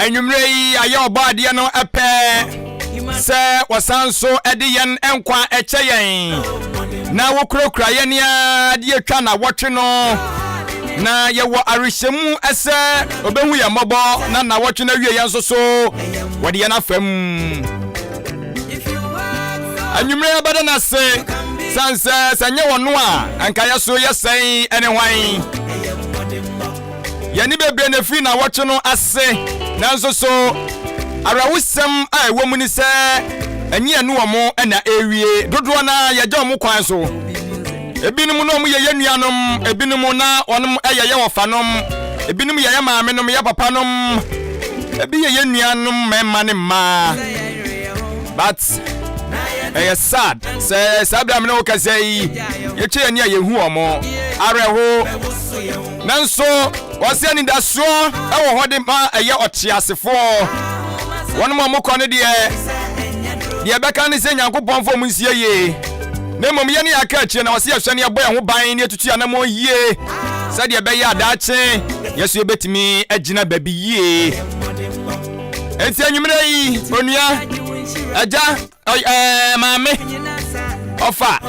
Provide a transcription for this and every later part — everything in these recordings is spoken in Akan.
Anwummerɛ yi ayɛ ɔbɔ adeɛ no pɛ sɛ wɔsan so de yɛn nkwa kyɛ yɛn na wokurakura yɛn a de atwa na wɔtwe no na yɛwɔ awehyɛmu sɛ ɔbɛhu yɛn mmɔbɔ na nawɔtwe no awie yɛn nso so wɔde yɛn afa mu. Anwummerɛ yɛbɛda no ase sane sɛ sɛ nyɛ wɔno a anka yɛ so yɛ sɛn ne hwan. Yɛne bebree na ɛfiri nawɔtwe no ase, nanso so awerɛhosɛm a ɛwɔ mu ne sɛ ɛnyɛ yɛne wɔn na ɛrewie. Dodoɔ no ara yɛgya wɔn kwan so. Ebinom na wɔyɛ yɛn nuanom, ebinom na wɔn yɛ yɛn wɔfanom, ebinom yɛ yɛn maamenom, yɛn papanom, ebi yɛ yɛn nuanom mmarima ne mmaa. But ɛyɛ sad sɛ saa berɛ a me ne wo kasa yi, yɛtwa yɛn ani a yɛhu wɔn. Awerɛho. Nanso wɔse anidasoɔ wɔ hɔ de ma ɛyɛ ɔteasefoɔ. Wɔn a wɔkɔ no deɛ, deɛ ɛbɛka ne sɛ Nyankopɔn mfa wɔn nsie yie. Na mmom yɛne yɛaka akyire na wɔse yɛhwɛ ne yɛbɔ yɛn ho ban ne yɛtutu yɛn anammɔn yie sɛdeɛ ɛbɛyɛ a daakye yɛso yɛbɛtumi agyina baabi yie. Enti anwummerɛ yi, onua, agya, Ɛɛ maame, ɔfa.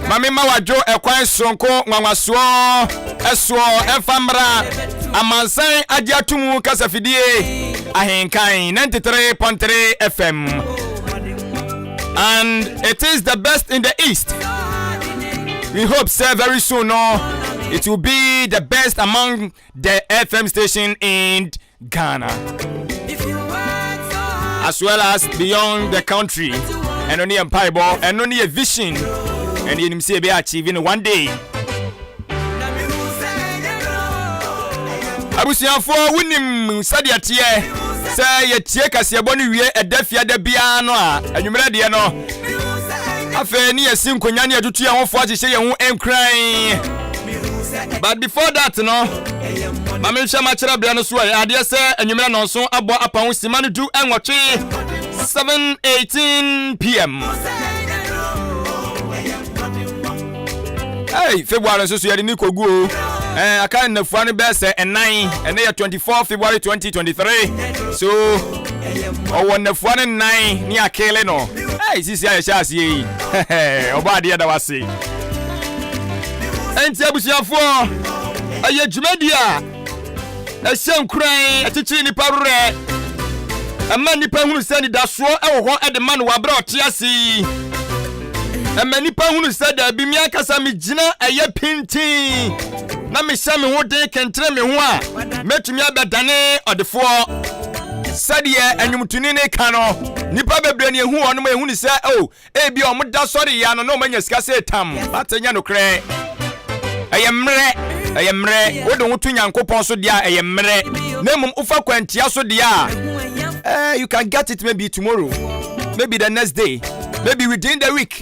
Maame ma wadwo ɛkwan soronko nwanwasoɔ ɛsoɔ ɛmfa mmra amansan agye ato mu kasafidie ahenkan 93.3 FM and it is the best in the east. We hope sir very soon no it will be the best among the FM station in Ghana as well as beyond the country. Ɛno ne yɛ mpaebɔ, ɛno ne yɛ vision, ɛne yɛnim sɛ yɛbɛyɛ achieve no one day. Abusuafoɔ, wonim sɛdeɛ teɛ sɛ yɛtie kaseɛbɔ no wie ɛda fiada biara no a, anwummerɛ deɛ no afei ne yɛsi nkonya ne yɛtutu yɛn ho fo ahyehyɛ yɛn ho nkuran. But before that no, ma menhwɛ makyerɛ berɛ no so ɛ adeɛ sɛ anwummerɛ nɔnso abɔ apa ho sima no 18, 7:18 pm. Hey, February nso so yɛde ne kɔgu o. Eh, aka nnafua no bɛɛ sɛ ɛnan. Ɛnɛ yɛ 24 February 2023. So ɔwɔ nnafua no nnan ne akele no. Hey, sisi a yɛhyɛ aseɛ yi. Ɔbɔ adeɛ da wase. Enti abusuafoɔ, ɛyɛ dwumadi a ɛhyɛ nkuran, ɛkyekyere nnipa werɛ, ɛma nnipa hunu sɛ anidasoɔ wɔ hɔ de ma no wɔ abere a ɔte ase yi. Ɛma nnipa hunu sɛ daabi, me ankasa megyina ɛyɛ pintin na mehyɛ me ho den kɛntene me ho a, mɛtumi abɛdane ɔdefoɔ. Sɛdeɛ nnwomtoni no ka no, nnipa bebree ne ehu wɔn ma ehunu sɛ, oh, Ebia wɔn da sɔre yɛ ano na wɔn anya sika sɛ tam, but ɛnyɛ nokorɛ. Ɛyɛ mmerɛ, ɛyɛ mmerɛ. Wode ho to Nyankopɔn so deɛ a, ɛyɛ mmerɛ. Na mmom wofa kwantia so deɛ a, eh, you can get it maybe tomorrow, maybe the next day, maybe within the week,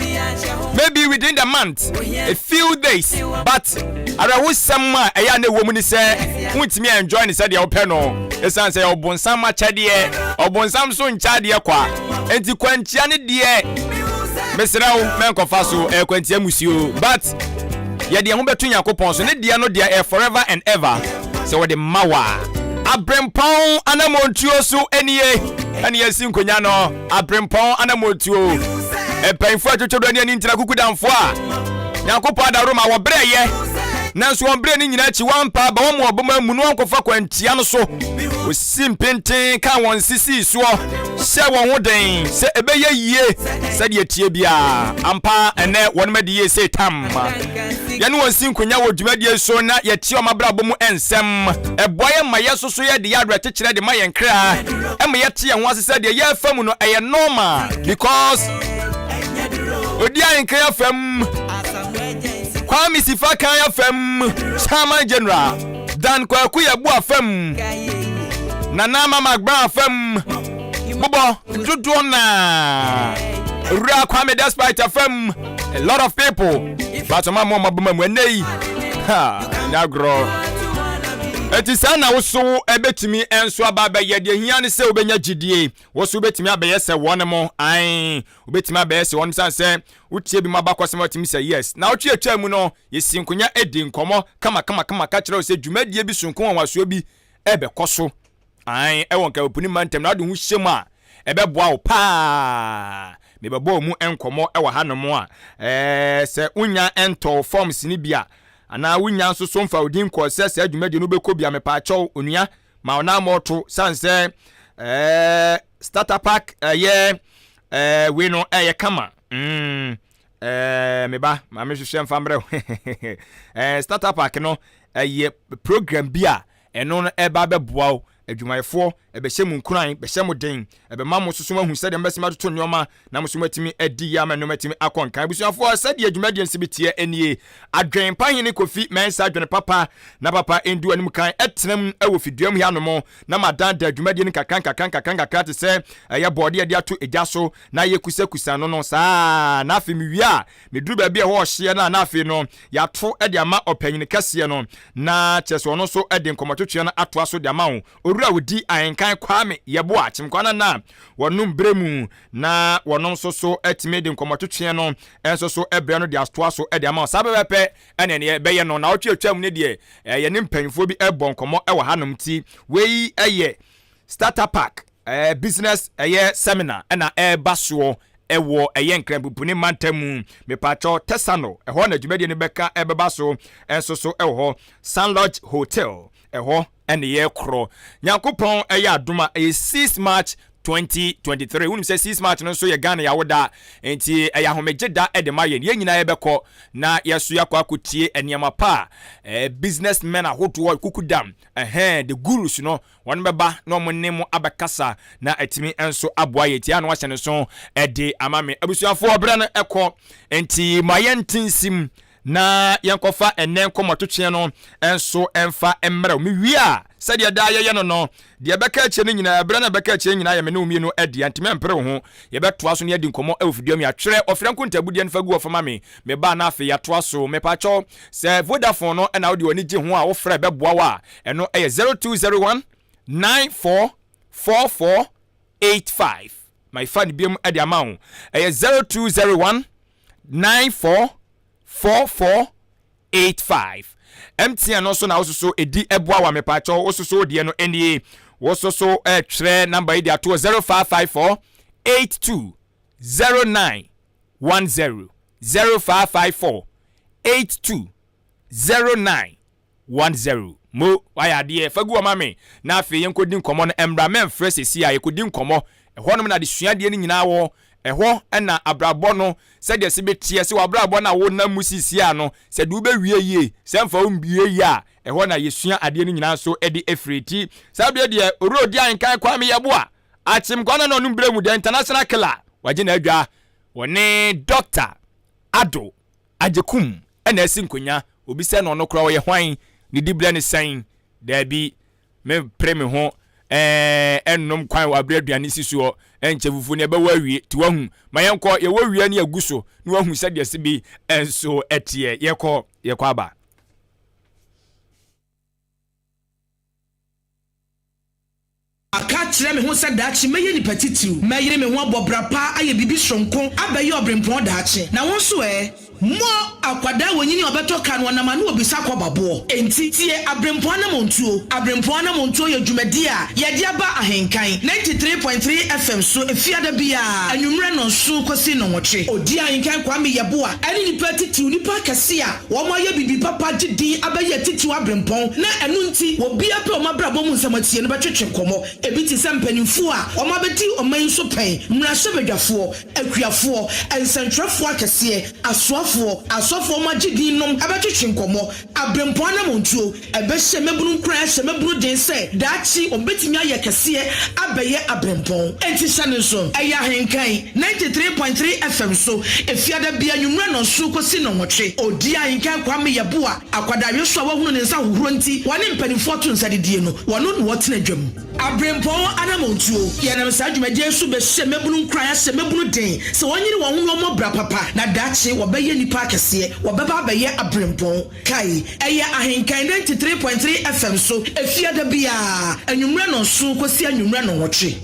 maybe within the month, a few days. But awerɛhosɛm a ɛyɛ a na ɛwɔ mu ne sɛ wontumi enjoy ne sɛdeɛ wopɛ no, ɛsiane sɛ ɔbonsam akyɛdeɛ, ɔbonsam nso nkyɛ adeɛ kwa. Enti kwantia ne deɛ mesrɛ wo mɛnkɔfa so, ɛyɛ kwantia musuo, but yɛde yɛn ho bɛto Nyankopɔn so, ne deɛ no deɛ ɛyɛ forever and ever sɛ wɔde ma wo a. Abrempɔn anamontuo so nie ɛne yɛsi nkonya no, abrempɔn anamontuo, mpanyinfoɔ atwitwodoɔ ne ani ntena kukudamfoɔ a Nyankopɔn adaworo ma wɔbrɛ yɛ, nanso wɔn brɛ ne nyinaa akyi wɔampa aba wɔn ɔbɔma mu no wɔnkɔfa kwantia no so. Wɔsii mpenten kaa wɔn nse sii soɔ, hyɛɛ wɔn ho den sɛ ɛbɛyɛ yie sɛdeɛ ɛteɛ biara. Ampa, ɛnnɛ wɔnom adi yie sei tam. Yɛne wɔn si nkonya wɔ dwumadie so na yɛtie wɔn abrabɔ mu nsɛm. Ɛboa yɛn ma yɛsoso yɛde yɛ awerɛkyekyerɛ de ma yɛn kra. Ɛma yɛte yɛn ho ase sɛ deɛ yɛrefa mu no ɛyɛ normal because odi ahenkan afa mu, Kwame Sifa kan afa mu, Chairman General. Dan Kwaku Yeboah fam, Nana Ama McBrown fam, bobɔ dodoɔ naa Owura Kwame Despite fam, a lot of people, but ɔma mo ɔma boma mu ɛnɛ yi, ha, nyɛ agorɔ. Eti saa na woso ɛbɛtumi nso aba abɛyɛ, deɛ hia ne sɛ wobɛnya gyidie, woso wobɛtumi abɛyɛ sɛ wɔn mo, ae, wobɛtumi abɛyɛ sɛ wɔn sane sɛ wotie bi mu abakɔsɛm a wotumi sɛ yes. Na wotwe atwa mu no, Yɛsii nkonya dii nkɔmmɔ kamakamakama ka kyerɛɛ wo sɛ dwumadie bi sononko nwanwasoɔ bi rebɛkɔ so. Ae, ɛwɔ Nkaupuni mantam na wode ho hyɛ mu a, ɛbɛboa wo paa. Mebɛbɔɔ mu nkɔmmɔ wɔ hanom a, ɛɛ, sɛ wonya ntɔɔ forms no bi a, anaa wonya nso so mfa wo din nkɔɔ sɛ saa dwumadie no wobɛkɔ bi a, mepaakyɛw, onua, ma wo nan mmɔɔto, sane sɛ, ɛɛ, starter pack ɛyɛ, ɛɛ, wei no ɛyɛ kama. Mm, ɛɛ, me ba, ma mehwehwɛ mfa mbrɛ wo. Ɛɛ, starter pack no ɛyɛ program bi a Ɛno no ɛba bɛboa wo, adwumayɛfoɔ, ɛbɛhyɛ mo nkuran, bɛhyɛ mo den, ɛbɛma mo nso so moahu sɛdeɛ mobɛsɛm atoto nneɛma na mo nso moatumi adi yie ama nneɛma atumi akɔ nkan. Abusuafoɔ, sɛdeɛ dwumadie no si bi teɛ nie. Adwen pa hene Kofi Mensah adwene papa na papa ndu anim kan ɛtena mu wɔ fidua mu hanom na madandan dwumadie no nkakra nkakra nkakra nkakra te sɛ ɛyɛ bɔɔde a yɛde ato egya so na yɛkusakusa no no saa na afei mewie a Meduru baabi a ɛhɔ ɔhyeɛ no a, na afei no yɛato de ama ɔpanyin kɛseɛ no, na kyerɛ sɛ ɔno nso de nkɔmmɔtwetweɛ no atoa so de ama wo. Owura a ɔdi ahenkan Kwame Yeboah Kyemkwa no na wɔnom berɛ mu, na wɔnom nso so atumi de nkɔmmɔtwetweɛ no nso so berɛ no de atoa so de ama wo. Saa pɛpɛpɛ ɛna ɛneɛ ɛbɛyɛ no. Naawɔtwe atwa mu no deɛ, yɛne mpanyinfoɔ bi bɔ nkɔmmɔ wɔ hanom nti wei yɛ Starter Pack. Business ɛyɛ seminar ɛna ɛreba soɔ ɛwɔ ɛyɛ Nkranpupuni mantam mu. Mepaakyɛw Tesano ɛhɔ na dwumadie no bɛka ɛbɛba so ɛnso so ɛwɔ hɔ. Sun Lodge Hotel ɛhɔ ɛne yɛkorɔ. Nyankopɔn ɛyɛ adom a ɛyɛ 6 March 2023. Wonim sɛ 6 March no nso yɛ Ghana yɛawoda nti ɛyɛ ahomegye da ɛde ma yɛn. Yɛn nyinaa yɛbɛkɔ na yɛso yɛakɔ akɔtie nneɛma pa a business men ahodoɔ kukudam ɛhɛn the gurus no Wɔn bɛba na wɔn ne mo abɛkasa na atumi nso aboa yɛ tia na wahyɛ ne so de ama me. Abusuafoɔ, berɛ no kɔ nti ma yɛnte nsim na yɛnkɔfa ɛnnɛ nkɔmmɔtwetweɛ no nso mfa mmerɛ wo. Mewie a, sɛdeɛ daa yɛyɛ no no, deɛ ɛbɛka akyire no nyinaa, berɛ no a ɛbɛka akyire nyinaa yɛ me ne wo mmienu dea, nti mɛmpere wo ho. Yɛbɛtoa so na yɛadi nkɔmmɔ wɔ fidua mu. Yɛatwerɛ ɔfrɛ nkontabudeɛ no fa gu hɔ fa ma me. Meba a na afei yɛatoa so. Mepakyɛw, sɛ Vodafone no na wode w'ani gye ho a wofrɛ bɛboa wo a, Ɛno yɛ 0201 94 44 85. Mafa no biom de ama wo. Ɛyɛ 0201 94 44 85. MTN no nso na wososo ɛdi ɛboa wa mepaakyɛw wososo deɛ no nie. Wososo ɛtwerɛ namba yi de atoɔ 0554 82 09 10 0554 82 09 10 Mo, wayɛ adeɛ, fa gu hɔ ma me, na afei yɛnkɔdi nkɔmmɔ no, ɛmmra mɛmfrɛ seesei a, yɛkɔdi nkɔmmɔ, ɛhɔnom na adesuadeɛ no nyinaa wɔ, ɛhɔ na abrabɔ no sɛdeɛ ɛse bɛteɛ, sɛ w'abrabɔ no a wonam mu seesei a no, sɛ de wobɛwie yie, sɛ ɛmfa wo nwie yie a, ɛhɔ na yɛsua adeɛ no nyinaa nso de firi. Nti saa berɛ deɛ, Owura Odi Ahenkan Kwame Yeboah, Akyem Kwame na ɔnom berɛ mu, the international killer, wagye n'adwa, wɔne Doctor Addo Agyekum na asi nkonya, obi sɛ no ɔno koraa ɔyɛ hwan, ne dibrɛ ne sɛn, daabi, me pere me ho ɛɛ ɛnnom kwan wɔ abere aduane si soɔ, ɛnkyɛ fufuo no ɛbɛwɔ awie, ti wahu, ma yɛnkɔ, yɛwɔ wia ne agu so, na wahu sɛdeɛ se bi nso ɛteɛ, yɛkɔ, yɛkɔ aba. Maka akyerɛ me ho sɛ daakye mɛyɛ nipa titiriw. Mɛyere me ho abɔ bra pa ayɛ biribi soronko abɛyɛ ɔberempɔn daakye. Na wo nso ɛ? Mo! Akwadaa a onyini a ɔbɛtɔ ka no ɔnam ano obisa kɔba boɔ. Enti, tie Aberempɔn Anammɔntuo. Aberempɔn Anammɔntuo yɛ dwumadie a yɛde aba Ahenkan 93.3 FM so Efiada biara anwummerɛ nnɔnson kɔsi nnɔnwɔtwe. Odi Ahenkan Kwame Yeboah ne nnipa atitiriw, nnipa akɛse a Wɔayɛ biribi papa agye din abɛyɛ atitiriw abirɛmpɔn, na ɛno nti obiara pɛ wɔn abrabɔ mu nsɛm atie no bɛtwetwe nkɔmmɔ. Ebi te sɛ mpanyimfo a wɔabedi ɔman yi so pɛn, mmarahyɛbadwafoɔ, akuafoɔ, nsɛntwerɛfoɔ akɛseɛ, asoafoɔ, asɔfoɔ a wɔagye din nom bɛtwetwe nkɔmmɔ. Abirɛmpɔn anammɔntuo. Ɛbɛhyɛ mmabunu nkuran ahyɛ mmabunu den sɛ daakye wɔbɛtumi ayɛ kɛseɛ abɛyɛ aberempɔn. Enti hyɛ no nso, ɛyɛ Ahenkan 93.3 FM so, Efiada biara anwummerɛ nnɔnson kɔsi nnɔnwɔtwe. Ɔdi Ahenkan Kwame Yeboah, akwadaa so a wahunu ne nsa ahohorɔ nti wɔne mpanimfoɔ to nsa didie no, wɔno na ɔtena dwam. Aberempɔn anammɔntuo. Yɛnam saa dwumadie yi so bɛhyɛ mmabunu nkuran ahyɛ mmabunu den sɛ wɔnyere wɔn ho na wɔmmɔ bra papa na daakye wɔbɛyɛ nnipa akɛseɛ, wɔbɛba abɛyɛ aberempɔn. Kae, ɛyɛ Ahenkan 93.3 FM so Efiada biara, anwummerɛ nnɔnson kɔsi anwummerɛ nnɔnwɔtwe.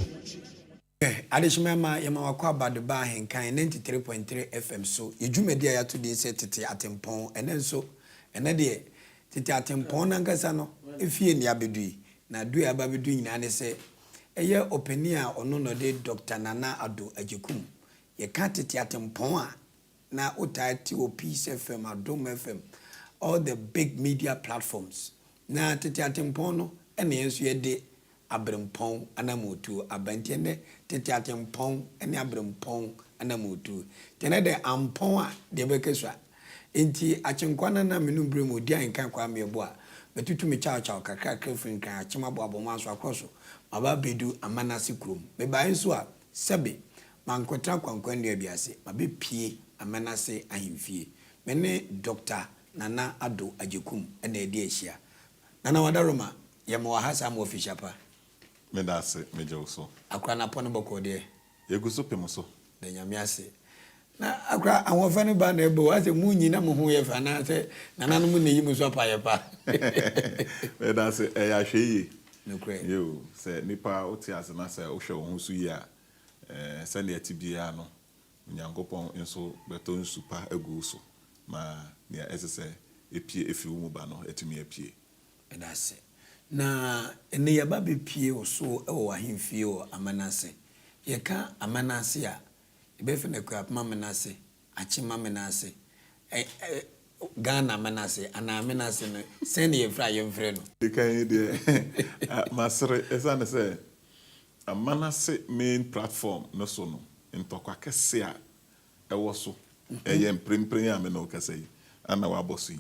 Hwɛ, adehyema mma, yɛma w'akwaaba de ba Ahenkan 93.3 FM so, yɛ dwumadi a yɛato din sɛ Tete Atempɔn. Ɛnnɛ nso, ɛnnɛ deɛ, Tete Atempɔn no ankasa no fie na yɛabɛdu yi. Na du a yɛaba abɛdu nyinaa ne sɛ, ɛyɛ ɔpanin a ɔno na ɔde Dɔkta Nana Addo Agyekum, yɛka tete atempɔn a na wotaa te wɔ Peace FM, Adom FM, all the big media platforms. Na tete atempɔn no na yɛn nso yɛde aberempɔn anammɔntuo aba. Nti ɛnnɛ tete atempɔn ne aberempɔn anammɔntuo. Nti ɛnnɛ dɛ ampɔn a deɛ ɛbɛka sua. Nti Akyenkwa no na me no berɛ mu ɔdi ahenkan Kwame Yeboah. Matutu me kyaw kyaw kakrakra firi Nkran Akyem Aboabo Manso Akorɔ so maba abɛdu Amanase kurom. Mebaeɛ nso a sɛbe mankɔtena kwankwan nnua bi ase, mabɛpue Amanase ahemfie. Me ne Dɔkta Nana Addo Agyekum na adi ahyia. Nana Wadaroma, yɛ ma wɔ ha saa ma officia pa. Meda ase, megye wo so. Akora no apɔ no bɔkɔɔ deɛ. Yɛgu so pem so. Da Nyame ase. Na akora ahoɔfɛ no ba na ɛba o, asɛ mo nyi na mo ho yɛ fɛ anaa sɛ nananom na eyi mo so apayɛ pa. Meda ase, ɛyɛ ahwɛyie. Nokorɛ. Yiw, sɛ nipa wote ase na sɛ wohwɛ wo ho so yie a, sɛnea ɛte biara no, Onyankopɔn nso bɛtɔ nsu pa agu wo so ma nea ɛsɛ sɛ epue fi wo mu ba no atumi apue. Meda ase. Na ɛnnɛ yɛaba abɛpue wo so wɔ w'ahemfie wɔ Amanase. Yɛka Amanase a, yɛbɛfrɛ no Akuapem Amenase, Akyem Amenase, ɛ, ɛ, Ghana Amenase anaa Amenase no, sɛn na yɛfrɛ a yɛmfrɛ no? Di kan yi deɛ, masere ɛsiane sɛ Amanase main platform no so no, ntɔkwa kɛse a ɛwɔ so yɛ mprempren a me ne wo kasa yi na wɔabɔ so yi.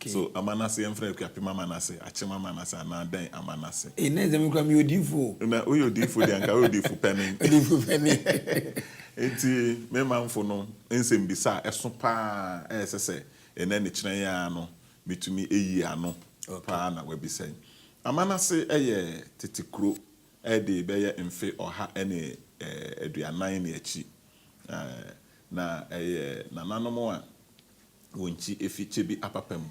So Amanase, yɛmfrɛ no Akuapem Amanase, Akyem Amanase anaa dɛn Amanase? Ei, na ɛsɛ me koraa meyɛ odiyifo o. Na woyɛ odiyifo deɛ, anka woyɛ odiyifo panin. Odiyifo panin. Enti me manfo no nsɛmmisa a ɛso pa ara a ɛsɛ sɛ ɛnnɛ ne kyena yi ara no metumi ayi ano pa ara na wɔabisa yi. Amanase yɛ tete kuro de bɛyɛ mfe 140 ne akyi. Na ɛyɛ nananom a wɔn nkyi fi Kyebi Apapa mu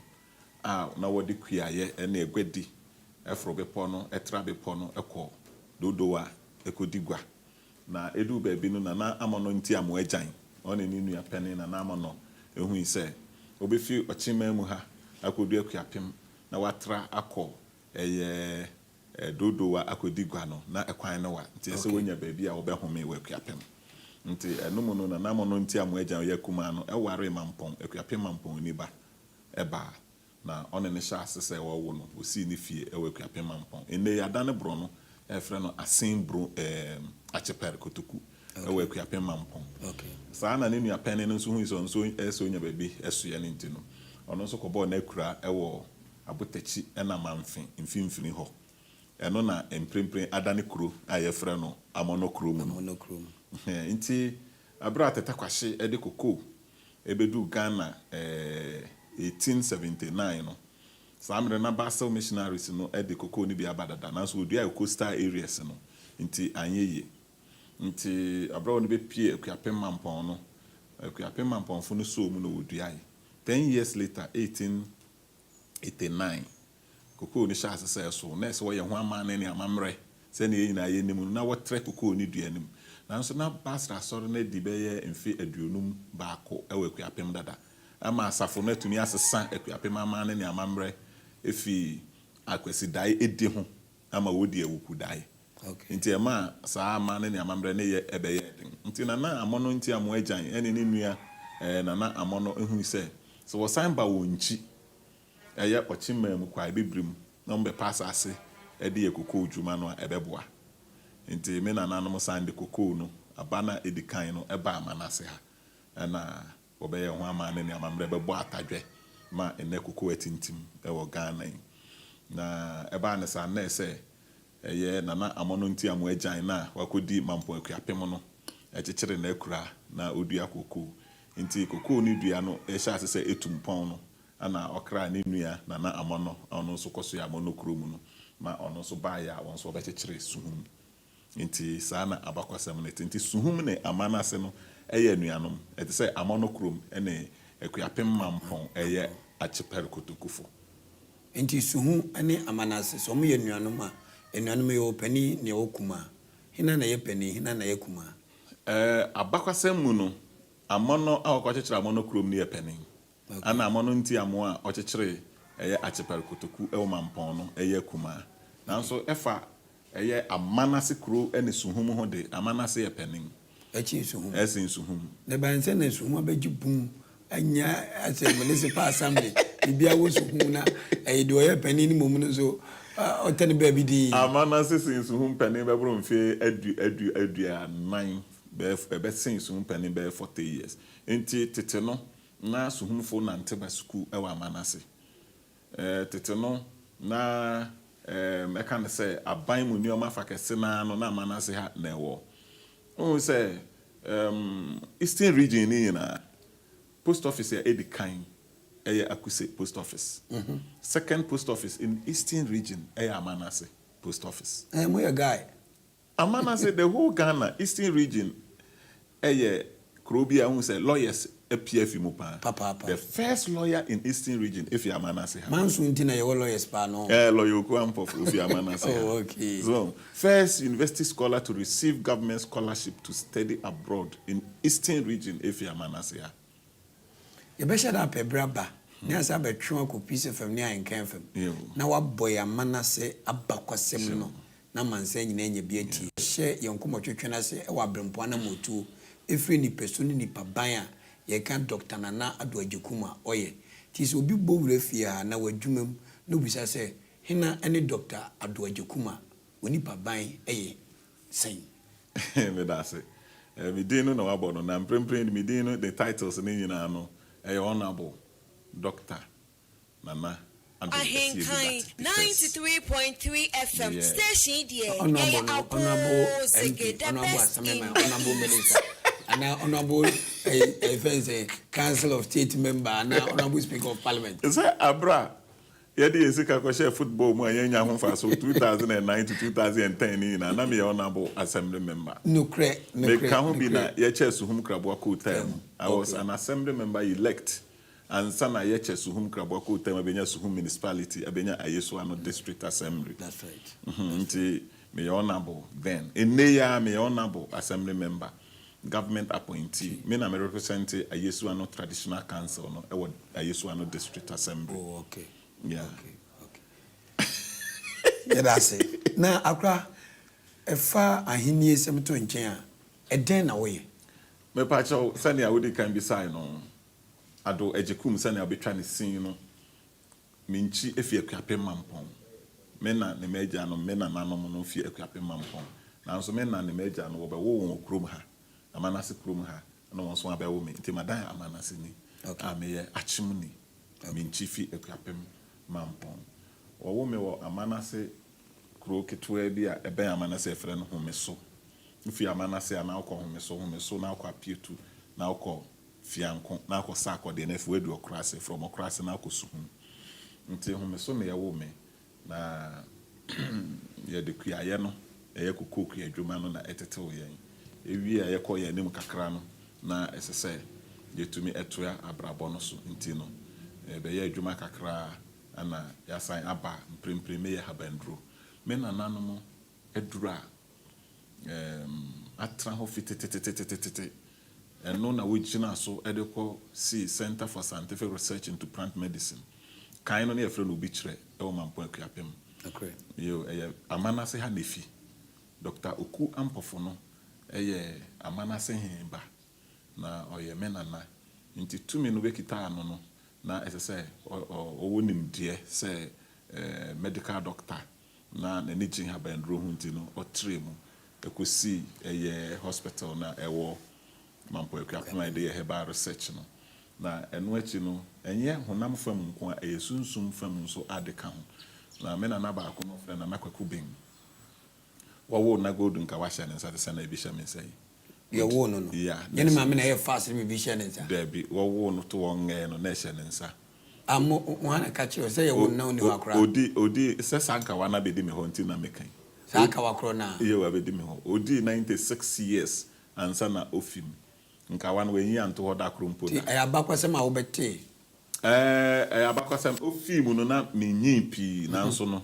a na wɔde kuayɛ ne aguadi foro bepɔ no tra bepɔ no kɔ Dodowa kɔdi gua. Na eduu baabi no, Nana Amono Ntiamoa Agyan, ɔne ne nua panin Nana Amono hui sɛ wobefi Ɔkyeman mu ha akɔdu Akuapem na wɔatra akɔ ɛyɛ Dodowa akɔdi gua no, na ɛkwan no wa, nti ɛsɛ sɛ wonya baabi a wɔbɛhome wɔ Akuapem. Nti ɛno mu no, Nana Amono Ntiamoa Agyan a ɔyɛ akumaa no waree Mampɔn, Akuapem Mampɔnni ba baa. Na ɔne no hyɛɛ ase sɛ wɔrewo no, wɔsii ne fie wɔ Akuapem Mampɔn. Nnɛ yi, adane borɔno a yɛfrɛ no Asen Bro ɛɛm Akyepɛr Kotoku wɔ Akuapem Mampɔn. Saa na ne nua panin no nso hui sɛ ɔno nso ɛsɛ sɛ ɔnya baabi soɛ no nti no, ɔno nso kɔbɔɔ n'akura wɔ Abotakyi na Mamfe mfimfini hɔ. Ɛno na mprempren adane kuro a yɛfrɛ no Amɔnɔ kuro mu no. Nti berɛ a Teta Kwahye de kokoo Ebeduu Ghana 1879 no, saa mmerɛ no na Basel Missionaries no de cocoa no bi aba dada, nanso wɔduae wɔ coastal areas no nti anyɛ yie. Nti berɛ a wɔde bɛpuee Akuapem Mampɔn no, Akuapem Mampɔnfo no sɔɔ mu na wɔduae. Ten years later, 1889, Kokoo no hyɛɛ ase sɛ ɛsow. Ná ɛsɛ sɛ wɔyɛ ho amanne ne amammerɛ sɛnea yɛn nyinaa yenim no. Ná wɔtrɛ kokoo no dua no mu. Nanso na Basra Asɔre no adi bɛyɛ mfe 51 wɔ Akuapem dada. Ama asafo no atumi asesa Akuapem amanne ne amammerɛ afi Akwasidae edi ho ama wɔadi Awukudae. Enti ɛmaa saa amanne ne amammerɛ no yɛ bɛyɛɛ den. Enti Nana Amono Ntiamoa Agyan ne ne nua Nana Amono hui sɛ, sɛ wɔsan ba wɔn nkyi ɛyɛ ɔkyemaa mu kwae bibiri mu na wɔbɛpa asase de yɛ kokoo dwuma no a, ɛbɛboa. Nti me nananom san de kokoo no aba no a edi kan no baa Manase ha, ɛna wɔbɛyɛɛ ho amanne ne amammerɛ bɛbɔɔ atadwɛ ma nnɛ kokoo atintim wɔ Ghana yi. Na ɛbaa no saa no, na ɛsɛ ɛyɛ Nana Amono Ntiamoa Agyan no a wakɔdi Mampong Akuapem no kyekyere n'akura na ɔdua kokoo. Nti kokoo no dua no hyɛɛ ase sɛ ɛtu mpɔn no, Ɛna ɔkraa ne nua Nana Amɔnɔ a ɔno nso kɔsoɛɛ Amɔnɔ kuro mu no ma ɔno nso baeɛ a wɔn nso wɔbɛkyekyeree Suhum. Nti saa na abakɔsɛm no te. Nti Suhum ne Amanase no yɛ anuanom. Ɛte sɛ Amɔnɔ kurom ne Akuapem Mampɔn yɛ Akyepɛre Kotokufo. Nti Suhum ne Amanase, sɛ wɔyɛ anuanom a, anuanom yi yɛwɔ panin ne yɛwɔ kumaa. Hena na ɛyɛ panin, hena na ɛyɛ kumaa? Abakɔsɛm mu no, Amɔnɔ a ɔkɔkyekyeree Amɔnɔ kurom no yɛ panin. Ana amono nti amoa a ɔkyekyere ɛyɛ akyepɛre kotoku wɔ mampɔn no yɛ akumaa. Nanso ɛfa ɛyɛ Amanase kuro ne Suhum ho de, Amanase yɛ panin. Ɛkyen Suhum. Ɛsen Suhum. Na ɛbae sɛ na Suhum abɛgye bum anya asɛ Municipal Assembly, biribiara wɔ Suhum na ɛyɛ deɛ ɔyɛ panin no mmom no nso ɔtɛ ne baabi dinn. Amanase sen Suhum panin bɛboro mfe adu adu aduanan, bɛyɛ ɛbɛsen Suhum panin bɛyɛ 40 years. Enti tete no, na Suhumfo nante ba sukuu wɔ Amanase. Tete no, na mɛka no sɛ aban mu nneɛma fa kɛse no ara no, na Amanase ha na ɛwɔ. Wohu sɛ Eastern Region no nyinaa, post office a edi kan yɛ Akuse Post Office. Second post office in Eastern Region yɛ Amanase Post Office. Ɛɛ, moyɛ guy. Amanase, the whole Ghana, Eastern Region yɛ kuro bi a wohu sɛ lawyers apue afi mu paa. Papaapa. The first lawyer in Eastern Region efi Amanase ha. Manso nti na yɛwɔ lawyers paa no. Eh, Lawyer Oku Ampofo ofi Amanase ha. Oh, okay. So, first university scholar to receive government scholarship to study abroad in Eastern Region efi Amanase ha. Yɛbɛhyɛ da apɛ bere aba na yɛasan abɛtwe wo akɔ Peace FM ne Ahenkan FM na woabɔ yɛn amanase abakwasɛm no na amansan nyinaa anya bi atie. Hyɛ yɛn nkɔmmɔtwetwe no ase wɔ aberempɔn anammɔntuo ɛfiri nipasu ne nipaban a yɛka Dɔkta Nana Addo Agyekum a ɔyɛ. Nti sɛ obi bɔ wura fie ha anaa w'adwuma mu na obisa sɛ hena ne Dɔkta Addo Agyekum a, wo nipaban yɛ sɛn? Meda ase. Me din no na wɔabɔ no, na mprempren de me din no ne titles no nyinaa no, ɛyɛ Honourable Doctor Nana Addo Asiedu Ahenkan Gatti the First. 93.3 FM Meyɛ station yi deɛ Honourable yɛyɛ no, Honourable apoo MP, zege the Honourable best in Assemblyman, Honourable Minister, anaa Honourable ɛyi ɛyi fɛn sɛ Council of State member anaa Honourable Speaker of Parliament. Sɛ aber a Yɛde yɛn sika kɔhyɛɛ football mu a yɛannya ho mfaso 2009 to 2010 no nyinaa, na meyɛ Honourable Assembly Member. Nokorɛ, nokorɛ, Meka ho bi na nokorɛ. yɛkyɛɛ Suhum Kraboa Kootaa mu. I was Okay. an Assembly Member elect ansa na yɛkyɛ Suhum Kraboa Kootaa mu abɛnya Suhum Municipality, abɛnya Ayesuano District Assembly. That's right. Mhm, Nti meyɛ Honourable then. Nnɛ yi ara meyɛ Honourable Assembly Member, Government appointee. Me na me represente Ayesuano Traditional Council no wɔ Ayesuano District Assembly. Oh, okay. Yeah. Okay, okay. Yɛda ase. Na akora, ɛfa ahennie sɛm to nkyɛn a, ɛdɛn na woyɛ? Mepakyɛw, sɛnea wodi kan bisae no, Ado Agyekum sɛnea wobetwa ne sin no, Me nkyi fi Akuapem Mampɔn. Me na ne m'agyanom, me nananom no fi Akuapem Mampɔn. Nanso me na ne m'agya no, wɔbɛwoo wɔn wɔ kurom ha, Amanase kurom ha, na wɔn nso wɔabɛwo me. Nti madan Amanaseni a meyɛ Akyemni. Me nkyi fi Akuapem Mampɔn. Wɔwoo me wɔ Amanase kuro ketewaa bi a ɛbɛn Amanase a yɛfrɛ no Homeso. Wofi Amanase a na wokɔ Homeso, Homeso na wokɔ Apietu, na wokɔ Fianko na akɔ Sakɔ deɛ na afei wadu Ɔkorase, from Ɔkorase na akɔ Suhum. Nti Homeso na yɛwoo me na yɛde kuayɛ no, ɛyɛ kokoo kuadwuma no na ɛtetew yɛn. Ewie a yɛkɔɔ yɛn anim kakra no na ɛsɛ sɛ yɛtumi toa abrabɔ no so nti no yɛbɛyɛɛ adwuma kakra na yɛasan aba mprempren meyɛ habanduro. Me nananom aduru a atena hɔ fi tetetetetete. Ɛno na wogyinaa so de kɔ sii Centre for Scientific Research into Plant Medicine. Kan no na yɛfrɛ no Obikyerɛ wɔ Mampong Akuapem. Yiw, ɛyɛ Amanase ha na efi. Dɔkta Oku Ampofo no yɛ Amanase he ba, na ɔyɛ me nana. Nti tumi no bekitaa no no, na ɛsɛ sɛ ɔwɔ nimdeɛ sɛ medical doctor. Na n'ani gye nhabannuro ho nti no ɔtrɛɛ mu kɔsii ɛyɛ hospital no a ɛwɔ Mampong Akuapem a yɛde yɛ herbal research no. Na ɛno akyi no, ɛnyɛ honam fam nko ara, ɛyɛ sunsum fam nso ade ka ho. Na me nana baako no wɔfrɛ no Nana Kwaku Beng. Wɔwoo Nana Gold nka wahyɛ ne nsa te sɛ na ebi hyɛ me nsa yi. Deɛ ɔwoo no no? Yeah, Nyɛ ne maame na ɛyɛ fast de biribi hyɛɛ ne nsa? Dabi, wɔwoo no to wɔn ngɛɛ no na ɛhyɛ ne nsa. Ah mo hwan na ka kyerɛ wo sɛ yɛwo no na ɔnni hɔ akora? Odi odi sɛ saa nkawa no abɛdi me hɔ nti na meka yi. Saa akawa korɔ no a? Yiw abɛdi me hɔ. Odii 96 years ansa na ofi mu. Nkawa no wanyi anto hɔ da koro mpo Nti da. ɛyɛ abakwasɛm a wobɛtee? Ɛɛ ɛyɛ abakwasɛm. Ofii mu no na minnyin pii nanso no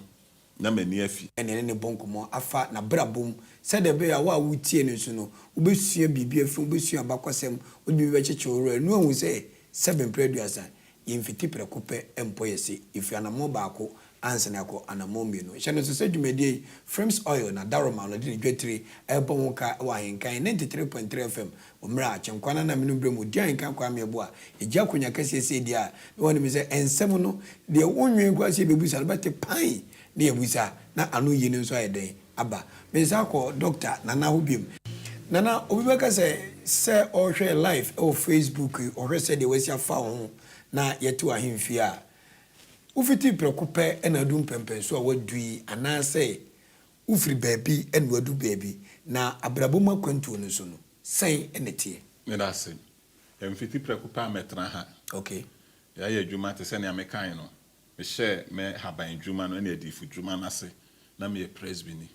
na m'ani afi. Na yɛne no bɔ nkɔmmɔ afa n'abrabɔ mu sɛdeɛ ɛbɛyɛ a wo a woretie no nso no, wobɛsua biribi afiri mu, wobɛsua abakɔsɛm, wode biribi bɛkyekye wo werɛ, na woahu sɛ sɛbe mprɛ aduasa, yɛmfiti prɛko pɛ mpɔ yɛn se, yɛfiri anammɔn baako Ansa na yɛakɔ anammɔn mmienu. Hyɛ no nso sɛ dwumadie yi, Frames Oil na Daroma na ɔde ne dwatire rebɔ ho ka wɔ Ahenkan 93.3 FM wɔ mmerɛ a Akyenkwa no anam no berɛ mu di Ahenkan Kwame Abu a yɛgye akonnwa kɛseɛ sei deɛ a na wanim sɛ nsɛm no deɛ wonnwen koraa sɛ yɛbɛbusa no bɛte pan na yɛabusa na ano yie no nso ayɛ dɛn aba. Mesan kɔ Dɔkta Nana hɔ biom. Nana, obi bɛka sɛ sɛ ɔrehwɛ live wɔ Facebook yi ɔhwɛ sɛdeɛ wasi afa wo ho na yɛte w'ahemfie a, Wofiti prɛko pɛ na adu mpɛnpɛnso a woadu yi anaasɛ wofiri baabi na woadu baabi, na abrabɔ mu akwantuo no nso no, sɛn na ɛteɛ? Meda ase. Ɛmfiti prɛko pɛ a mɛtena ha. Okay. Yɛayɛ adwuma te sɛ nea mekae no. Mehyɛɛ me haban adwuma no ne adiyifodwuma no ase na meyɛ Presbyni.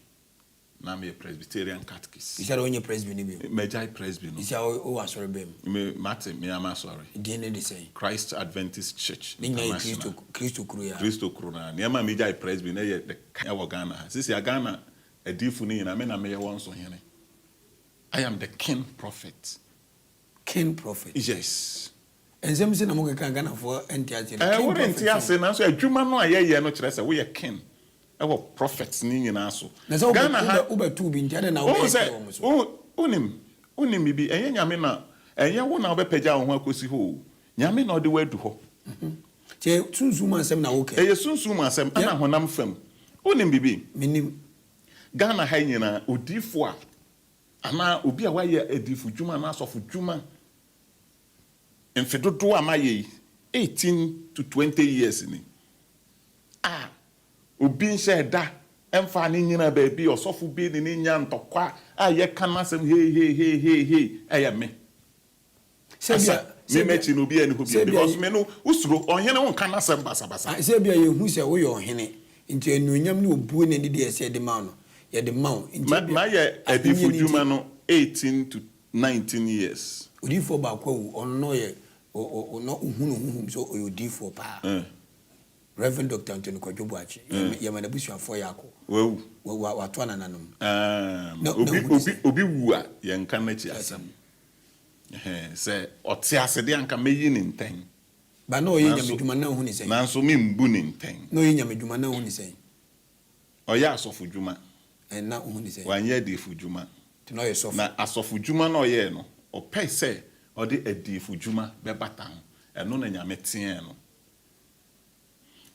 Na meyɛ Presbyterian catechist. Sisi a wonyɛ Presby no bio? Magyae Presby no. Sisi a wowɔ asɔre bɛn mu? Me, mate me ara m'asɔre. Din no de sɛn? Christ Adventist Church Ne nyinaa yɛ International. Kristo, Kristo kuro yi ara? Kristo kuro no ara. Nea ɛma megyae Presby no yɛ the ka wɔ Ghana ha. Sisi a Ghana adiyifo no nyinaa, me na meyɛ wɔn so hene. I am the king prophet. King prophet? Yes. Nsɛm sei na mokeka a Ghanafoɔ nte aseɛ no. Ɛɛ, King worente prophet sɛn? ase, nanso adwuma no a yɛyɛ no kyerɛ sɛ woyɛ king wɔ prophets no nyinaa so. Na sɛ Ghana ha, wobɛtow bi nti adɛn na wohu wobɛyɛ sɛ, king wɔ wɔn so? wo, wonim, wonim biribi, ɛnyɛ Nyame na, ɛnyɛ wo na wobɛpagya wo ho akɔsi hɔ o, Nyame na ɔde wo adu hɔ. Nti ɛyɛ sunsum mu asɛm na woka yi? Ɛyɛ sunsum mu asɛm ɛna Yɛ. honam fam. Wonim biribi? Mennim. Ghana ha yi nyinaa, odiyifoɔ a, anaa obi a wayɛ adiyifodwuma anaa asɔfodwuma mfe dodoɔ a mayɛ yi, 18 to 20 years ni, a obi nhyɛɛ da mfaa no nnyinaa baabi, ɔsɔfo bi ne no nyaa ntɔkwa a yɛka n'asɛm heeheeheeheehei, ɛyɛ me. Asa, me m'akyi no obiara nni hɔ bio, because me no, wosuro, ɔhene wonka n'asɛm basabasa. Sɛ ebia yɛhu sɛ woyɛ ɔhene, nti anuonyam ne obuo ne anidie a ɛsɛ sɛ yɛde ma wo no, yɛde ma wo, nti ebia Mayɛ ahennie no nti. adifodwuma no 18 to 19 years. Odiyifoɔ baako awu, ɔno na ɔyɛ, ɔ, ɔ, na wohu no honhom sɛ ɔyɛ odiyifoɔ paa. Rev. Doctor Anthony Kwadwo Boakye, yɛma n'abusuafoɔ yɛ akɔ. Wawu. Wa, wato anananom. Aam, Na, na obi, wohu no obi, sɛn? obi wu a, yɛnka n'akyi asɛm. Ɛhɛn, sɛ ɔte ase deɛ anka mɛyi no ntɛn. Ba na ɔyɛ Nanso, nyamedwuma na wohu no sɛn? nanso membu no ntɛn. Na ɔyɛ nyamedwuma na wohu no sɛn? Ɔyɛ asɔfodwuma. Ɛn, na wohu no sɛn? Wanyɛ adiyifodwuma. Nti na ɔyɛ sɔfo. Na asɔfodwuma no a ɔyɛɛ no, ɔpɛe sɛ ɔde adiyifodwuma bɛbata ho. Ɛno na Nyame teɛɛ no.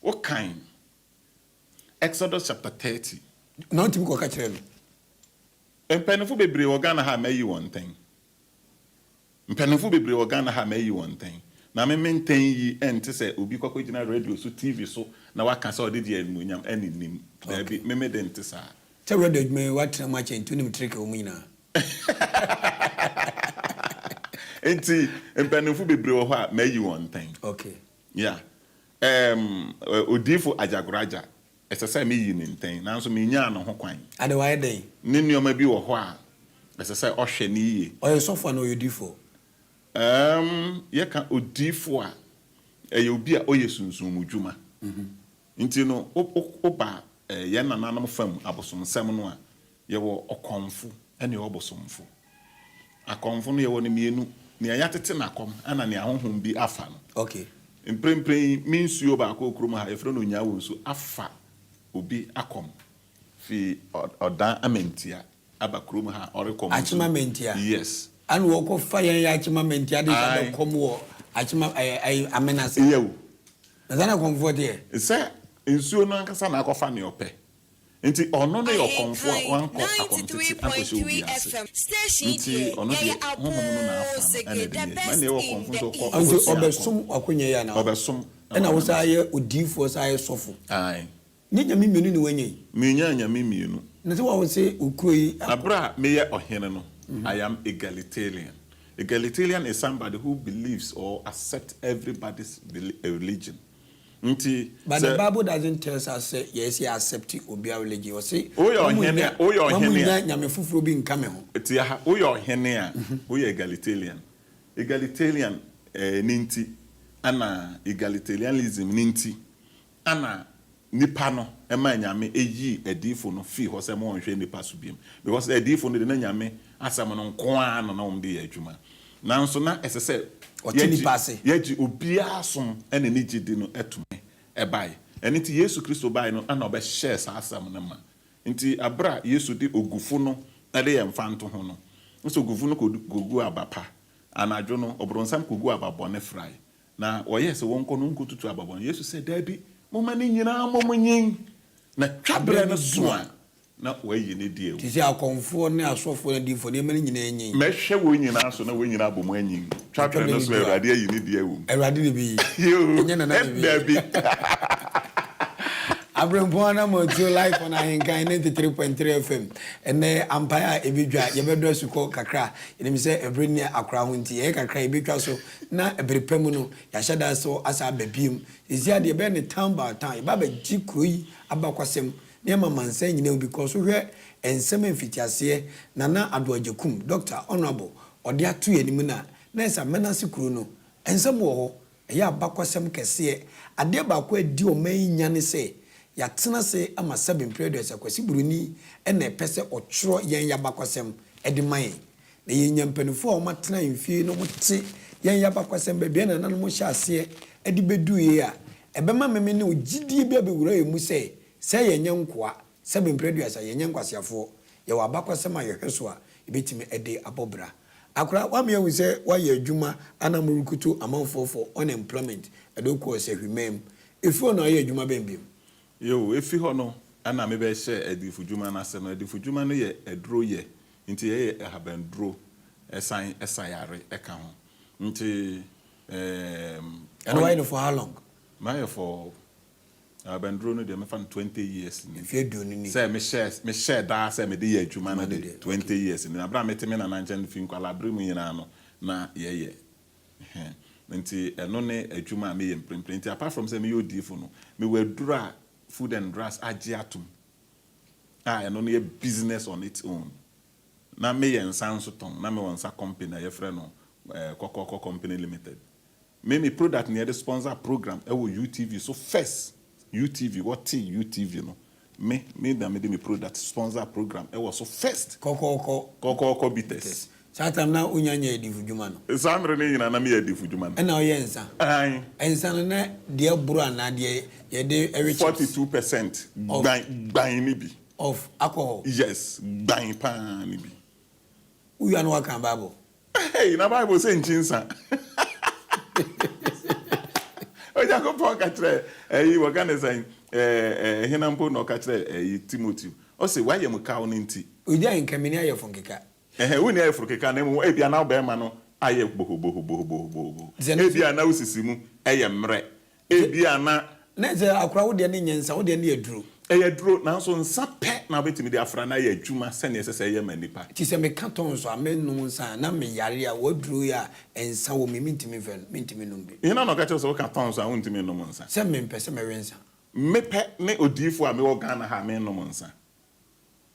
Wokan Exodus chapter 30. Na wotumi kɔka kyerɛ no. Mpanyinfo bebree wɔ Ghana ha a mayi wɔn ntɛn. Mpanyinfo bebree wɔ Ghana ha a mayi wɔn ntɛn. Na me me ntɛn yi ɛnte sɛ obi kɔ akɔgyina radio so, TV so na waka sɛ ɔde gye animuonyam ɛne nim. Daabi, me me de nte saa. Sɛ radio adwuma yi woatena mu akyɛ nti wonim trick a ɛwɔ mu nyinaa. Nti mpanyinfo bebree wɔ hɔ a mayi wɔn ntɛn. Okay. Yeah. Erm, Odiyifo Agyagoragya, ɛsɛ sɛ miyi no ntɛn, nanso minnyaa no ho kwan. Ade, wayɛ dɛn? Ne nneɛma bi wɔ hɔ a, ɛsɛ sɛ ɔhwɛ no yiye. Ɔyɛ sɔfo anaa ɔyɛ odiyifo? Erm, yɛka odiyifo a, ɛyɛ obi a ɔyɛ sunsum mu dwuma. Nti no, woba yɛn nananom fam abosomsɛm no a, yɛwɔ ɔkɔmfo ne ɔbosomfo. Akɔmfo no, yɛwɔ no mmienu, nea yɛatete no akɔm ɛna nea honhom bi afa no. Okay. Mprempren yi, me nsuo baako wɔ kurom ha, yɛfrɛ no Onyaawonsu, afa obi akɔm fi Ɔdan Amantia aba kurom ha a ɔrekɔm nsu. Akyem Amantia? Yes. Ɛna wɔkɔ fa yɛn yɛ Akyem Amantia de Ae. abɛkɔm wɔ Akyem ɛɛ ɛyi Amenase. Yaw. Na saa na akɔmfoɔ teɛ? Sɛ nsuo no ankasa na akɔfa nea ɔpɛ. Nti ɔno no yɛ ɔkɔmfoɔ a Ahenkan wankɔ akɔmtete ankɔhyɛ obi 93.3 ase. FM station yi Nti deɛ ɔno deɛ yɛyɛ honhom no na afa no apoo ɛna sege ɛde the yɛ adwuma. Na best nea ɛwɔ in ɔkɔmfo the nso ɔkɔ east. Nti ɔkɔsua akɔm. ɔbɛsom w'akonya yi anaa? Ɔbɛsom Ɛna wɔ wo san Nyame yɛ odiyifoɔ san yɛ sɔfo. Ae. Nyɛ nyame mmienu na woanya yi? Menyaa nyame mmienu. Na sɛ wo se wo kuro yi. Na berɛ a meyɛ ɔhene no, I am egalitarian. Egalitarian is somebody who believes or accept everybody's religion. Nti But the sɛ. bible doesn't tells us sɛ yɛyɛ sɛ yɛ accept obiara religion. Ɔse Woyɛ ma mo ɔhene nnya a, woyɛ ma mo ɔhene nnya a. nyame foforɔ bi nka me ho. Tie ha, woyɛ ɔhene a, woyɛ egalitarian. Egalitarian eh, no nti, ɛna egalitarianism no nti, Ana nnipa no maa Nyame yii adiyifo no fii hɔ sɛ ma wɔnhwɛ nnipa so biom? Because adiyifo no de na Nyame asɛm no nko ara na na wɔde yɛ adwuma. Nanso na ɛsɛ sɛ Wɔte nnipa ase. yɛgye obiara som ne ne gyidi no tom. Ɛbae. Ɛno nti Yesu Kristo bae no na ɔbɛhyɛɛ saa asɛm no ma. Nti bere a Yesu de ogufo no de yɛ mfantoho no, ɔsɛ ogufo no koguu aba pa. Anadwo no, ɔbronsam koguu aba bɔne frae. Na wɔyɛɛ sɛ wɔnkɔ no nkotutu aba bɔne. Yesu sɛ, Dabi, momma ne nyinaa mmom nyin, na twaberɛ no so a, na wɔayi ne deɛ Te awu. sɛ akɔmfoɔ ne asɔfoɔ ne adiyifoɔ, nneɛma no nyinaa nyin. Mɛhwɛ wɔn nyinaa so na wɔn nyinaa abɔ mu anyin. Na Twaberɛ twaberɛ no no so a, du a, Awurade ayi ne deɛ awu. Awurade na ɛbɛyi, Yoo, ɛnyɛ Nana na ɛbɛyi. dabi. Aberempɔn Anammɔntuo live on Ahenkan 93.3 FM. Ɛnnɛ ampaeɛ a ɛbɛdwa, yɛbɛdɔ asukɔ kakra. Yɛnim sɛ ɛberɛ nni akora ho nti, yɛyɛ kakra a yɛbɛtwa so na ɛbere pa mu no, yɛahyɛ da so asan aba biom. Seesei ara deɛ yɛbɛyɛ no town by town, yɛba abɛgye kuro yi abakwasɛm ne ama amansan nyinaa ahu because wohwɛ nsɛm a mfitiaseɛ Nana Addo Agyekum, Doctor, Honourable, ɔde ato yɛn anim no a, na ɛsɛ Amenase kuro no, nsɛm wɔ hɔ, ɛyɛ abakwasɛm kɛseɛ. Adeɛ baako a ɛdi ɔman yi nya ne sɛ, yɛatena ase ama sɛbe mprɛ aduasa Kwasi Buroni na ɛpɛ sɛ ɔtwerɛ yɛn y'abakwasɛm de ma yɛn. Na yɛnya mpaninfoɔ a wɔatena mfie na wɔte yɛn y'abakwasɛm baabi a nananom hyɛ aseɛ de bɛduuiɛ a, ɛbɛma meme ne wo gyidie bi abɛwura yɛn mu sɛ, sɛ yɛnyɛ nkoa, sɛbe mprɛ aduasa, yɛnyɛ nkwaseafoɔ, yɛwɔ abakwasɛm a yɛhwɛ so a yɛbɛtumi de abɔ bra. Akora, woama yɛahu sɛ woayɛ adwuma a na morekoto amanfoɔ for unemployment ɛde wo kɔɔ sahwimaa mu. Ɛfiri hɔ na woayɛ adwuma bɛn biom? Yoo, efi hɔ no na mebɛhyɛɛ adiyifodwuma no ase no. Adiyifodwuma no yɛ aduro yɛ, nti yɛyɛ ahabanduro san sa yare ka ho. Nti ehm. Ɛno woayɛ no for how long? Mayɛ for ahabanduro no deɛ mɛfa no 20 years ni. Mfeɛ aduonu ni. Sɛ mehyɛɛ mehyɛɛ daa sɛ mede yɛ adwuma no de 20 years ni. Na berɛ a mete me nana nkyɛn fi nkwadaa bere mu nyinaa no na yɛyɛ. Ɛhɛn. Nti ɛno ne adwuma a meyɛ mprempren. Nti apart from sɛ meyɛ odiyifo no, mewɔ aduru a Food and Drugs agye atom a ɛno no yɛ business on its own. Na meyɛ nsa nso tɔn. Na mewɔ nsa company a yɛfrɛ no eh, Kɔkɔɔkɔ Company Limited. Me me product na yɛde sponsor program wɔ UTV so first. UTV, wɔtee UTV no, me me na mede me product sponsor program wɔ so first. Kɔkɔɔkɔ. Kɔkɔɔkɔ bitters. Saa time na wonya nyɛɛ adifo dwuma no? Saa mmere no nyinaa na meyɛ adifo dwuma no. Ɛna woyɛ nsa? Aane. Nsa no na deɛ ɛboro anaa deɛ yɛde we chips? 42% gban gban no bi. Of alcohol? Yes, gban paa no bi. Wowia na woakan Bible? Hey, na Bible sɛ nkyi nsa. Onyankopɔn ka kyerɛ ɛyi wɔka ne sɛn ɛɛ hena mpo na ɔka kyerɛ ɛyi Timoteo ɔse wayɛ mu kaw no nti. Ogyae nka meni ayɛfo nkeka. Ɛhɛn, wonni ayeforo keka na mmom ebia na wo barima no ayɛ bohobohobohobohoboho. Ebia na wo sisi mu yɛ mmerɛ. Ebia na. Na sɛ akora wo deɛ no nyɛ nsa, wo deɛ no yɛ aduro. Ɛyɛ aduro, nanso nsa pɛ na wobɛtumi de afra na ayɛ adwuma sɛdeɛ ɛsɛ sɛ ɛyɛ ma nnipa. Nti sɛ meka tɔn nso a, mennom nsa a, na meyare a, w'aduro yi a nsa wɔ mu yi, mentumi mfa, mentumi nnom bi. Hena na ɔka kyerɛ wo sɛ woka tɔn nso a wontumi nnom nsa? Sɛ mempɛ sɛ mɛwe nsa. Mepɛ ne odiyifoɔ a mewɔ Ghana ha a mennom nsa.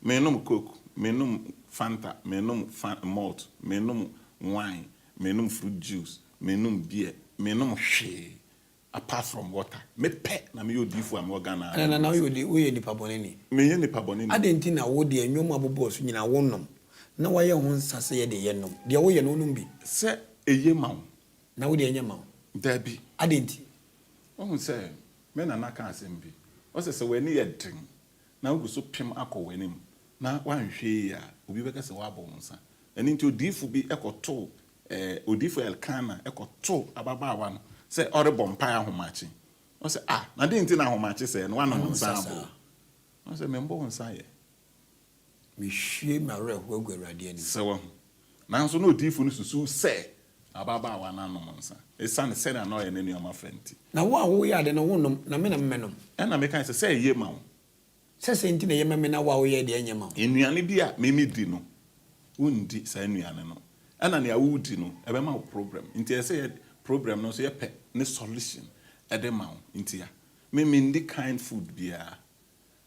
Mennom coke, mennom Fanta, mennom fa malt, mennom wine, mennom fruit juice, mennom beer, mennom hwee apart from water. Me pɛ na meyɛ odiyifoɔ a mewɔ Ghana ha Ɛna mennom Nana nsa. woyɛ odi woyɛ nipa bɔne ni. Menyɛ nipa bɔne ni. Adɛn nti na wo deɛ nnwom a bobɔɔ so nyinaa wo nnom na wayɛ ho nsa sɛ yɛdeɛ yɛ nnom? Deɛ woyɛ no wonom bi. Sɛ eye ma wo. Na wo deɛ ɛnyɛ ma wo. Dabi. Adɛn nti? Woahu sɛ me nana ka asɛm bi, ɔse sɛ w'ani yɛ den na wogu so pem akɔ w'anim na woanhwɛ yie a, obi bɛka sɛ woabɔ wo nsa. Ɛno nti odiyifo bi kɔtoo ɛɛ odiyifo Elkana kɔtoo ababaawa no sɛ ɔrebɔ mpae ahomakye. Ɔsɛ, Ah, na dɛn nti na ahomakye sɛɛ no woanom nsa abɔ wo? Ɔsɛ, Memmɔ wo nsa yɛ. Mehwie m'awerɛhoɔ agu Awurade anim. Sɛ wahu. Nanso na odiyifo no susuw sɛ ababaawa no anom nsa, esiane sɛnea na ɔyɛ ne nneɛma fɛ nti. Na wo a woyɛ ade no, wonnom, na me na memmɛnom. Ɛnna mekae sɛ, Sɛ eye ma wo. Sɛ sɛn nti na eye ma me na wo a woyɛe deɛ ɛnyɛ ma wo? Nnuane bi a me medi no, wundi saa nnuane no. Ɛnna nea woredi no, ɛbɛma wo problem. Nti ɛsɛ sɛ yɛ problem no nso yɛpɛ ne solution de ma wo. Nti a, me menni kind food biara.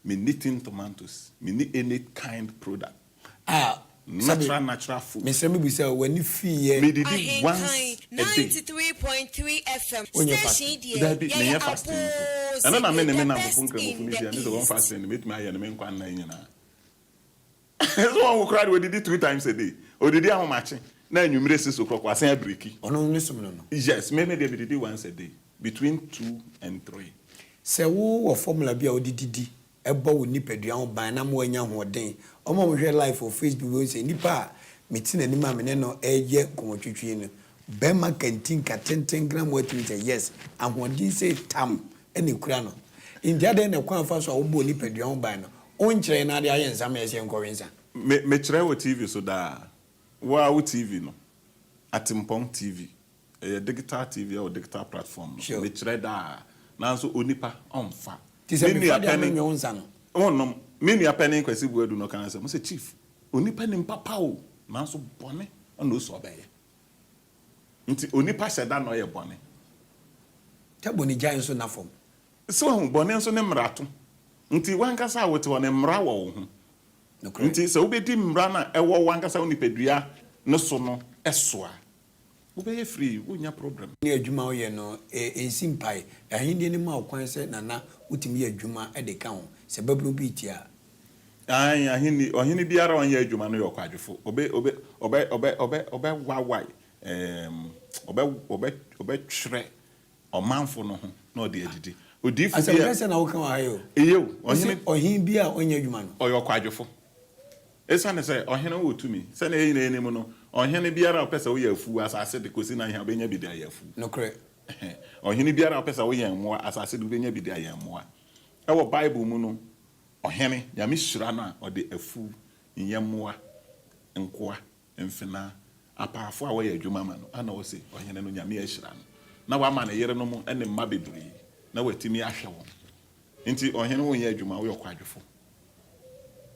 Menni tin tomatoes, menni any kind product. Ah, sɛbe, Natural natural food. mesrɛ mebisa o, w'ani fiiɛ? Medidi once Ahenkan a day. 93.3 FM Wonyɛ station fasting? yi deɛ Dabi, yɛyɛ menyɛ fasting mpo. apoo Ɛno na me ne the me nnamfofo best Nkramofo in no the hyia, me sɛ wɔn East. fasting no, metumi ayɛ no me nkwa nna yi nyinaa. So wɔn koraa de wɔdidi two times a day. Odidi ahomakye na anwummere si so korɔ wasan abiriki. Ɔno ne som no no. Yes, me me deɛ medidi once a day, between two and three. Sɛ wo wɔ formula bi a wode didi bɔ wo nipadua ho ban na ama woanya ahoɔden. Wɔn a wɔhwɛ live wɔ Facebook bɛhu sɛ nipa a mete n'anim a me ne no reyɛ nkɔmmɔtwitwi no, barima kantinka tenten gramoa tumi sɛ yes, ahoɔden sei tam na ɛkura no. Nti adɛn na kwan a wofa so a wobɔ wo nipadua ho ban no, wonkyerɛ yɛn na ade ayɛ nsa ma yɛsɛ yɛnkɔwe nsa? Me mekyerɛ wɔ TV so daa. Wo ara wo TV no, Atempɔn TV, Ɛyɛ digital TV ɛwɔ digital platform no so. Mekyerɛ daa. Nanso onipa ɔnfa. Te sɛ Me nua mefa de a panin menwe wo nsa no. Wonnom. Me nua panin Kwasi Boadu na ɔka asɛm. Ɔsɛ Chief, onipa nim papa o, nanso bɔne na ɔsɛ ɔbɛyɛ. Nti onipa hyɛ da na ɔyɛ bɔne. Tɛ bɔne gyae nso nna fam. So wahu, bɔne nso ne mmarato. Nti w'ankasa a wote hɔ no, mmara wɔ wo ho. Nokorɛ. Nti sɛ wobɛdi mmara no a ɛwɔ w'ankasa wo nipadua no so no so a, Wobɛyɛ free, wonnya problem. Ne adwuma a woyɛ no nsi mpae. Ahenni no ma wo kwan sɛ nana wotumi yɛ adwuma de ka ho, sɛ babunu bi retie a. Aane, ahenni, ɔhene biara a ɔnyɛ adwuma no yɛ ɔkwadwofo. Ɔbɛ, ɔbɛ, ɔbɛ, ɔbɛ, ɔbɛ, ɔbɛwawae, ɛɛm, ɔbɛ, ɔbɛ, ɔbɛtwerɛ ɔmanfo no ho na ɔde adidi. Odiyifo Asɛm bi a. kɛse na woka wɔ ha yi o. Eye o, Wose ɔhene. ɔhene bi a ɔnyɛ adwuma no. Ɔyɛ ɔkwadwofo. Esiane sɛ ɔhene wɔ tumi, sɛnea yɛn nyinaa nim no, ɔhene biara a ɔpɛ sɛ ɔyɛ afuw asase de kosi n'ahe a, obenya bi de ayɛ afuw. Nokorɛ. Ɔhene biara a ɔpɛ sɛ ɔyɛn mmoa asase de, obenya bi de ayɛn mmoa. Ɛwɔ Bible mu no, ɔhene, Nyame hyira no a, ɔde afuw, nyɛmmoa, nkoa, mfenaa, apaafo a wɔyɛ adwuma ma no, ana ose ɔhene no Nyame ahyira no, na wama ne yerenom ne mma bebree, na watumi ahwɛ wɔn. Enti ɔhene wonyɛ adwuma, woyɛ ɔkwadwofo.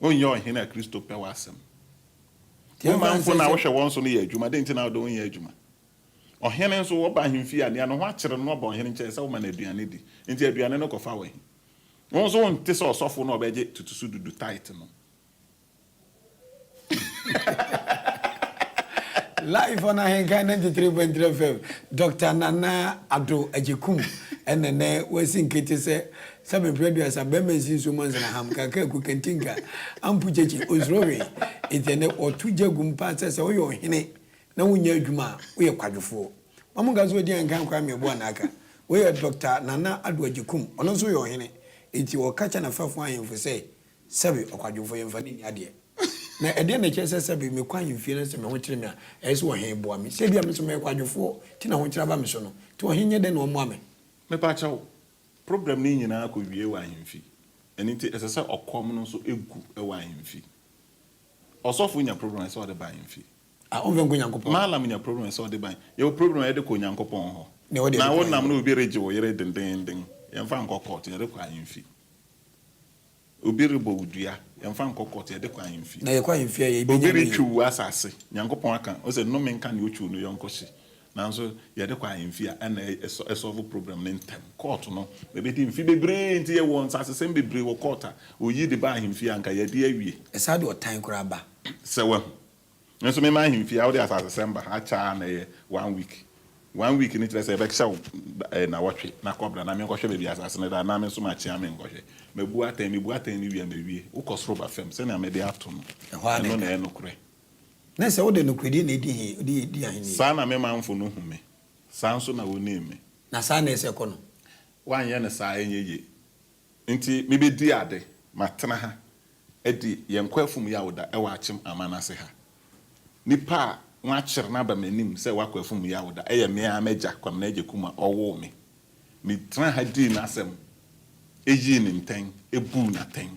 Wonyɛ ɔhene a Kristo pɛ w'asɛm. Wo manfo no a wohwɛ wɔn so no yɛ adwuma, dɛn nti na wode wonyɛ adwuma? Ɔhene nso, wɔba ahemfie a, nea ne ho akyere no no aba ɔhene nkyɛn sɛ woma no aduane di. Enti aduane no kɔfa wɔ he? Wo nso wonte sɛ ɔsɔfo no a ɔbɛgye tutusu dudu tithe no. Live on Ahenkan 93.3 FM, Doctor Nana Addo Agyekum ɛna nɛ wasi nkete sɛ sɛbe mprɛ aduasa bɛrima nsi nsuo mu ansa na ham kakaku kantinka ampu kyekye onsuro hwee enti ɛnɛ ɔto gya gum paa sɛ sɛ woyɛ ɔhene na wonyɛ adwuma a woyɛ kwadwofoɔ ma mo nka sɛ ɔdi Ahenkan Kwame Abu Anaaka wei yɛ Doctor Nana Addo Agyekum ɔno nso yɛ ɔhene enti ɔka kyɛ n'afɛfoɔ ahemfo sɛ Sɛbe ɔkwadwofo yɛmfa no nni adeɛ. Na ɛdeɛn na ɛkyerɛ sɛ sɛbe mekɔ ahemfie na sɛ me ho kyere me a, ɛyɛ sɛ ɔhene boa me? Sɛ ebia me nso mɛyɛ kwadwofoɔ nti na ahokyere aba me so no, nti ɔhene nyɛ dɛn na ɔmmoa me? Mepa kyɛw, problem no nyinaa kɔ wie wɔ ahemfi. Ɛno nti ɛsɛ sɛ ɔkɔm no nso gu wɔ ahemfi. Ɔsɔfo nya problem a ɛsɛ sɛ ɔde ba ahemfi. Ah, ɔmfa nkɔ Nyankopɔn hɔ. Mallam nya problem a ɛsɛ sɛ ɔde ba. Yɛwɔ problem a yɛde kɔ Onyankopɔn hɔ. Nea ɔde Na yɛde kɔ wonam ahemfi. na obi regye wo yere dendeenden, yɛmfa nkɔ court, yɛde kɔ ahemfi. Obi rebɔ wo dua, yɛmfa nkɔ court, yɛde kɔ ahemfie. Na yɛkɔ ahemfie a, yɛbɛnya Obi no yie. retwiw w'asase, Nyankopɔn aka, ɔsɛ nnome nka nea otwiw no yɔnko hye. Nanso yɛde kɔ ahemfie a, ɛna ɛsɔlve problem no ntɛm. Court no, ɛbɛdi mfe bebree nti yɛwɔ nsasesɛm bebree wɔ court a, oyi de ba ahemfie a, anka yɛadi awie. Ɛsan de ɔtan koraa ba. Sɛ wahu. Me nso mema ahemfie a wode asasesɛm ba ha akyɛ ara na ɛyɛ one week. One week no kyerɛ sɛ yɛbɛhyɛ wo nnawɔtwe na kɔbra na menkɔhwɛ baabi a asase no da anaa me nso makyea menkɔhwɛ. Mabu atɛn, mebu atɛn no wie a mawie. Wokɔ soro ba fam sɛnea mede ato no, Ɛhɔ ara na ɛno na ɛka. ɛyɛ nokorɛ. Na sɛ wode nokorɛdie na ɛdi he, wode di ahennie. Saa na me manfo no hu me, saa nso na wonim me. Na saa na ɛsɛ kɔ no. Woanyɛ no saa a ɛnyɛ yie. Nti mebɛdi ade, matena ha adi yɛn kɔ afum yawda wɔ Akyem aman ase ha. Nipa a wɔakyere no aba m'anim sɛ wakɔ afum yawda yɛ me ara m'agya Kwamina Agyekum a ɔwoo me. Metenaa ha dii n'asɛm, yii no ntɛn, buu no atɛn.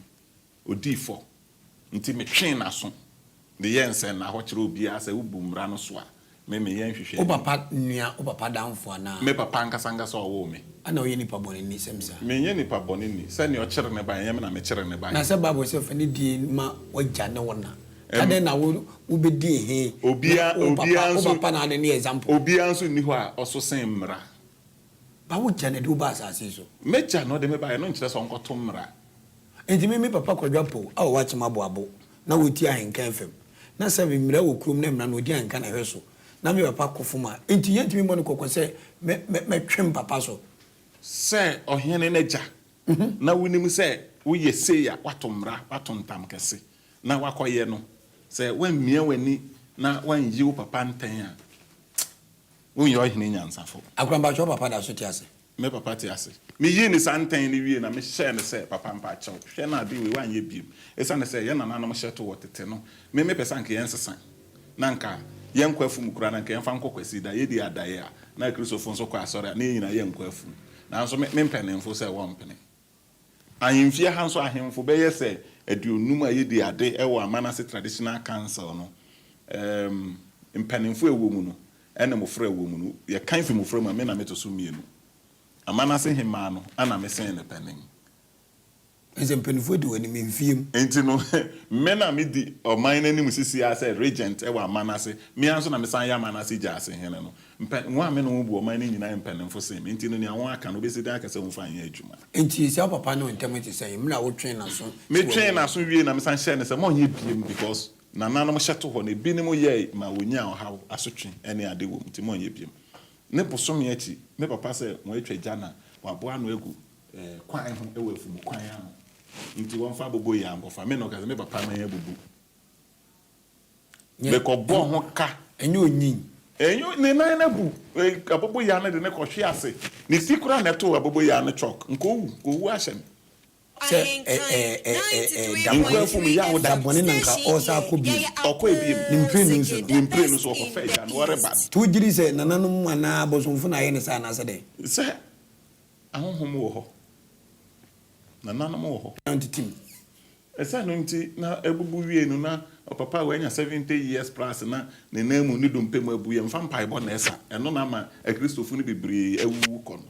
Odii fɔ nti metwee n'aso de yɛɛ nsɛnnahɔ kyerɛɛ obiara sɛ wobu mmara no so a, me meyɛ Wo nhwehwɛani. papa nua, wo papa damfo anaa? Me papa ankasa ankasa a ɔwoo me. Ana woyɛ nipa bɔne ni sɛm saa? Menyɛ nipa bɔne ni. Sɛ nea ɔkyere ne ba, ɛnyɛ me na mekyere ne ba. Na sɛ Bible sɛ fa ne die ma w'agya ne wo na, ka dɛn na wo wobɛdi he na wo papa wo papa na ade no yɛ example? Obiara nso nni hɔ a ɔso sen mmara. Ba wo gya na ɛde wo baa asase yi so. M'agya na ɔde me baeɛ, ɛno nkyerɛ sɛ ɔnkɔto mmara. Enti me me papa Kwadwo Apow a ɔwɔ Akyem Aboabo na ɔretie Ahenkan FM. Na sɛ mmara wɔ kurom na mmara no ɔdi Ahenkan na ɛhwɛ so. Na me papa kɔ fam a, enti yɛntumi mmɔ no kɔkɔ sɛ mɛ mɛ mɛtwe me papa so. Sɛ ɔhene no agya, na wonim sɛ woyɛ sei a, woato mmara, woato ntam kɛse, na woakɔyɛ no. Sɛ woammia w'ani na woanyi wo papa ntɛn a, wonyɛ ɔhene nyansafo. Akora mpakyɛ wo papa da so te ase? Me papa te ase. Meyii no saa ntɛn no wiei na mehyɛɛ no sɛ, Papa mpakyɛw, hwɛ na ade wei woanyɛ biom. Esiane sɛ yɛn nananom hyɛ to wɔ tete no, me mepɛ sɛ anka yɛnsesa na anka yɛnkɔ afum koraa na anka yɛmfa nkɔ Kwasida. Yedi adae a, na Akristofo nso kɔ asɔre a, na yɛn nyinaa yɛnkɔ afum. Nanso me me mpanyimfo sɛ wɔmpene. Ahemfie ha nso, ahemfo bɛyɛ sɛ aduonum a yedi ade wɔ Amanase Traditional Council no, ɛɛm, mpanyimfo a ɛwɔ mu no, ne mmofra a ɛwɔ mu no, yɛkan fi mmofra mu a, me na meto so mmienu. Amanase hemmaa no na mesen no panin. Ɛsɛ mpanimfoɔ di w'anim mfeɛ mu. Enti no, me na medi ɔman no anim seesei ara sɛ regent wɔ Amanase. Me ara nso na mesan yɛ Amanase gyaase hene no. Mpɛ, wɔn a me ne wɔn bu ɔman no nyinaa yɛ mpanimfo sen me. Enti no, nea wɔaka no, wobesi dɛn aka sɛ wɔmfa nyɛ adwuma? Enti sɛ wo papa ne wo ntam te sɛn mmerɛ a wotwee n'aso sɛ wabu Metwee wo? n'aso wiei na mesan hyɛɛ no sɛ mɔnyɛ biom because Nananom hyɛ to hɔ no, ebinom yɛe ma wonyaa ɔhaw, asotwe ne ade wom, nti monyɛ biom. Ne bosome akyi, me papa sɛ wɔatwa gya na wɔaboa ano agu kwan ho wɔ afumu kwan ano, nti wɔmfa aboboyaa nkɔfa. Me na ɔka sɛ me papa nan abubu. Mekɔbɔɔ ho ka. Ɛnyɛ onyin. Ɛnyɛ, ne nan no abu. Aboboyaa no de no kɔhwe ase. Ne ti koraa na ɛtoo aboboyaa no chalk. Nka owu, nka owu ahyɛ no. Sɛ ɛ ɛ ɛ ɛ da bɔne da bɔne na nka ɔresan akɔ bio. Ɔkɔe bio. Ne mprenu so no. Ne mprenu so ɔkɔfa agya no ɔreba no. Nti wogye di sɛ nananom anaa abosomfo na ayɛ no saa anaasɛ dɛn? Sɛ ahonhom wɔ hɔ. Nananom wɔ hɔ. Na ɔntete mu. Ɛsɛ no nti na abubu wiei no na ɔpapa a wanya 70 years plus na ne nan mu ne dompe mu abu yɛmfa mpaebɔ na ɛsa ɛno na ama akristofo no bebree awuwu kɔ no.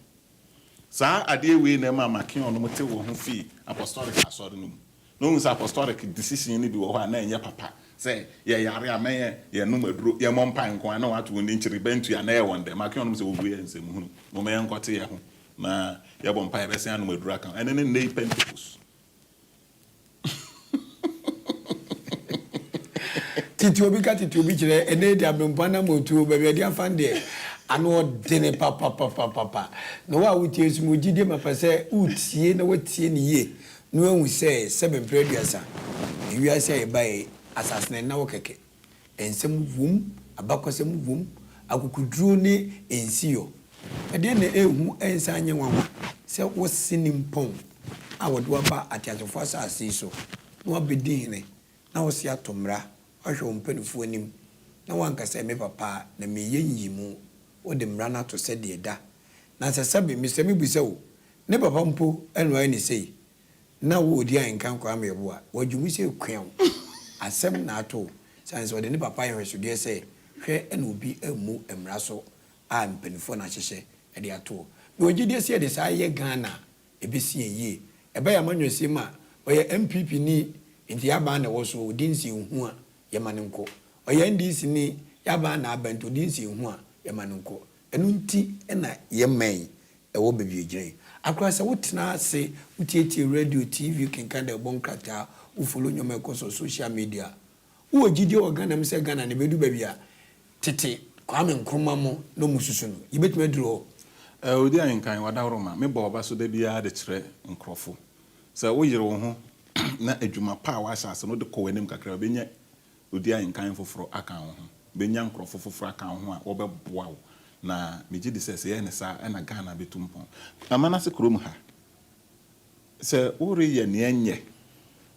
Saa adeɛ wei na ɛmaa Makeon nom tee wɔn ho fii Apostolic asɔre no mu. Na wɔhu sɛ Apostolic decision no bi wɔ hɔ a na ɛnyɛ papa, sɛ yɛyare a mɛyɛ yɛnnom aduro, yɛmmɔ mpae nko ara na wɔato wɔn din kyere bɛntua na ɛyɛ wɔn dɛ. Makeon nom sɛ wɔwei yɛ nsɛmhunu, momma yɛnkɔte yɛn ho na yɛbɔ mpae yɛbɛsen anom aduro aka ho. Ɛno ne nnɛ yi Pentecost. Tete obi ka tete obi kyerɛ ɛnɛ yi deɛ aberempɔn anammɔntuo baabi a ɛde afa no deɛ ano ɔdene papapapapa na wo a wotie nso mewɔ gyidie mapa sɛ woretie na woatie no yie na woahu sɛ sɛbe mprɛ aduasa ewiase a yɛbaeɛ yi asase no ɛnna hɔ kɛkɛ Nsɛm wom, abakɔsɛm wom, akokoduro ne nsiyɔ. Ɛdeɛn na ɛnhu ɛnsan nyɛ nwanwa sɛ wo se nimpɔn a wɔde wo aba ateasefoɔ asase yi so na woabɛdi hene na wo se ato mmara, woahwɛ wo mpaninfoɔ anim na woanka sɛ me papa na mereyɛ nyiyimu, wode mmara no ato sɛdeɛ ɛda. Na sɛ sɛbe, mesrɛ mebisa o, ne papa mpo na wayɛ no sei, Na wo odi ahenka nkoraa mmerɛbo a, wadwo mu sɛ kua wo. Asɛm na ato wo. Sane sɛ ɔde ne papa ayɛ nhwɛsodeɛ sɛ, hwɛ na obi ammu mmara so a mpaninfoɔ na ahyehyɛ de ato hɔ. Mewɔ gyedie sɛ yɛde saa yɛ Ghana a, ɛbɛsi yɛn yie. Ɛba yɛn amanyɔsɛm a, ɔyɛ NPP ni, nti y'aban na ɛwɔ so, ɔdi nsɛnhu a, yɛma no nkɔ. Ɔyɛ NDC ni, y'aban na aba nti ɔdi nsɛnhu a, yɛma no nkɔ. Ɛno nti na yɛn man yi wɔ baabi a egyina yi. Akora sɛ wotena ase, wotietie radio, TV, kenkan dawubɔ nkrataa, wo follow nneɛma a ɛkɔ so wɔ social media a, wowɔ gyidie wɔ Ghana mu sɛ Ghana no ɛbɛdu baabi a tete Kwame Nkrumah mo na wɔn susu no, yɛbɛtumi aduru hɔ? Odi ahenkan, w'adaworoma, mebɔ w'aba so da biara de kyerɛ nkurɔfo. Sɛ woyere wo ho na adwuma pa a woahyɛ ase no wode kɔ w'anim kakra a, wobɛnya Odi ahenkan foforo aka wo ho. Benya nkurɔfo foforo aka wo ho a wɔbɛboa wo. Na megye di sɛ, sɛ yɛyɛ no saa a, ɛna Ghana bɛtu mpɔn. Amanase kurom ha, sɛ woreyɛ nea ɛnyɛ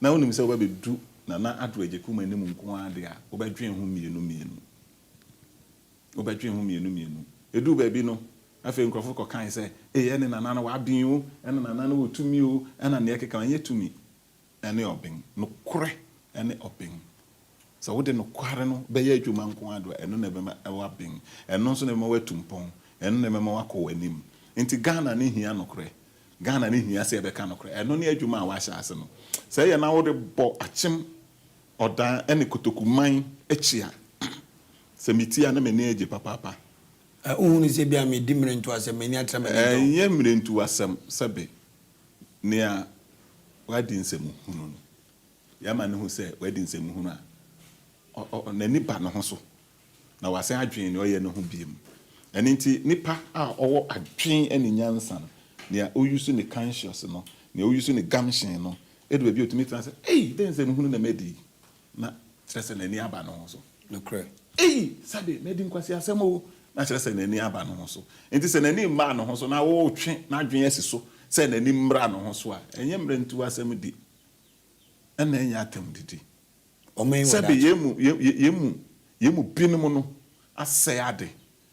na wonim sɛ wobɛbɛdu Nana Addo Agyekum anim nko ara deɛ a, wobɛdwen ho mmienu mmienu. Wobɛdwen ho mmienu mmienu. Ɛduu baabi no, afei nkurɔfo kɔkae sɛ, Ei, ɛne Nana no waben o, ɛne Nana no wɔ tumi o, ɛna nea ɛkeka ho. Ɛnyɛ tumi. ne ɔben. Nokorɛ ne ɔben. Sɛ wode nokware no bɛyɛ adwuma nko ara do a, ɛno na ɛbɛma woaben. Ɛno nso na ɛbɛma woatu mpɔn. Ɛno na ɛbɛma woakɔ w'anim. Nti Ghana no hia nokorɛ. Ghana no hia sɛ yɛbɛka nokorɛ. Ɛno ne adwuma a woahyɛ ase no. Sɛ ɛyɛ na wode bɔ akyem, ɔdan ne kotokuman akyi a, sɛ metie a na m'ani agye papaapa. Wohunu sɛ ebia medi mmerɛntuasɛm, m'ani atra m'ani dɔ. Ɛnyɛ mmerɛntuasɛm, sɛbe Nea wadi nsɛmhunu no, yɛma no hu sɛ wadi nsɛmhunu a, n'ani ba ne ho so, na wasan adwene nea ɔyɛ no ho bio. Ɛno nti, nipa a ɔwɔ adwene ne nyansa no, nea ɔuse ne conscious no, nea ɔuse ne gumption no, ɛdu baabi a ɔtumi tena ase, Ei, dɛn nsɛmhunu na madi yi? Na kyerɛ sɛ n'ani aba ne ho so. Nokorɛ. Ei, sɛbe, madi nkwaseasɛm o! na kyerɛ sɛ n'ani aba ne ho so. Enti sɛ n'ani mmaa ne ho so na woretwe n'adwene asi so sɛ n'ani mmra ne ho so a, ɛnyɛ mmerɛntuo asɛm di, ɛnna ɛnyɛ atɛmdidi. Ɔman yi wɔ Sɛbe daakye. yɛn mu, yɛn, yɛn mu, yɛn mu binom no asɛe ade,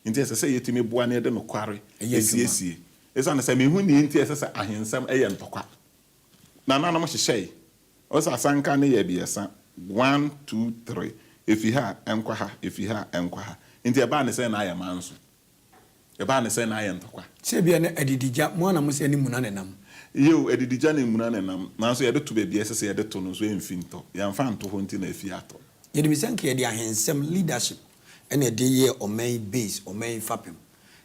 enti ɛsɛ sɛ yɛtumi boa na yɛde nokware Ɛyɛ adwuma. siesie. Esiane sɛ minhu nea enti a ɛsɛ sɛ ahensɛm yɛ ntɔkwa. Nananom hyehyɛe. Ɔsɛ asanka no yɛ abiɛsa, one, two, three, efi ha a, ɛnkɔ ha, efi ha a, ɛnkɔ ha. Enti ɛbaa ne sɛn na ayɛ manso? Ɛbaa ne sɛn na ayɛ ntɔkwa? Sɛ ebia na adidigya, mo ara na mose ɛne muna na ɛnam. Yiw, adidigya ne mmuna na ɛnam, nanso yɛde to baabi a ɛsɛ sɛ yɛde to no nso emfi ntɔ. Yɛamfa anto hɔ nti na afi atɔ. Yɛnim sɛ anka yɛde ahensɛm, leadership, na ɛde yɛɛ ɔman yi base, ɔman yi fapem.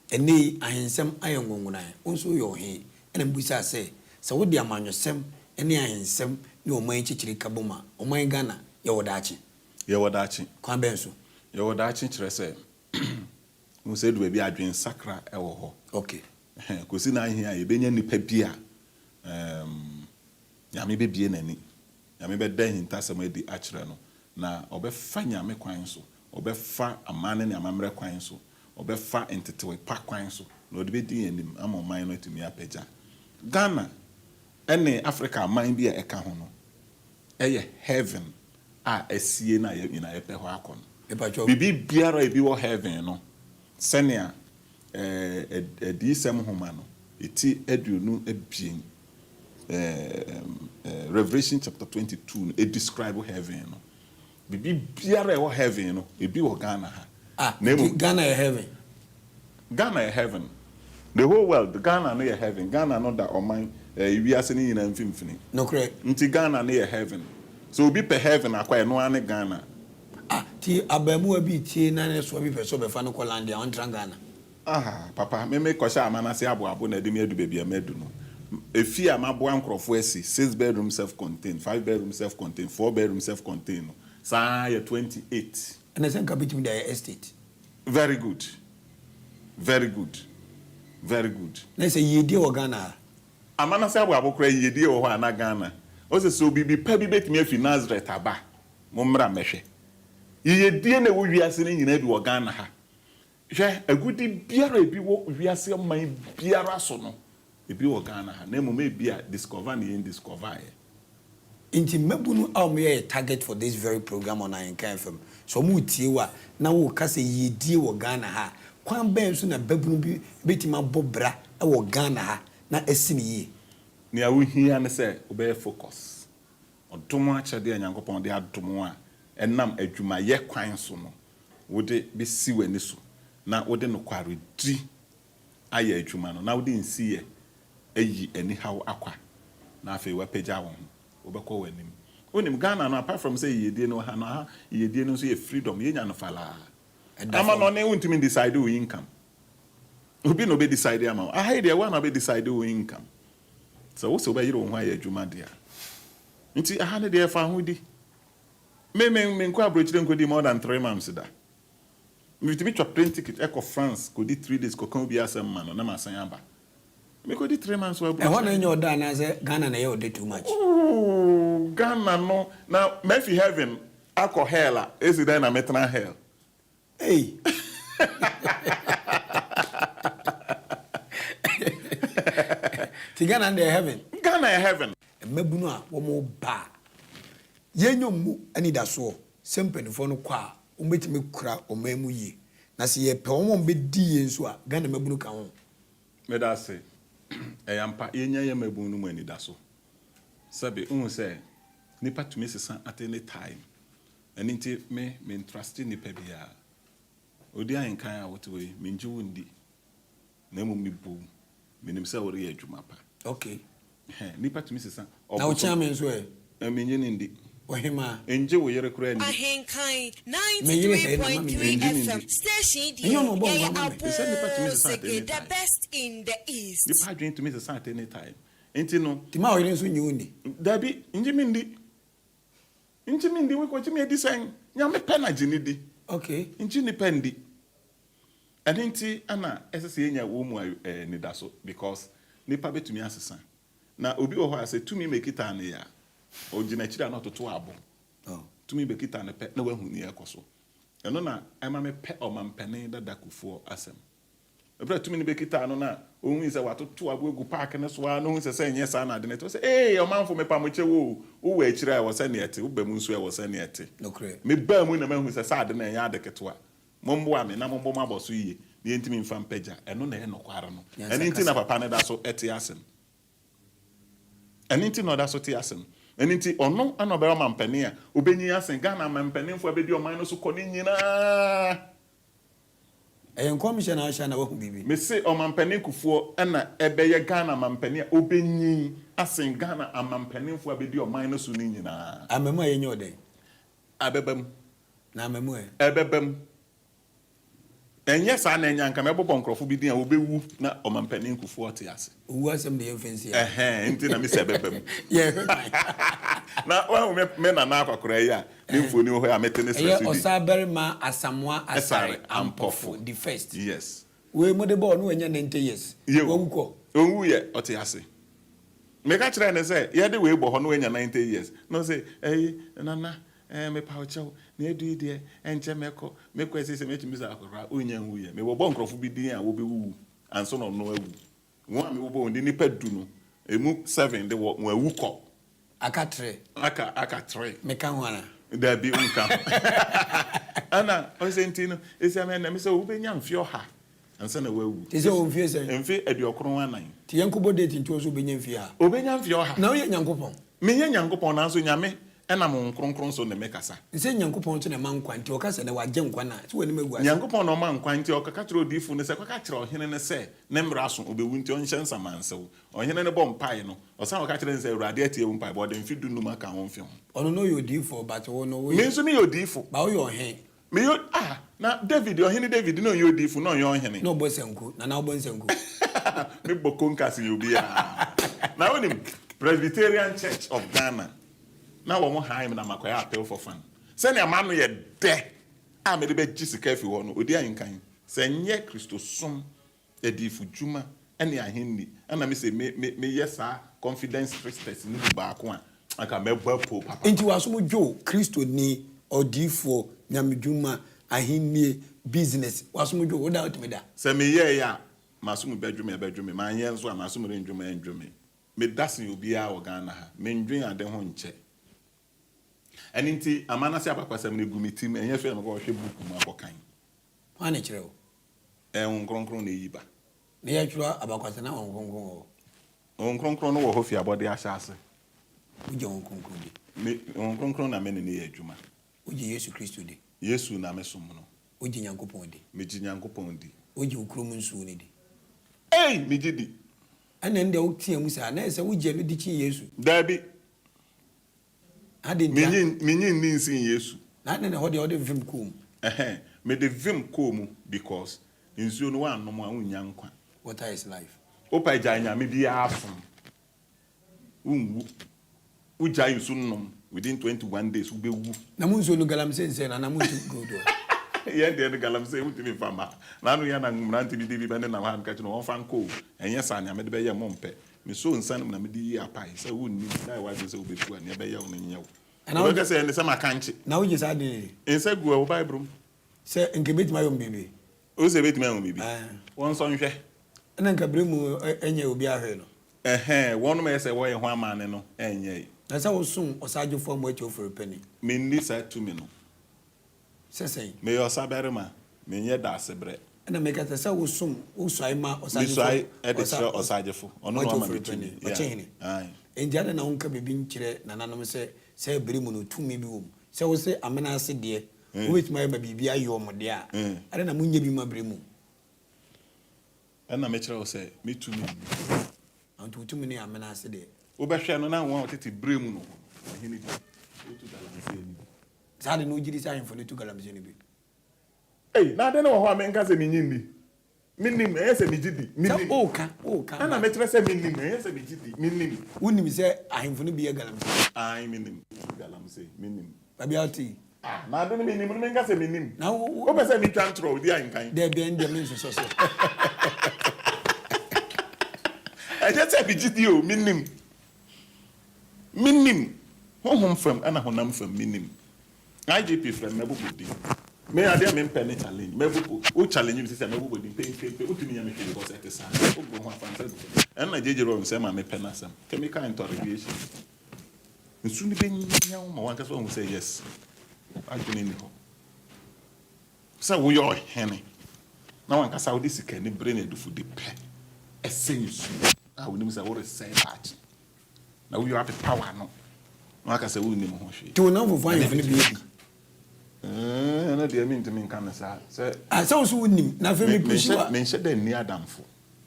Ɛnnɛ yi, ahensɛm ayɛ ngongonae. Wo nso woyɛ ɔhene. Ɛna mebisaa sɛ, sɛ wode amanyɔsɛm ne ahensɛm ne ɔman yi kyekyere ka bom a, ɔman Ghana, yɛwɔ daakye? Yɛwɔ daakye. Kwan bɛn so? Yɛwɔ daakye kyerɛ sɛ, wohu sɛ edu baabi a adwensakra wɔ hɔ. Okay. Ɛhɛn, kɔsi na ahe a yɛbɛnya nipa bi a, ɛɛm, Nyame bɛbue n'ani, Nyame bɛda ahintasɛm adi akyerɛ no, na ɔbɛfa Nyame kwan so, ɔbɛfa amanne ne amammerɛ kwan so, ɔbɛfa ntetewee pa kwan so, na ɔde bɛdi yɛn anim ama ɔman no atumi apagya. Ghana ne Africa aman bi a ɛka ho no yɛ heaven a asie no a yɛn nyinaa yɛpɛ hɔ akɔ no. Mepakyɛw. Biribi biara a ebi wɔ heaven no, sɛnea Adiyisɛm nhoma no, ti 22, Revelation chapter 22 no, describe heaven no. Biribi biara a ɛwɔ heaven no, ebi wɔ Ghana ha. Ah, Na nti mmom. Ghana yɛ heaven? Ghana yɛ heaven. The whole world, Ghana no yɛ heaven. Ghana no da ɔman, eh, wiase no nyinaa mfimfini. Nokorɛ. Nti Ghana no yɛ heaven. Sɛ obi pɛ heaven akɔ a, ɛno ara ne Ghana. Ah, nti abaamuwa bi retie na ne soa bi pɛ sɛ ɔbɛfa no kɔ London a, ɔntra Ghana? Ah, papa, me mekɔhyɛ aman ase aboabo na ɛde me adu baabi a madu no. Efie a maboa nkurɔfoɔ asi, six bedroom self contained, five bedroom self contained, four bedroom self contained no, saa ara yɛ 28. Ɛnna sɛ nka bɛtumi de ayɛ estate. Very good very good very good. Na sɛ yiedie wɔ Ghana ha. Amanase aboabo koraa yiedie wɔ hɔ a na Ghana ɔsɛ sɛ obibi pa bi bɛtumi afi Nazareth aba mo mmra mmɛhwɛ yiyedie na ɛwɔ wiase no nyinaa bi wɔ Ghana ha hwɛ agudi biara ebi wɔ wiase ɔman biara so no Ebi wɔ Ghana ha na mmom ebia discover na yɛn discover yɛ. Nti mmabunu a wɔyɛ yɛ target for this very program on Ahenka FM, sɛ wɔretie wo a, na woreka sɛ yiedie wɔ Ghana ha a, kwan bɛn so na babunu bi bɛtumi abɔ bra wɔ Ghana ha na asi no yie? Nea wohia ne sɛ wobɛyɛ focus. Ɔdom akyɛdeɛ a Nyankopɔn de adom wo a ɛnam adwumayɛ kwan so no, wode bɛsi w'ani so na wode nokwaredi ayɛ adwuma no na wode nsiyɛ ayi anihaw akwa na afei wapagya wo ho, wobɛkɔ w'anim. Wonim Ghana no apart from sɛ yiyedie no wɔ ha no, aha yiyedie no nso yɛ freedom, yɛnya no falaa. Ɛda fam. Amanɔne wontumi ndecide wo income. Obi na ɔbɛ decide ama wo. Aha yi deɛ woa na wobɛ decide wo income. Sɛ wo sɛ wobɛyere wo ho ayɛ adwuma deɛ a. Nti aha no deɛ ɛfa ho di. Me me menkɔ aburokyire nkɔdi more than 3 months da. Metumi twa plane ticket kɔ France kɔdi 3 days kɔka obi asɛm ma no na masan aba. Mekɔdi 3 months wɔ Ɛhɔ na aburokyire. ɛnyɛ ɔdɛ anaasɛ Ghana na ɛyɛ ɔdɛ too much? Ooh, Ghana no na mafi heaven akɔ hell a, esi dɛn na metena hell? Ei! Nti Ghana no deɛ heaven? Ghana yɛ heaven. Mmabunu a wɔreba a, yɛnya wɔn mu anidasoɔ sɛ mpanimfoɔ no kɔ a, wɔbɛtumi akura ɔman mu yie. Na sɛ yɛpɛ wɔn a wɔbɛdi yie nso a, Ghana mmabunu ka ho. Meda ase. Ɛyɛ ampa, yɛnya yɛn mmabunu no mu anidaso. Sɛbe, wohu sɛ nnipa tumi sesa at any time. Ɛno nti me, mentruste nnipa biara. Odi ahenkan a wote hɔ yi, mengye wo ndi, na mmom mebu wo. Menim sɛ woreyɛ adwuma pa. Okay. Ɛhɛn, nnipa tumi sesa. Na wo kyeame nso ɛ? Mennye no ndi. Ɔhemaa. Ngye wo yere koraa ndi. Ahenkan Me yere sɛe na ma me 93.3 Ngye no FM ndi. station yi Ɛnyɛ deɛ ɔna ɔbɔ yɛyɛ nkwa ma me. Te sɛ nnipa tumi sesa at any aboo the time. best in the east. Nnipa adwene tumi sesa at any time. Nti no. Nti ma wo yere nso nnye wo nni? Dabi, ngye me ndi. Ngye me ndi, wokɔgye me adi sɛn? Nyame pɛ na gye no di. Okay. Ngye nnipa ndi. Ɛno nti na ɛsɛ sɛ yɛnya wɔn mu anidaso because nnipa bɛtumi asesa. Na obi wɔ hɔ a sɛ tumi mɛkita no yɛ a, ɔgyina akyiri a na ɔtoto abo. Tumi bɛkita no pɛ na wahu nea ɛrekɔ so. Ɛno na ɛma mepɛ Ɔmampanin Dada Kufuor asɛm. Bere a tumi no bekitaa no na ohui sɛ wɔatotow abo agu paake no so ara na ohui sɛ sɛ ɛnyɛ saa na ade no te, ɔsɛ, Ee, ɔmanfo, mepa mo kyɛw oo, wowɔ akyiri a ɛwɔ sɛnea ɛte, woba mu nso a ɛwɔ sɛnea ɛte. Nokorɛ. Mebaa mu na mahu sɛ saa ade no ɛnyɛ ade ketewa. Mommoa me na mommɔ mo abɔso yiye na yentumi mfa mpagya. Ɛno na ɛyɛ nokware no. Nyansa Ɛno nti na kasa. papa no da so te ase no. Ɛno nti na ɔda so te ase no. Ɛno nti ɔno na ɔbɛyɛ ɔmampanin a obenyin asen Ghana amanpanimfo a abedi ɔman no so kɔ no nyinaa. Ɛyɛ nkɔmhyɛ na ahyɛ na wahu biribi. Mese ɔmampanin Kufuor na ɛbɛyɛ Ghana mampanin a ɔbɛnyin asen Ghana amanpanimfoɔ a bɛdi ɔman no so no nyinaa. Amamu a yɛnyɛ ɔdɛn? Ɛbɛba mu. Na amamu ɛ? Ɛbɛba mu. Ɛnyɛ saa na ɛnyɛ a anka mɛbobɔ nkurɔfo bi din a wɔbɛwu na ɔmampanin Kufuor te ase. Owu asɛm de yɛmfa nsi ha. Ɛhɛn, nti na mese ɛbɛba mu. Yɛhwɛ kwan. Na woahu me, me nana akwakoraa yi a ne mfoni wɔ hɔ yi a mete ne serɛ Ɛyɛ so di. Ɔsabarima Asamoah Asare Asare Ampofo Ampofo. the first. Yes. Wei mode bɔɔ no wanya 90 years. Yew. Wawu kɔ. Ɔnwuiɛ, ɔte ase. Meka kyerɛɛ no sɛ yɛde wei bɔ hɔ na wanya 90 years. Na ɔse, ɛyi, Nana, ɛɛ, mepa wo kyɛw, nea adu yi deɛ, ɛnkyɛ mɛkɔ. Mekɔ a seesei mɛtumi sɛ akwakoraa, ɔnnya nwuiɛ. Mebɔbɔ nkurɔfo bi din a wɔbɛwuwu ansa na ɔno awu. Wɔn a mebobɔ wɔn din, nnipa du no, emu seven de, wɔ, wɔawu kɔ. Aka tre. Aka, aka tre. Meka ho anaa? Dabi, wonka ho. Ɛna ɔsɛ nti no, esi ama ɛnna me sɛ wobɛnya mfe ɔha ansa na wawu. Te sɛ ɔwɔ mfie sɛn? Mfe aduɔkron anan. Nti yɛnkɔbɔ date nti ɔsɛ ɔbɛnya mfie ha. Ɔbɛnya mfe ɔha. Na woyɛ Nyankopɔn? Menyɛ Nyankopɔn, nanso Nyame nam Honhom Kronkron so ne me kasa. Nsɛ Nyankopɔn nso na ɛma nkwa, nti ɔka sɛ na wagye nkwa no a, sɛ w'anim agu ase. Nyankopɔn na ɔma nkwa, nti ɔkɔka kyerɛɛ odiyifo no sɛ, Kɔka kyerɛ ɔhene no sɛ ne mmara so, obewu, nti ɔnhyɛ nsamansew. Ɔhene no bɔ mpae no, ɔsan kɔka kyerɛɛ no sɛ, Awurade atie wo mpaebɔ, ɔde mfe dunnum aka wo mfe ho. Ɔno na ɔyɛ odiyifoɔ, but wo no woyɛ. Me nso meyɛ odiyifo. But woyɛ ɔhene. Meyɛ, ah, na David, ɔhene David, na ɔnyɛ odiyifo, na ɔnyɛ ɔhene. Na ɔbɔ sanku, Nana wobɔ nsanku? Mebɔ konka sen obiara. Na wonim, Presbyterian Church of Ghana, na wɔn hire me na makɔyɛ appeal for fund. Sɛnea m'ano yɛ dɛ a mede bɛgye sika afi hɔ no, odi ahenkan. Sɛ ɛnyɛ Kristosom Adiyifodwuma ne ahenni na mise me me meyɛ saa confidence tricksters no mu baako a, anka mɛbɔ apoo papapa. Enti w'asom dwo wo, Kristoni, ɔdiyifoɔ, nyamedwuma, ahennie, business, w'asom dwo wo, wo da a wotumi da? Sɛ meyɛɛe a, m'asom bɛdwo me, ɛbɛdwo me, manyɛ nso a, m'asom rendwo me, ɛndwo me. Meda sen obiara wɔ Ghana ha, mendwen ade ho nkyɛ. Ɛno nti, aman ase abakwasɛm no, egu me tirim, ɛnyɛ afei na mekɔhwehwɛ book mu akɔkan. Hwan na ɛkyerɛ wo? Ɛyɛ Honhom Kronkron na eyi ba. Na yɛtwerɛ abakwasɛm na Honhom Kronkron wɔ hɔ. Honhom Kronkron no wɔ hɔ fi abɔde ahyɛase. Wogye Honhom Kronkron di? Me, Honhom Kronkron na me ne no yɛ adwuma. Wogye Yesu Kristo di? Yesu na me som no. Wogye Nyankopɔn di? Megye Nyankopɔn di. Wogye wo kurom nsuo no di? Ei! Megye di. Ɛna ɛnde woteɛ mu saa, na ɛsɛ sɛ wogye ɛno di kyen Yesu? Daabi. Adɛn ntia? Minnye minnye nni nsen Yesu. Na adɛn na ɛhɔ deɛ wode vim kɔɔ mu? Ɛhɛn, mede vim kɔɔ mu because nsuo no woannom a wonnya nkwa. Water is life. Wopa gyae nyame biara som, wonwu. Wogyae nsu nom within 21 days wobɛwu. Na mo nsuo no galamsey nsɛe no anaa montu gold wɔ? Yɛn deɛ no galamsey wontumi mfa mma. N'ano yɛ na mmerante bi de bi bɛnenam ha meka kyerɛ no wɔmfa nkɔ o, ɛnyɛ saa nea mede bɛyɛ mompɛ. Mesoo nsa no mu na mede yii apae sɛ wonnim na ayɛ w'adwene sɛ wubetu a, nea ɛbɛyɛ wo no nyɛ wo. Wobɛka sɛ, Ɛnde sɛ makankye. Na wogye saa ade no di? Nsa gu wɔ Bible mu. Sɛ nka ebetumi ayɛ wɔn biribi. Wo sɛ ebetumi ayɛ wɔn biribi? Wɔnsɔ nhwɛ. Ɛna nka bere mu ɛnyɛ obiara hwee no. Ɛhɛɛ, wɔnom ɛyɛ sɛ wɔyɛ ho amanne no ɛnyɛe. Na sɛ wosom ɔsagyefo a moakyi ofori panyin. Menni saa tumi no. Sɛ sɛn? Meyɛ ɔsabarima, menyɛ daasebrɛ. Ɛna meka sɛ, sɛ wosom, wosuae ma ɔsagyefo. Mesuae de kyerɛ ɔsagyefo, ɔno na wama me tumi. Ɔkyehene. Enti adɛn na wonka biribi nkyerɛ nananom sɛ saa bere mu no tumi bi wɔ mu? Sɛ wose amena ase deɛ, wobɛtumi ayɛ ma biribi ayɛ wɔn deɛ a, adɛn na monyɛ bi mma bere mu? Ɛna mekyerɛ wo sɛ, me tumi nni hɔ. Nanso wo tumi no yɛ amena ase deɛ. Wobɛhwɛ no na wɔn a wɔtete bere mu no ho no, ɔhene bi, wotu galamsey no bi. Saa ade no wogye di sɛ ahemfo no tu galamsey no bi? Ei, na ade no wɔ hɔ a menka sɛ minnye nni. Minnim, ɛnyɛ sɛ migye di, Sɛ minnim. woka, woka, Ɛna but. mekyerɛ sɛ minnim, ɛnyɛ sɛ migye di, minnim. Wonim sɛ ahemfo no bi yɛ galamsey? Aane, minnim. Wotu galamsey, minnim. Baabi a wote yi. Ah, na ade no minnim no menka sɛ minnim. Na wo, wo. Wopɛ sɛ mitwa ntorɔ, di ahenkan. Dabi, ɛno deɛ mensosɔ so. Ɛnyɛ sɛ migye di o, minnim. Mennim. Honhom fam ɛna honam fam, mennim. IGP frɛ me mɛbobɔ din. Me adeɛ a mempɛ ne challenge. Mɛbu wo challenge me sisi a mɛbu bɔ din pempeempe. Wontumi nyɛ me hwee because ɛte saa. Wogoro ho afa nsa gu fam. Ɛno na JJ Robbins ɛma mepɛ n'asɛm. Chemical interrogation. Nsu no bɛnya wo ma w'ankasa woahu sɛ yes, w'adwene nni hɔ. Sɛ woyɛ ɔhene na w'ankasa wode sikanibere ne adufudepɛ sɛe nsu a, wonim sɛ woresɛe daakye. Na wowie a woapepa w'ano na woaka sɛ wonnim ho hwee. Nti wo nnamfofo ahemfo no bi yɛ bi? Ɛno deɛ mentumi nka no saa. Sɛ. Ah, sɛ wo nso wonim, na afei me pushi wo a. Menhyɛ da nni adamfo.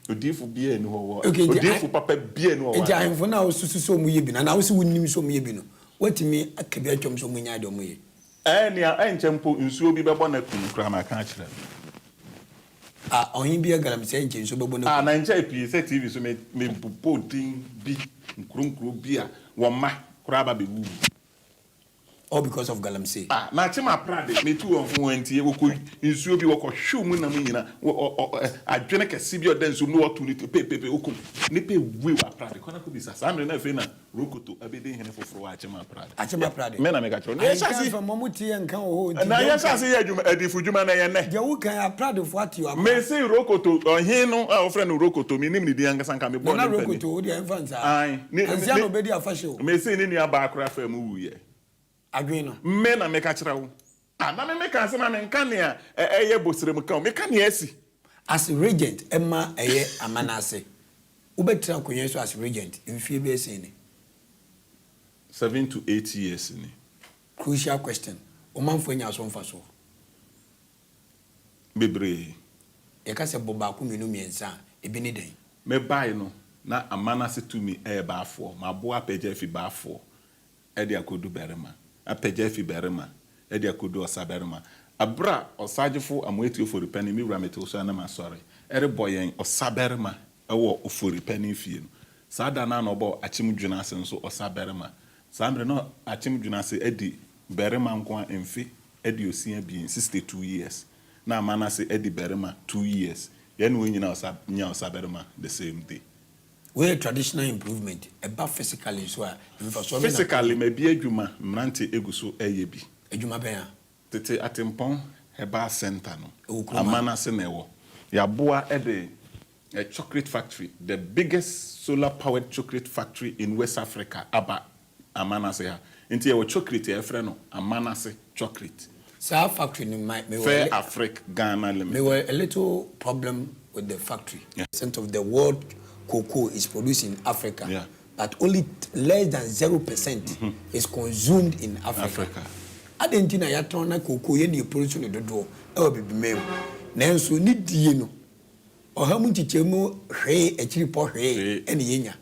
Odiyifo biara nni hɔ wɔ. Okay, nti. Odiyifo papa biara nni hɔ wɔ. Nti ahemfo no a wosusu sɛ wɔyɛ bi no, anaa wose wonim sɛ wɔyɛ bi no, woatumi aka bi akyerɛ wɔn sɛ wɔnnyae deɛ wɔyɛ? Ɛɛ, nea ɛnkyɛ mpo nsuo bi bɛbɔ no aku no koraa, maka akyerɛ no. Ah, ɔhen bi agalamsey ɛnkyɛ nsuo bɛbɔ no aku Ah, no. na ɛnkyɛe pii sɛ TV so me mebobɔɔ din bi, nkuro nkuro bi a wɔn mma koraa ba bɛwuwu. All because of galamsey. Ah, na akyem apra de, metu wɔn fo, wɔantie, wɔkɔ nsuo bi, wɔkɔhwew mu nam nyina, wɔ, ɔ, ɔ, ɛ, adwene kɛse bi a ɔda nsuo mu na wɔto ne ti, pepepe, wɔkum nnipa ɛwui wɔ Aprade, kɔ na kɔbisa, saa mmerɛ no afei na Rokoto abɛdi hene foforɔ wɔ Akyem Aprade. Akyem Aprade. Me na meka kyerɛ wo. Na yɛhyɛ Ahenkan ase. fam, wɔn te yɛn nka wɔ hɔ o, nti Na deɛ yɛhyɛ woka. ase yɛ adwuma, adifo dwuma no ɛyɛ nnɛ. Deɛ woka yi, Apradefoɔ ate o, akora. Mese Rokoto, ɔhene no a wɔfrɛ no Rokoto, mennim ne din ankasa, nka mebɔɔ Nana ne mpanin. Rokoto, wo deɛ ɛmfa nsaa. Ae, ne, Ansia ne, na ɔbɛdi afahyɛ o. Mese ne nua baa koraa faa mu wuiɛ. Adwene no. Me na meka kyerɛ wo. Ah, na me meka asɛm a menka nea ɛyɛ bosremka o, meka nea asi. As regent ɛma ɛyɛ aman ase. Wobɛtena akonnwa yi so as regent mfie bɛyɛ sɛn ni? 7 to 8 years ni. Crucial question, Ɔmanfoɔ anya so mfasoɔ? Bebree. Yɛka sɛ bɔ baako mmienu mmiɛnsa a, ebi ne dɛn? Mebae no, na aman ase tumi yɛ baafoɔ. Maboa apagya afi baafoɔ de akodu barima, apagya afi barima de akodu ɔsabarima. Bere a Ɔsagyefo Amoatia Ofori-Panin, me wura mete wo so a na masɔre, rebɔ yɛn ɔsabarima wɔ Ofori-Panin fie no, saa da no ara na ɔbɔɔ Akyem Dwenase nso ɔsabarima. Saa bere no na Akyem Dwenase adi barima nko ara mfe 62, 62 years, na Amanase adi barima 2 years. Yɛne wɔn nyinaa ɔsa nyaa ɔsabarima the same day. Wei yɛ traditional improvement, ɛba physically nso a, mfasoɔ bɛn na. Physically, mabue adwuma, mmerante gu so reyɛ bi. Adwuma bɛn a? Tete Atempɔn Herbal Centre no, Ɛwɔ kurom ha. Amanase na ɛwɔ. Yɛaboa de chocolate factory, the biggest solar powered chocolate factory in West Africa aba Amanase ha. Nti yɛwɔ chocolate a yɛfrɛ no Amanase chocolate. Saa factory no, my, mewɔ Fair Afrique Ghana Limited. Mewɔ a little problem with the factory. Percent of the world cocoa is produced in Africa, but only less than 0% is consumed in Africa. Africa. Adɛn nti na yɛatɔn na cocoa yɛn na yɛproduce no dodoɔ wɔ Abibiman mu, nanso ne die no, 100% hwee akyiri pɔ hwee Hwee. na yɛnya?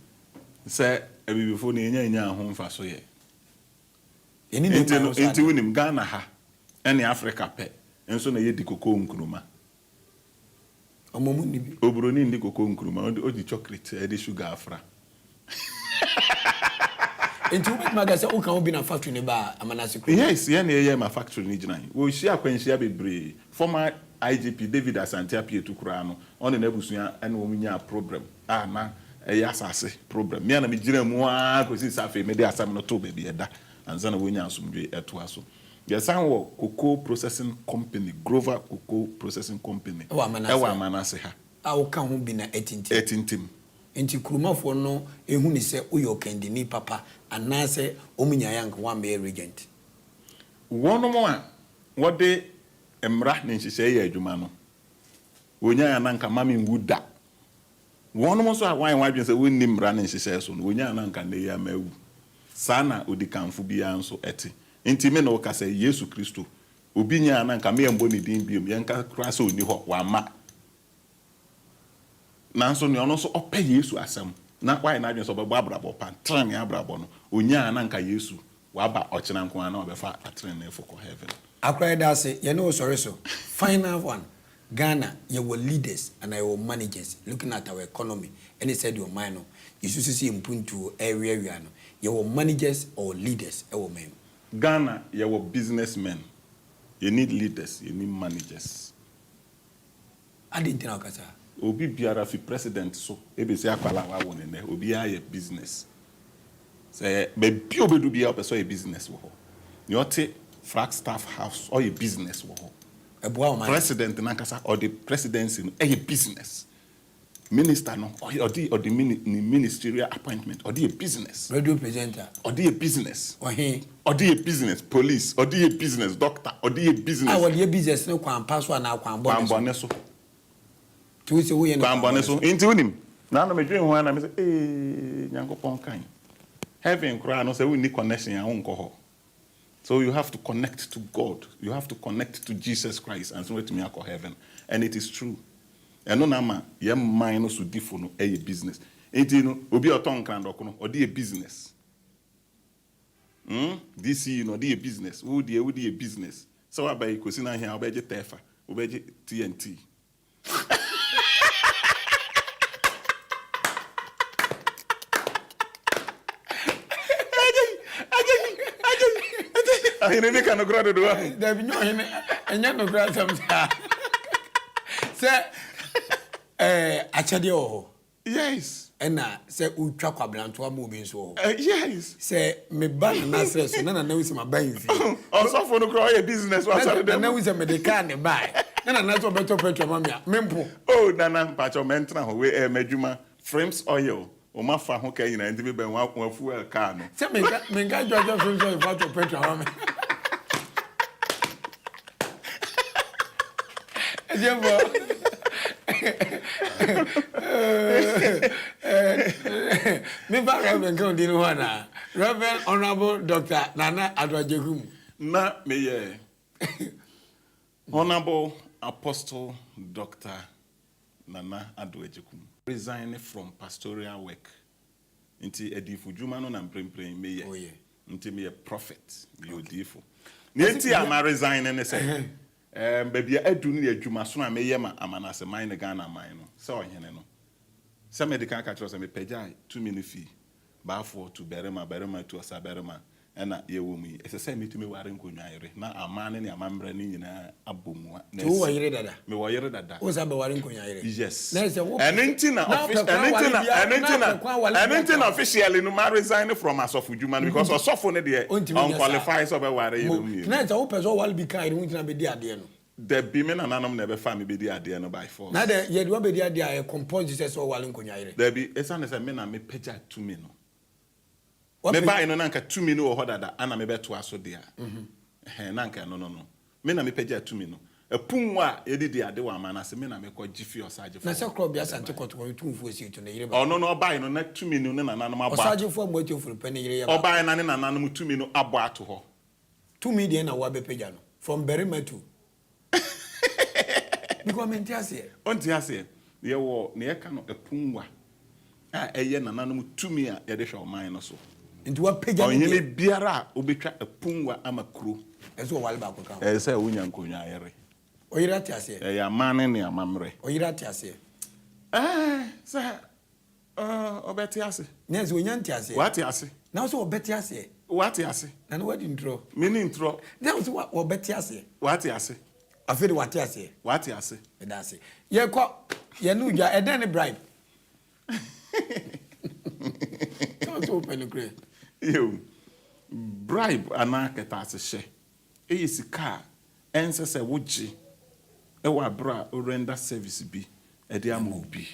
Sɛ Abibifo no yɛnya nyaa ho mfaso yɛ. Yɛne ne Nti man no, nso nti ada. wonim, Ghana ha ne Africa pɛ nso na yɛdi cocoa nkruma. Ɔmo mu nni bi. Oburoni nni cocoa nkruma, ɔde odi chocolate a yɛde sugar afra. Nti wobɛtumi aka sɛ woka ho bi na factory no baa Amanase kurom? Yes, yɛn na yɛyɛɛ ma factory no gyinae. Wɔhyia akwanhyia bebree. Former IGP David Asante Apiatu koraa no, ɔne n'abusua ne wɔn nyaa problem a na ɛyɛ asase problem. Me ara na megyinaa mu ara kɔsii sɛ afei mede asɛm no too baabi a ɛda ansa na wɔnya asomdwoe toa so. Yɛsan wɔ Cocoa Processing Company, Grover Cocoa Processing Company Ɛwɔ Amanase ɛwɔ ha. Amanase ha. A woka ho bi na atintim. Atintim. Nti kuromafoɔ no hu no sɛ woyɛ ɔkandini papa anaasɛ wɔn nyaeɛ anka woammɛyɛ regent? Wɔnom a wɔde mmara ne nhyehyɛe yɛ adwuma no, wɔnyae a na anka mma menwu da. Wɔnom nso a wɔayɛ wɔn adwene sɛ wɔnni mmara ne nhyehyɛe so no, wɔnyae a na anka nnɛ yi ara mawu. Saa na odikanfo biara nso te. Enti me ne wo kasa yi, Yesu Kristo, obi nyae a na anka me yɛmmɔ ne din bio, yɛnka koraa sɛ onni hɔ, wamma. Nanso nea ɔno nso ɔpɛ Yesu asɛm na wayɛ n'adwene sɛ ɔbɛbɔ abrabɔ pa, trenee abrabɔ no, onyaa a na anka Yesu waba ɔkyena nko ara na wabɛfa atreneefo kɔ heaven. Akora yɛda ase, yɛne wo sɔre so. Final one, Ghana yɛwɔ leaders anaa yɛwɔ managers looking at our economy ɛne sɛdeɛ ɔman no yɛsusu sɛ yɛn mpuntuo ɛreweawea no, yɛwɔ managers or leaders ɛwɔ ɔman mu? Ghana yɛwɔ business men, yɛnni leaders, yɛnni managers. Adɛn nti na woka saa? Obi biara fi president so besi akwadaa a wawo no nnɛ, obiara yɛ business. Sɛ baabi a obedu biara ɔpɛ sɛ ɔyɛ business wɔ hɔ. Nea ɔte Flagstaff House ɔyɛ business wɔ hɔ. Ɛboa ɔman. President no ankasa ɔde presidency no ɛyɛ business. Minister no ɔyɛ ɔde ɔde mini ne ministerial appointment ɔde yɛ business. Radio presenter. Ɔde yɛ business. Ɔhe. Ɔde yɛ business. Police ɔde yɛ business. Doctor ɔde yɛ business. A wɔde yɛ business no kwan pa so anaa kwan bɔne so? Kwan bɔne so. Nti wo sɛ woyɛ no kwan bɔne so. Nti wonim, naano medwen ho ara na me sɛ ee Nyankopɔn kan. Heaven koraa no sɛ wonni connection a wonkɔ hɔ. So you have to connect to God, you have to connect to Jesus Christ ansa woatumi akɔ heaven and it is true. Ɛno na ama yɛn man no sodifo no yɛ business. Nti no obi a ɔtɔn nkrandɔko no ɔde yɛ business. Hmm, DCE no ɔde yɛ business, wo deɛ wode yɛ business. Sɛ woaba yi kɔsi no ahe a wobɛgye tɛɛfa, wobɛgye TNT. Ɔhene bi ka nokorɛ dodo ahu. Dabi nyɛ ɔhene ɛnyɛ nokorɛ asɛm saa sɛ ɛɛ akyɛdeɛ wɔ hɔ. Yes. Ɛna sɛ wotwa kwabrantoa ma obi nso wɔ hɔ. Eh, yes. Sɛ meba Nana serɛ so na Nana hu sɛ maba ahemfie. Ɔsɔfo no koraa ɔyɛ business wɔ asɔre dɛm. Nana hu sɛ mede kaa ne bae na Nana sɛ ɔbɛtɔ petrol ama me a, mempo. Oh Nana mpakyɛw mɛntena hɔ wei ɛyɛ m'adwuma Frims oil wɔn afa ho ka nyinaa nti mebɛn wɔn fuel car no. Sɛ menka menka nkyerɛ sɛ Frims oil fo atɔ petrol ama me. Atiefo, memfa Reverend nka wo din no ho anaa? Reverend Honourable Doctor Nana Addo Agyekum. Na meyɛ Honourable Apostle Doctor Nana Addo Agyekum. Resign from pastoral work. Nti adiyifodwuma no na mprempren meyɛ. Nti meyɛ prophet, meyɛ odiyifo. Nea enti a ma resign ne sɛ, ɛɛm, baabi a adu no yɛ adwumasono a meyɛ ma Amanase man ne Ghana man no, sɛ ɔhene no. Sɛ madi kan aka akyerɛ wo sɛ mepagyae tumi no fii Baafoɔ tu barima, barima tu ɔsabarima na yɛwɔ mu yi, ɛsɛ sɛ metumi ware nkonnwa yere na amanne ne amammerɛ no nyinaa abɔ mua na Nti wowɔ asi. yere dada? Mewɔ yere dada. Wosan bɛware nkonnwa yere? Yes. Na ɛsɛ wopɛ Ɛno nti na na offic wopɛ kwan ɛno nti ware na biara ɛno na nti na wopɛ kwan ware ɛno biara nti ka na ho. officially no ma resign from asɔfodwuma no because ɔsɔfo no deɛ Ɔntumi nyɛ saa. ɔnqualify sɛ ɔbɛware Mo, yerenom mmienu. na ɛsɛ wopɛ sɛ ɔware bi ka yere ho nti na bɛdi adeɛ no. Dabi, me nananom na ɛbɛfa me bɛdi adeɛ no by force. Na dɛ yɛde wo abɛdi adeɛ a ɛyɛ compulsory sɛ sɛ ɔware nkonnwa yere? Dabi, ɛsiane sɛ me na mepagya tumi no. Mebae no na anka tumi no wɔ hɔ dada ana mebɛtoa so de a, ɛhɛn, na anka ɛno no no. Me na mepagyaa tumi no. Apungua a yɛde di ade wɔ aman ase, me na mekɔ gye fii ɔsagyefo Na sɛ hɔ korɔbea de Asante bae. Kɔtɔkɔ no tumfoɔ sii to ne yere baako. Ɔno no ɔbae no na tumi no ne nananom abɔ ato. Ɔsagyefo Amoatia Ofori-Pɛ ne yere yɛ baako. Ɔbae na ne nananom tumi no abɔ ato hɔ. Tumi deɛ na woabɛpagya no from barima to. Because mente aseɛ. Wonte aseɛ? Yɛwɔ nea yɛka no apungua a ɛyɛ nananom tumi a yɛde hwɛ ɔman no so. Nti wapagya ne deɛ. Ɔhene biara a obetwa apungua ama kuro. Ɛsɛ sɛ ɔware baako ka ho. Ɛsɛ sɛ wonya nkonnwa yere. Ɔyere ate aseɛ. Ɛyɛ amanne ne amammerɛ. Ɔyere ate aseɛ. Ɛɛ sɛ Ɔbɛte ase. Nurse, onya nteaseɛ. Wate ase. Na wo sɛ ɔbɛte aseɛ. Wate ase. Nana wadi ntorɔ. Menni ntorɔ. Na wo sɛ ɔbɛte aseɛ. Wate ase. Afei de wate aseɛ. Wate ase. Meda ase. Yɛkɔ, yɛne wo dwa, ɛdɛn ne bribe? Sɛ wo sɛ wopɛ nokorɛ. Yo, bribe anaa kɛtɛasehyɛ yɛ sika a ɛnsɛ sɛ wogye wɔ abere a wo render service bi de ama obi.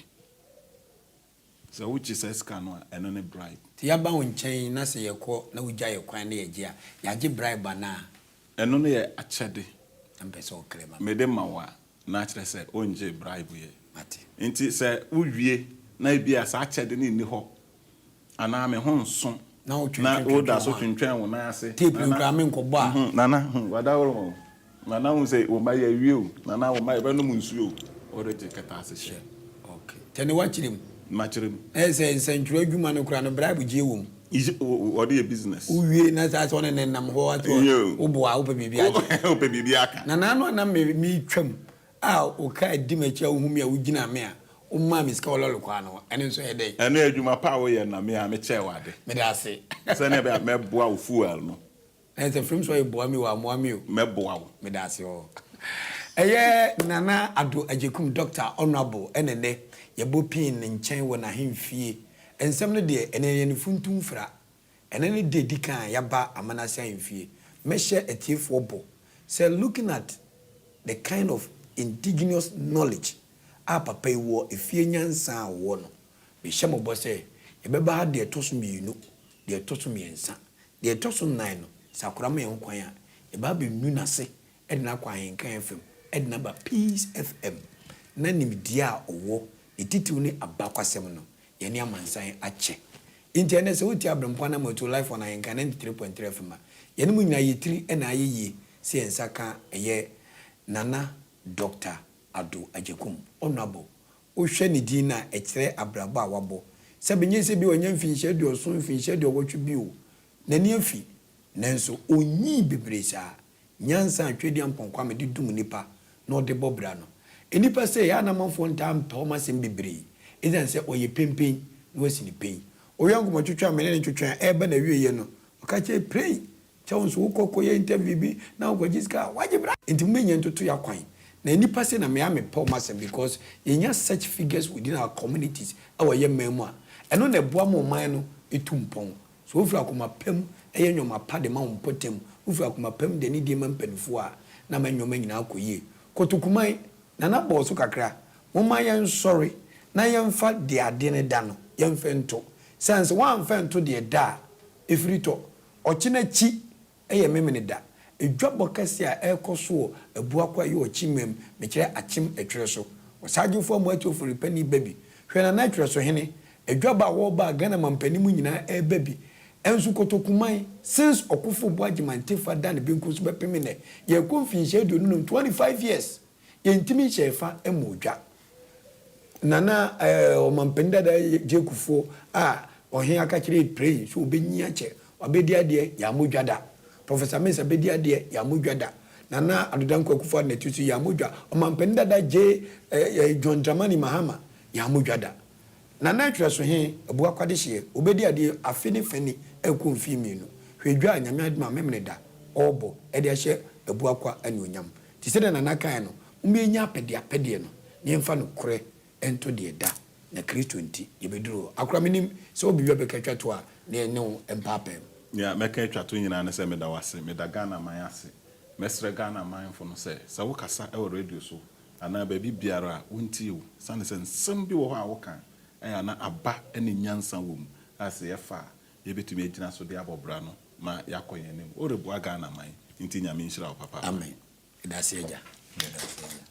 Sɛ wogye saa sika no a, ɛno ne bribe. Sɛ yɛaba wo nkyɛn na sɛ yɛkɔ na wogya yɛn kwan na yɛgye a, yɛagye bribe anaa? Ɛno no yɛ akyɛde. Na mepɛ sɛ ɔkra ma me. Mede ma wo a, na akyerɛ sɛ wongyee bribe yɛ. Mate. Nti sɛ wowie na ebia saa akyɛde no nni hɔ anaa me ho nso Na na wotwentwɛn woda so ho a, twentwɛn wo nan ase. Tape no Nana, koraa menkɔbɔ a. hmm, Nana, hmm, wadaworo o. Nana hu sɛ wo mma yɛawie o. Nana, wo mma yɛbɛnom nsuo o. Woregye kɛtɛasehyɛ. Hyɛ. Ok. Kyɛ ne woakyerɛ mu. Makyerɛ mu. Na ɛyɛ sɛ nsɛntwerɛ adwuma no koraa no bribe gyeɛ wɔ mu. Ye, wɔde yɛ business. Wowie na saa sɛ ɔne ne nam hɔ ate Ye o. woboa a wopɛ biribi agye. Wopɛ biribi aka. Na naano a na me metwam a wo kaa di m'akyi a wohu me a wogyina me a womaa me sika wɔ lɔre kwan no ho, ɛno nso ɛyɛ dɛn? Ɛno yɛ adwuma pa a woyɛ na me ara mekyɛɛ wo ade. Meda ase. Sɛnea ɛbɛyɛ a mɛboa wo fuel no. Na sɛ firim sɛ ɔyɛ boa me o, ammoa me o. Mɛboa wo. Meda ase oo. Ɛyɛ Nana Addo Agyekum Doctor Honourable ɛna ɛnɛ yɛbɔ pin ne nkyɛn wɔ n'ahemfie. Nsɛm no deɛ ɛnɛ yɛn funtum mfra. Ɛnɛ ne da edi kan a yɛaba Amanase ahemfie. Mɛhyɛ atiefoɔ bɔ sɛ looking at. The kind of indigenous knowledge a papa yi wɔ, efie nyansa a ɔwɔ no, mehyɛ mo bɔ sɛ yɛbɛba ha deɛ ɛtɔ so mmienu, deɛ ɛtɔ so mmiɛnsa, deɛ ɛtɔ so nnan no, sɛ akwadaa ma yɛn ho kwan a, yɛba abɛnu n'ase de no akɔ Ahenkan FM, de no aba Peace FM, na nimdeɛ a ɔwɔ, ne titiriw ne abakwasɛm no, yɛne amansan akyɛ. Enti ɛnnɛ sɛ wotie Aberempɔn Anamɔtuo Life on Ahenkan 93.3 FM a, yɛne mo nyinaa yɛ tiri na ayɛ yie sɛ yɛn nsa ka ɛyɛ Nana Dɔkta Addo Agyekum Honourable. Wohwɛ ne din no a, ɛkyerɛ abrabɔ a wabɔ. Sɛbe nyɛ sɛ bi a wanya mfinhyia aduɔson, mfinhyia aduɔwɔtwe bi o, n'ani afi, nanso ɔnyii bebree saa. Nyansa a Tweaduampɔn Kwame de dum nnipa na ɔde bɔ bra no, nnipa sei a na amanfoɔ ntaa mpɛ wɔn asɛm bebree ɛsiane sɛ ɔyɛ penpen na wasi no pen. Ɔwia nkɔmmɔtwetwe a me ne no twetwe a ɛreba n'awieeɛ no, ɔka kyerɛɛ Prey sɛ wo nso wokɔ kɔyɛ interview bi na wokɔgye sika a, woagye bra. Nti momma yɛn ntoto yɛn akwan. Na nnipa sei na me a mepɛ wɔn asɛm because yɛnya such figures within our communities wɔ yɛn man mu a, ɛno na ɛboa ma ɔman no tu mpɔn. Sɛ wofiri akoma pa mu yɛ nneɛma pa de ma wo mpɔtam, wofiri akoma pa mu de anidie ma mpanimfoɔ a, na ama nneɛma nyinaa akɔ yie. Kotokuman, Nana bɔɔ so kakra, momma yɛnsɔre na yɛmfa deɛ adeɛ no da no, yɛmfa nto. Sane sɛ woamfa nto deɛ ɛda a, ɛfiri tɔ. Ɔkyena akyi yɛ Memeneda. Edwabɔ kɛse a ɛrekɔ so wɔ Abuakwa yi Ɔkyemam, mekyerɛ Akyem Ɛtwerɛ so. Ɔsagyefo Amoatu Oforipani ba bi. Hwɛ Nana Ɛtwerɛ so hene. Edwabɔ a wɔreba a Ghana mampanin mu nyinaa ɛreba bi. Ɛnso Kotokuman, since Ɔkofo Boagye Mantefa da ne benkum so bɛpem nnɛ, yɛrekɔ mfinhyia 25, 25 years, yɛntumi nhyɛɛ fa mmɔɔ dwa. Nana eh, ɔmampanin dada J. Kufuor a ɔhe aka kyerɛ Prey sɛ ɔbɛnyin akyɛ, wabɛdi adeɛ, yɛammɔ dwa da. Professor Mensah bɛdi adeɛ, yɛammɔ dwa da. Nana Addo Dankwa Akufo-Addo na ɛte so, yɛammɔ dwa. Ɔmampanin dada J. Eh, John Dramani Mahama, yɛammɔ dwa da. Nana Atwerɛso he, Abu Akwadehyeɛ, ɔbɛdi adeɛ afe ne fa ni ɛrekɔ mfie mmienu. Hwɛ dwa a Nyame adom a Memeneda ɔrebɔ de ahyɛ Abu Akwa anuonyam. Te sɛdeɛ Nana kaeɛ no, Momma yɛnnya apɛdeapɛdeɛ no, na yɛmfa nokorɛ nto deɛ ɛda, na Kristo nti, yɛbɛduru hɔ. Akora, menim sɛ wowɔ biribi a wobɛka atwa toɔ a, na yɛne wo mpaapae mu. Nea mɛka atwa to nyinaa ne sɛ meda wo ase. Meda Ghana man ase. Mɛsrɛ Ghana manfo no sɛ, sɛ wokasa wɔ radio so anaa baabi biara a, wontie wo. Esiane sɛ nsɛm bi wɔ hɔ a woka a, ɛyɛ a na aba ne nyansa wɔ mu a sɛ yɛfa a, yɛbɛtumi agyina so de abɔ bra no ma yɛakɔ yɛn anim. Woreboa Ghana man nti Nyame nhyira wo papaapa. Amen. Yɛda Agya. Yɛda ase, Agya.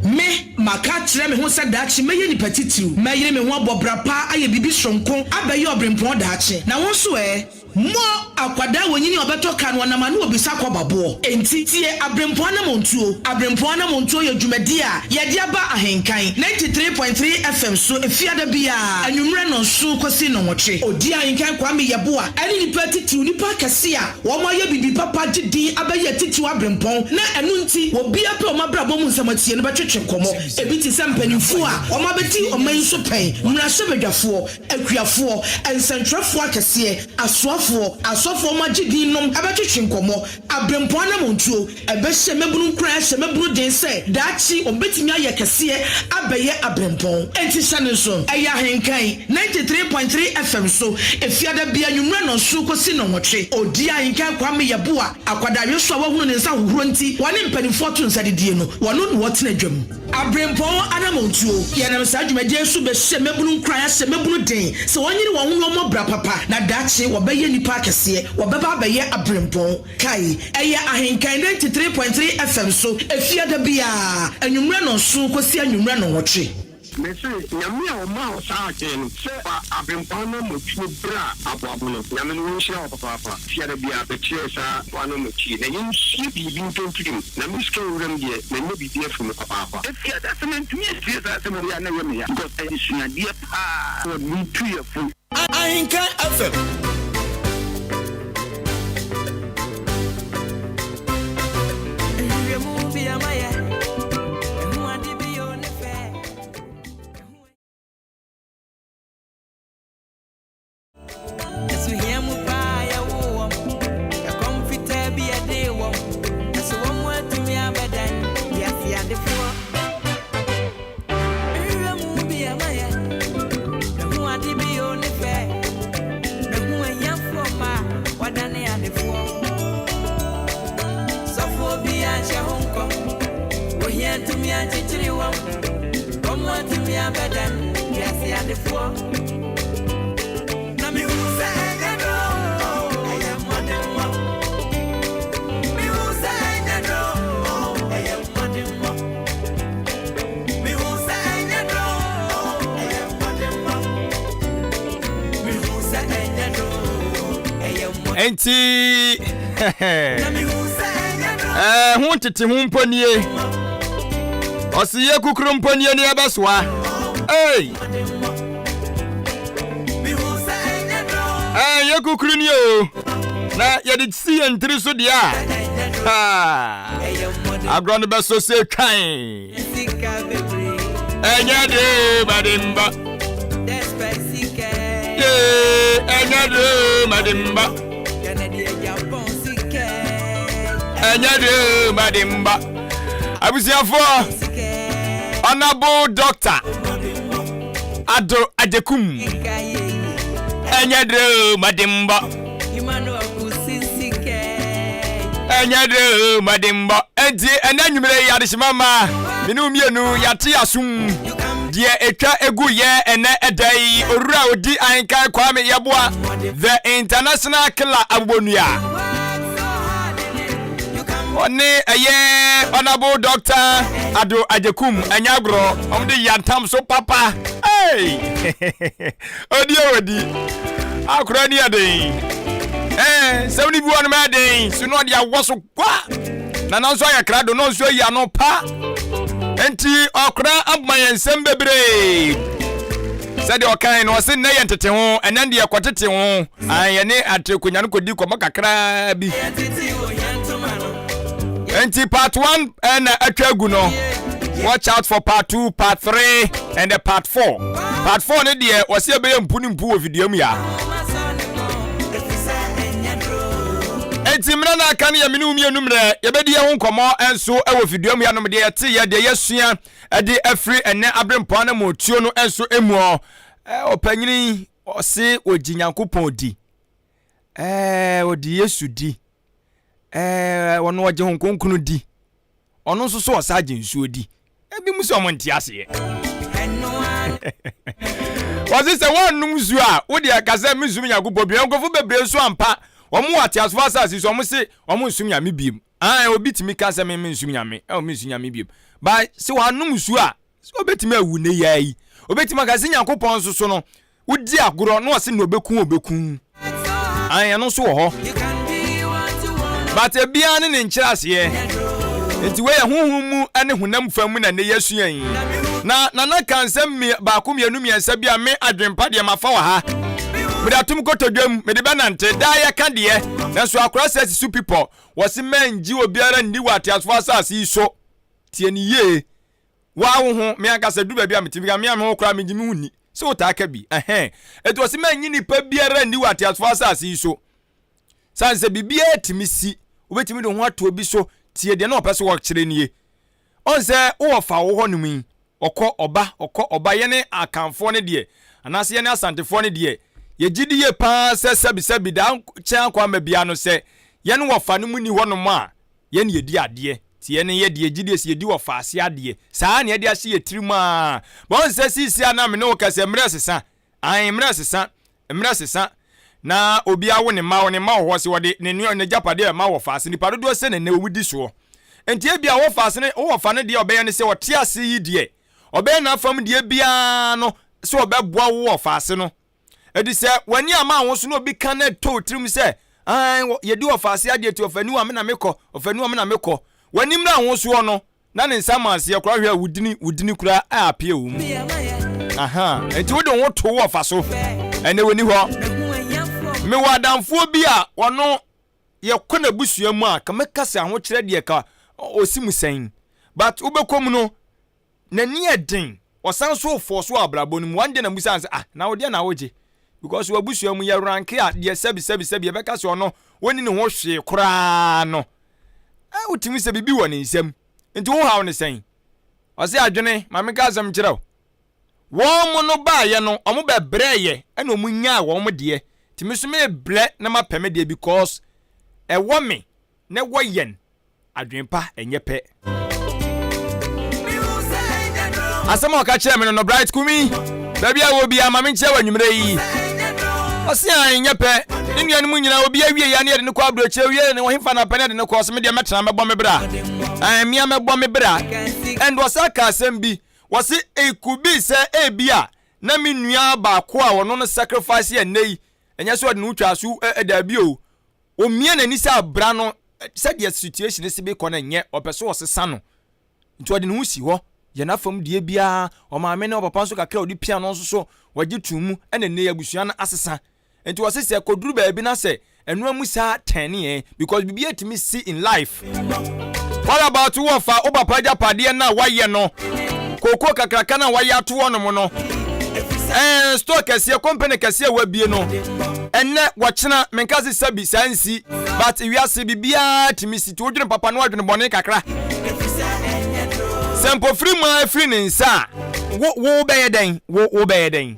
Me, maka akyerɛ me ho sɛ daakye mɛyɛ nipa titiriw, mɛyere me ho abɔ bra pa ayɛ biribi soronko abɛyɛ ɔberempɔn daakye. Na wo nso ɛ? Mo, akwadaa a onyini a ɔbɛtɔ ka no ɔnam ano obisa kɔba boɔ. Enti, tie Aberempɔn Anammɔntuo. Aberempɔn Anammɔntuo yɛ dwumadie a yɛde aba Ahenkan 93.3 FM so Efiada biara anwummerɛ nnɔnson kɔsi nnɔnwɔtwe. Ɔdi Ahenkan Kwame Yeboah ne nnipa atitiriw, nnipa akɛse a Wɔayɛ biribi papa agye din abɛyɛ atitiriw abirɛmpɔn, na ɛno nti obiara pɛ wɔn abrabɔ mu nsɛm atie no bɛtwetwe nkɔmmɔ. Ebi te sɛ mpanyimfo a wɔabedi ɔman yi so pɛn, mmarahyɛbadwafoɔ, akuafoɔ, nsɛntwerɛfoɔ akɛseɛ, asoafoɔ, asɔfoɔ a wɔagye din nom bɛtwetwe nkɔmmɔ. Abirɛmpɔn anammɔntuo. Ɛbɛhyɛ mmabunu nkuran ahyɛ mmabunu den sɛ daakye wɔbɛtumi ayɛ kɛseɛ abɛyɛ aberempɔn. Enti hyɛ no nso, ɛyɛ Ahenkan 93.3 FM so, Efiada biara anwummerɛ nnɔnson kɔsi nnɔnwɔtwe. Ɔdi Ahenkan Kwame Yeboah akwadaaweso a wahunu ne nsa ahohorɔ nti wɔne mpanimfoɔ to nsa didie no, wɔno na wɔtena dwam. Aberempɔn anammɔntuo. Yɛnam saa dwumadie yi so bɛhyɛ mmabunu nkuran ahyɛ mmabunu den sɛ wɔnyere wɔn ho na wɔmmɔ bra papa na daakye wɔbɛyɛ nnipa akɛseɛ, wɔbɛba abɛyɛ aberempɔn. Kae, ɛyɛ Ahenkan 93.3 FM so Efiada biara, anwummerɛ nnɔnson kɔsi anwummerɛ nnɔnwɔtwe. Mese, Nyame a ɔmaa wo saa adwene no sɛ fa abenkwaa no mɔtuo bra aboabo no, Nyame no ɔnhyira wo papaapa. Fiada biara bɛkyerɛ saa kwan no mɔtie na yɛnsua biribi mfa mfiri mu. Na me sika wuram deɛ manya biribi afiri mu papaapa. Fiada sɛ mantumi antie saa asɛm wei a na ɛyɛ me ya because ɛyɛ suadeɛ paa. Wɔde tu yɛ fo. Ahenkan FM. Enti ɛho ntete ho mpo nie. Ɔsi yɛ kukuru mpo nie ne ɛbɛsoa. Ei! Ɛɛ yɛ kukuru nie o. Na yɛde si yɛn tiri so deɛ a. Agorɔ no bɛsɔ sɛ twan. Ɛnyɛ de madimba. Ɛnyɛ de madimba. Ɛnyɛ de madimba. Abusuafoɔ, Honorable Doctor Ado Agyekum. Ɛnyɛ de madimba. Ɛnyɛ de mmɔdenbɔ. Enti ɛnɛ anwummerɛ yi adehyema mma me ne wo mmienu yɛate asom deɛ ɛtwa egu yɛ ɛnɛ ɛda yi owura odi ahenkan Kwame Yɛboa the international killer abobonua ɔne ɛyɛ honorable doctor Ado Agyekum ɛnyɛ agorɔ wɔn de yantam so papa hey Odi o odi. Akora ni ɛden. Ɛɛ sɛm ni bi wɔ no ma ɛden. So na ɔde awɔ so kwa. Na nanso ayɛ krado na nso ayi ano pa. Enti ɔkora ama yɛn nsɛm bebree. Sɛdeɛ ɔkan no ɔse nnɛ yɛ ntete ho ɛnɛ deɛ kɔtete ho. Yɛne aterekonya no kɔdi kɔmmɔ kakraa bi. Enti part 1 ɛna atwa agu no. Watch out for part 2, part 3 and the part 4. Part 4 no deɛ wɔsi ɛbɛyɛ mpu ne mpu wɔ video mu ya. Enti mmerɛ no aka no yɛ mene mmienu mmerɛ yɛbɛdi yɛn ho nkɔmmɔ nso wɔ video mu yanom deɛ yɛte yɛ deɛ yɛsua de afiri ɛnɛ aberempɔn no mu tuo no nso mu. Ɔpanyini ɔse ɔgye Nyankopɔn di. Ɛɛ ɔde Yesu di. Ɛɛ ɔno ɔgye Honhom Kronkron di. Ɔno nso so ɔsa gye nsuo di. Ebi mu sɛ ɔmo nte aseɛ. Wɔse sɛ wɔnnom nsuo a, wo deɛ ka sɛ mensum Nyankopɔn bio. Nkurɔfo bebree nso ampa, wɔn wɔ ateasefo asase so, wɔn se wɔn nsum Nyame biem. Ae, obi tumi ka sɛ me mensum Nyame, ɛwɔ mensum Nyame biem. Ba sɛ wɔanom nsuo a, Sɛ obetumi awu nnɛ yi ara yi, obetumi aka sɛ Nyankopɔn nso so no, wodi agorɔ na ɔse nea obeku obeku. Ae, ɛno nso wɔ hɔ. But ebiara ne ne nkyerɛaseɛ. Nti wei yɛ honhom mu ne honam fam mu na nnɛ yɛasua yi. Na Nana ka nsɛm baako mmienu mmiɛnsa bi a me adwempa deɛ mafa wɔ ha. Mede atom kotodwam, mede bɛnante, daa yɛka deɛ, nanso akora sɛ si so pipɔ, wɔse mɛngye obiara nni wɔ ateasefoɔ asase yi so. Tie no yie. Woa wo ho, me ankasa duru baabi a metumi ka, me a me ho koraa mengye me ho nni. Sɛ wotaa ka bi? Ɛhɛn. Enti ɔse mannye nipa biara nni wɔ ateasefoɔ asase yi so. Sane sɛ biribiara tumi si, wobɛtumi de wo ho ato obi so, tie deɛ na ɔpɛ sɛ ɔkyerɛ nie. Ɔn sɛ wowɔ fa wo hɔ nom yi, ɔkɔ, ɔba, ɔkɔ, ɔba, yɛne Akanfoɔ no deɛ, anaasɛ yɛne Asantefoɔ no deɛ, yɛgye di yie paa sɛ sɛbisɛbi daa kyɛn akɔ ama biara no sɛ yɛne wɔfa no mu nni hɔ nom a, Yɛn na yɛdi adeɛ, nti yɛn yɛ deɛ yɛgye die sɛ yɛdi ɔfaase adeɛ. Saa na yɛde ahyɛ yɛn tirim aa. But wohu sɛ seesei a na me ne wo kasa yi, mmerɛ resesa. Ae, mmerɛ resesa, mmerɛ resesa. Na obi awo ne mma, ne mma wɔ hɔ, sɛ wɔde ne nneɛma, n'agyapadeɛ bɛma wɔfaase. Nnipa dodoɔ sɛ na nnɛ wɔdi soɔ. Nti ebia wɔfaase no, wo wɔfa no deɛ ɔbɛyɛ ne sɛ ɔte ase yi deɛ, ɔbɛyɛ n'afam deɛ biara no sɛ ɔbɛboa wo wɔfaase no. Enti sɛ w'ani amma wo ho so na obi ka na ɛtɔ wo tirim sɛ, ae, yɛdi ɔfaase adeɛ ti, ɔfani wa me na mekɔ, ɔfani wa me na mekɔ. W'ani mmra ho soɔ no, na ne nsa ma aseɛ koraa hwɛ a wodini, wodini koraa a apue wo mu. Aha, enti wode wo ho to wo ɔfa so. Ɛnɛ wɔni hɔ. Mewɔ adamfoɔ bi a ɔno yɛkɔ n'abusua mu a, ka mɛka sɛ ahokyerɛ deɛ ka ɔsi mu sɛn. But wobɛkɔ mu no, N'ani yɛ den, ɔsan nso fɔɔ so wɔ abrabɔ no mu. One day na mebisa no sɛ, ah, na wo deɛ na wogye? Because w'abusua mu yɛ ranke a deɛ sɛbi sɛbi sɛbi yɛbɛka sɛ ɔno ɔnni ne ho hwee koraa no, eh, wotumi sɛ biribi wɔ ne nsam. Nti wo haw ne sɛn? Ɔse adwene, ma menka asɛm nkyerɛ wo. Wɔn mo no baayɛ no, wɔn bɛbrɛɛyɛ ɛna wɔn nyaa wɔn deɛ. Nti me nso mebrɛ na mapɛ me deɛ because ɛwɔ me na ɛwɔ yɛn. Adwene pa ɛnyɛ pɛ. Asɛm a ɔka kyerɛɛ me no no Bright Kumi. Baabi a wɔ biara ma menkyerɛ wɔ anwummerɛ yi. Ɔse a nyɛ pɛ. Ne nuanom nyinaa obi awie ya ne yɛde no kɔ aburokyire wie ne ɔhefa na pɛ ne yɛde no kɔ. Ɔse me deɛ mɛtena mɛbɔ me bra. Ɛɛ mmea mɛbɔ me bra. And ɔsa ka asɛm bi. Wɔse it could be sɛ ebi a na me nua baako a ɔno no sacrifice yɛ nnɛ yi. Ɛnyɛ sɛ ɔde ne ho twaa so ɛ daabi o. Omia n'ani sɛ abra no sɛdeɛ situation si bi kɔ no nyɛ ɔpɛ so ɔsesa no. Nti ɔde ne ho si hɔ yɛ n'afam deɛ biara, ɔmaame ne ɔpapa nso kakra a ɔde pia no nso so wɔgye to mu ɛna nnɛ yi abusua no asesa. Nti wɔse sɛ kɔduru baabi na sɛ ɛnoa mu saa tɛne ɛ because biribi atumi si in life. What about wo ɔfa wo papa agyapadeɛ no a wayɛ no kooko kakraka no a wayɛ ato hɔ nom no ɛɛ store kɛseɛ company kɛseɛ a wabie no ɛnɛ wɔkyena menka se sɛbi saa nsi but wiase biribiara tumi si. Nti wodwene papa na wadwene bɔne kakra. Sɛ mpofiri mu ara firi ne nsa a, wo wo bɛyɛ dɛn? Wo wo bɛyɛ dɛn?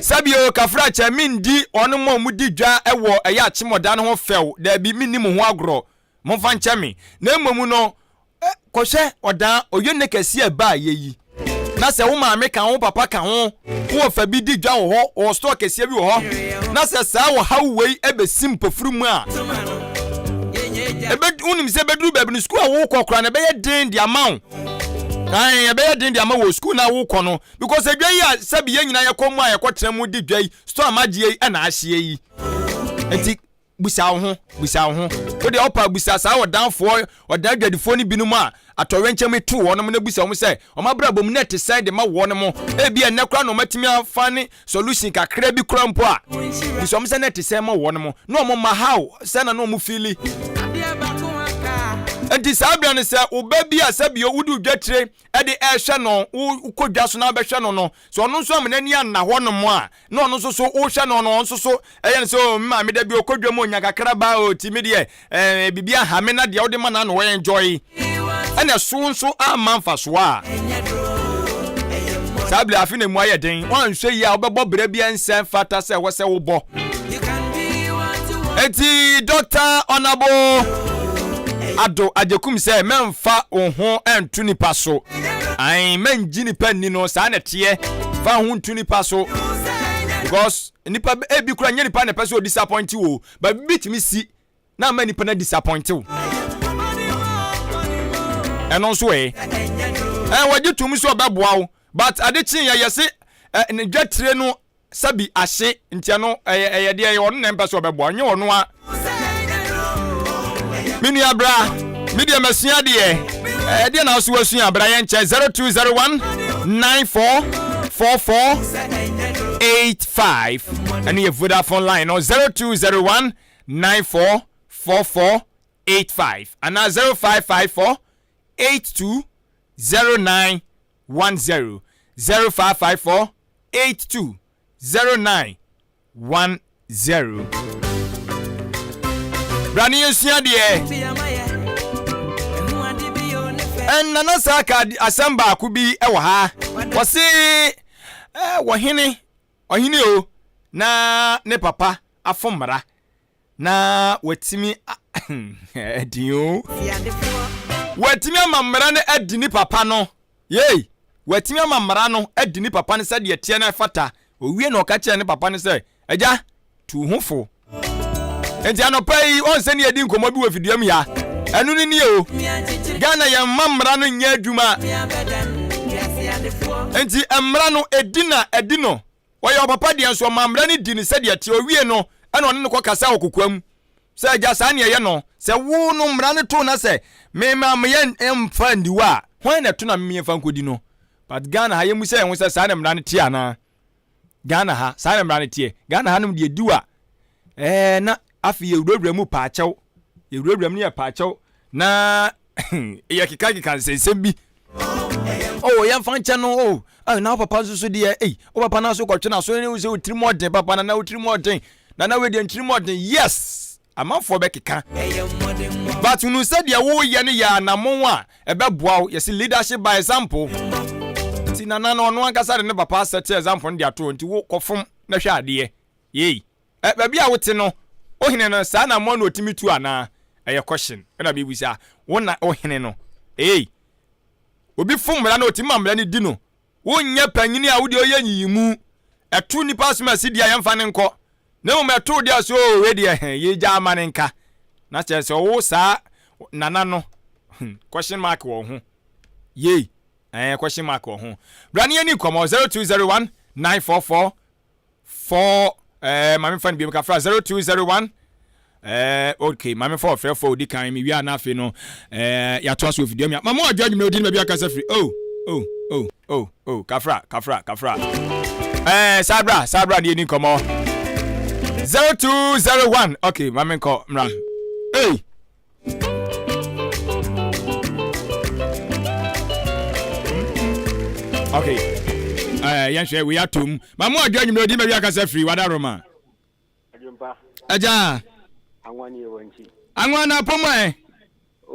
Sɛbio kafra kyɛ mendi wɔn a wɔdi dwa wɔ ɛyɛ akyemɔda no ho fɛw, daabi menni mo ho agorɔ, momfa nkyɛ me. Na mmom no, Kɔhwɛ ɔdan oyonne kɛseɛ a ɛbaa yɛ yi. Na sɛ wo maame ka ho, wo papa ka ho, wo wɔfa bi di dwa wɔ hɔ, ɔwɔ store kɛseɛ bi wɔ hɔ, na sɛ saa ɔhaw wei ɛbɛsi mpofiri mu a, ɛbɛ, wonim sɛ ɛbɛduru baabi no, sukuu a wokɔ koraa no ɛbɛyɛ den de ama wo. Ae, ɛbɛyɛ den de ama wɔ sukuu no a wokɔ no. Because adwa yi a sɛbi yɛn nyinaa yɛkɔ mu a yɛkɔtena mu di dwa yi, store a magyeɛ yi ɛna ahyeɛ yi. Nti Bisa wo ho, bisa wo ho. Wo deɛ ɔpa bisa saa ɔdanfoɔ, ɔdan adwadifoɔ no binom a atɔwrɛnkyɛm yi too wɔnom na bisa wɔn sɛ wɔn abrabɔ mu na ɛte sɛn de ma wɔnom. Ebia ɛnnɛ koraa na wɔatumi afa ne solution kakra bi koraa mpo a. Bisa wɔn sɛ na ɛte sɛn ma wɔnom. Na wɔn mma how sɛn na na wɔn feeli. Enti saa berɛ no sɛ wo ba bi a sɛbio wode wo dwatire de rehwɛ no, wokɔ dwa so na wobɛhwɛ no no, sɛ ɔno nso amma n'ani anna hɔnom a, na ɔno nso so wohwɛ no no ɔno nso so ɛyɛ no sɛ o me maame da bi ɔkɔ dwam ɔnya kakra ba o ti me deɛ ɛɛ biribi aha me na deɛ wode ma no ano enjoy ɛna ɛso nso amma mfasoɔ a saa bere afe na mu ayɛ den wanhwɛ yi a wobɛbɔ berɛ bi ɛnsɛ mfata sɛ ɛwɔ sɛ wobɔ eti Dr. Honorable Ado Agyekum sɛ mɛmfa wo ho nto nipa so Ae mɛngye nipa nni no saa na ɛteɛ fa ho nto nipa so because nipa ebi kura nyɛ nipa na ɛpɛ sɛ o disappoint wo but bi tumi si na ama nipa na disappoint wo ɛno nso ɛ ɛ wɔgye tom sɛ ɔbɛboa wo but ade kye yɛ yɛse ɛ ne dwatire no Sɛbi ahye nti ɛno ɛyɛ ɛyɛ deɛ ɛyɛ ɔno na ɛmpɛ sɛ ɔbɛboa ɔnyɛ ɔno a. Me nua bra me deɛ masua deɛ ɛdeɛ na nso wasua bra yɛn nkyɛn 0201 94 44 85 ɛno yɛ Vodafone line no 0201 94 44 85 anaa 0554 82 09 10 0554 82 09 10. Bra ne yɛnsua deɛ. Ɛnna na saa ka asɛm baako bi wɔ ha. Wɔse eh, wɔhene, ɔhene o, na ne papa afo mmara na watumi adi o. Watumi ama mmara no adi ne papa no. Yei, watumi ama mmara no adi ne papa no sɛdeɛ ɛteɛ na ɛfata. Owie na ɔka kyerɛɛ ne papa no sɛ, Agya, tu wo ho fo. Enti anɔpa yi, ɔn sɛ ne yɛdi nkɔmmɔ bi wɔ fidua mu ha. Ɛno no nie o. Ghana yɛn mma mmara no nyɛ adwuma. Enti mmara no, ɛdi na ɛdi no. Ɔyɛ ɔpapa deɛ nso ɔmaa mmara no di no sɛdeɛ ɛteɛ. Ɔwie no, ɛna ɔne no kɔkasa wɔ kokoam sɛ, Agya, saa ne ɛyɛ no. Sɛ wo no mmara no to na sɛ me ma meyɛ mfa ndi wo a, hwan na ɛto na me mfa nkɔdi no? But Ghana ha yɛmmu sɛ yɛn ho sɛ saa na mmara no teɛ anaa? Ghana ha, saa na mmara no teɛ. Ghana hanom deɛ di wo a, ɛɛ na afei yɛwurawura mu paakyɛw. Yɛwurawura mu ne yɛ paakyɛw na yɛkekakeka nsɛnsɛm bi. Oh, yɛmfa nkyɛ no oh, ah, na wo papa nso so deɛ ei, wo papa no nso kɔtwe n'aso ne wo sɛ wo tirim ɔden papa na na wo tirim ɔden na na wedeɛ ntirim ɔden yes amanfoɔ bɛkeka but hunu sɛ deɛ woyɛ no yɛ anammɔn a ɛbɛboa wo yɛsi leadership by example nti nana no ɔno ankasa de ne papa asɛte example no de ato nti wo kɔfom na hwɛ adeɛ yei Ɛ, baabi a wote no, wo hene no, saa anammɔn na ɔtumi tu anaa? Ɛyɛ question na mebisa. Wo na wo hene no. Ei! Obi fom mmara na ɔtumi ma mmara no di no. Wonyɛ panyini a wodeɛ ɔyɛ nyiyimu. Ɛto nnipa asom asi deɛ a yɛmfa no nkɔ. Na mmom ɛto wo deɛ a so oo wei deɛ hɛn yɛgya ama no nka. Na kyerɛ sɛ wo saa nana no hmm, question mark wɔ ho. Yei, ɛɛ question mark wɔ ho. Bra ne yɛni nkɔmmɔ 0201 944 4 ɛɛ maame fa no biom kafra 0201 ɛɛ okay maame fa ɔfrɛfo odi kan mi wia na afei no ɛɛ yɛatoa so ofidua mi maame wadwo adwuma odi no baabi akasa firi oh oh oh oh oh kafra kafra kafra ɛɛ sabra sabra ne yɛni nkɔmmɔ 0201 okay maame nkɔ mmra hey. Okay. Eh, yɛnhwɛ wei atom ma mo adwa anwummerɛ odi ma wi akasa firi wada roma agya anwa na apɔ mu ɛ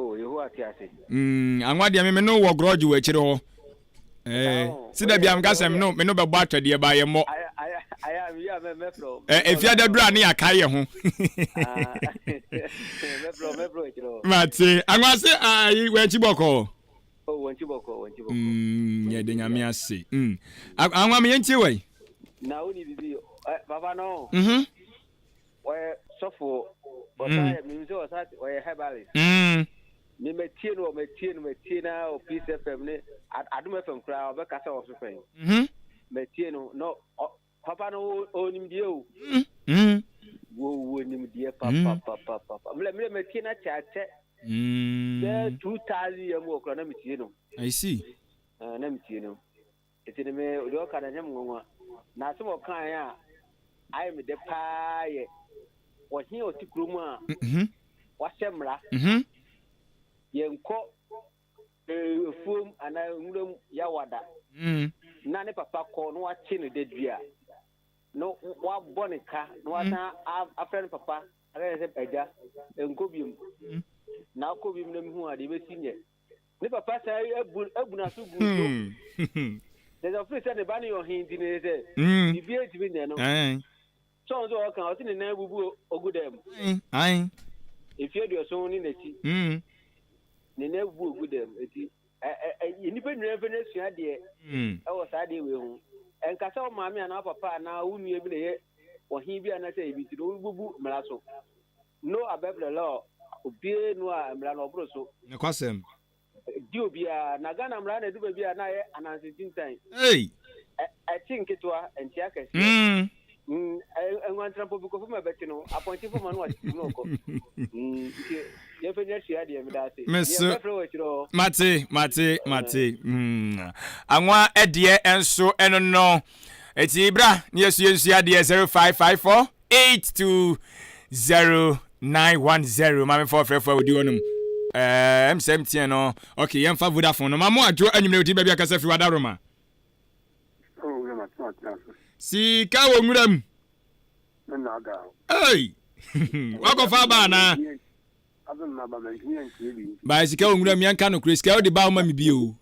Oh, Yehowa te ase. Mm, anwa deɛ me me no wɔ grɔgye wɔ akyire hɔ. Eh, si da bia mka sɛ me no me no bɛbɔ atwɛdeɛ ba yɛ mmɔ. Eh, efia da duru a ne yɛakae yɛ ho. Mate, anwa se ayi wɔ akyi bɔkɔɔ. Oh, wɔn akyi bɔkɔɔ, wɔn akyi bɔkɔɔ. Mm, yɛde nyame ase. Mm. Anwa me yɛntie wɔ yi. Na woni bibi, eh, papa no. Mhm. Ɔyɛ sɔfo. Ɔsan yɛ menim sɛ ɔsan ɔyɛ herbalist. Mm. Me matie no matie no matie na wɔ Peace FM ne Adom FM koraa ɔbɛkasa wɔ so pɛn. Mhm. Matie no na papa no ɔwɔ nimdeɛ o. Mm. Wɔ wɔ nimdeɛ papa papa papa. Mle mle matie na kyɛ akyɛ. Mm. Bɛɛ 2000 yɛ mu wɔ koraa na metie no. I see. Uh, na metie no. Enti no me deɛ ɔka no ɛnyɛ me nwanwa. Na asɛm a ɔkaeɛ a ayɛ me dɛ paa yɛ ɔhene a ɔte kurom a wahyɛ mmara, yɛnkɔ afuom anaa nwuram yawada na ne papa kɔ na wakye no dadua na wabɔ ne ka na wasan afrɛ ne papa aka kyerɛ sɛ agya nkɔ biom na akɔ biom na mehu a deɛ ɛbɛsi nyɛ. Ne papa san abu abu n'aso gu so. Kyerɛ sɛ ɔfiri sɛ ne ba no yɛ ɔhene nti ne sɛ biribiara ntumi nyɛ no. Sɛ ɔno nso ɔka ɔse ne nan abubu ogu dam. Mfeɛ 70 ne n'akyi. Ne nan abubu ogu dam. Eti nnipa nyinaa mfa no asua adeɛ ɛwɔ saa adeɛ wei ho. Ɛnka sɛ wo maame anaa wo papa anaa wo nua bi na ɛyɛ ɔhene bi anaasɛ ɛyɛ bi nti no wobubu mmara so. No above the law, obiara nu a mmara no ɔboro so. Nokwasɛm. Di obiara. Na Ghana mmara na ɛdu baabi a na ayɛ ananse ntintan. Ei! Ɛ, ɛkye nketewa, ɛnkye akɛseɛ. Mm. Mm, ɛ, nwantrampɔ bi kɔfam a ɛbɛkye no, apɔnkye fam a na watete mu na ɔkɔ. Mm, nti yɛmfa nya sua adeɛ, meda ase. Me Deɛ so. mɛfrɛ wɔ akyire hɔ. Mate, mate, mate. Mm. Anwa ɛdeɛ nso ɛno no. Eti bra ne yɛso yɛnsua adeɛ 0554 820910 maame fa ɔfrɛfo a odi hɔnom ɛɛ ɛm sɛ mtn no ok yɛmfa vodafone no ma mo adwo anwummerɛ odi baabi akasa firi wada roma sika wɔ nwura mu ei wakɔfa aba anaa baa sika wɔ nwura mu yɛnka nokorɛ sika wode ba woma me bio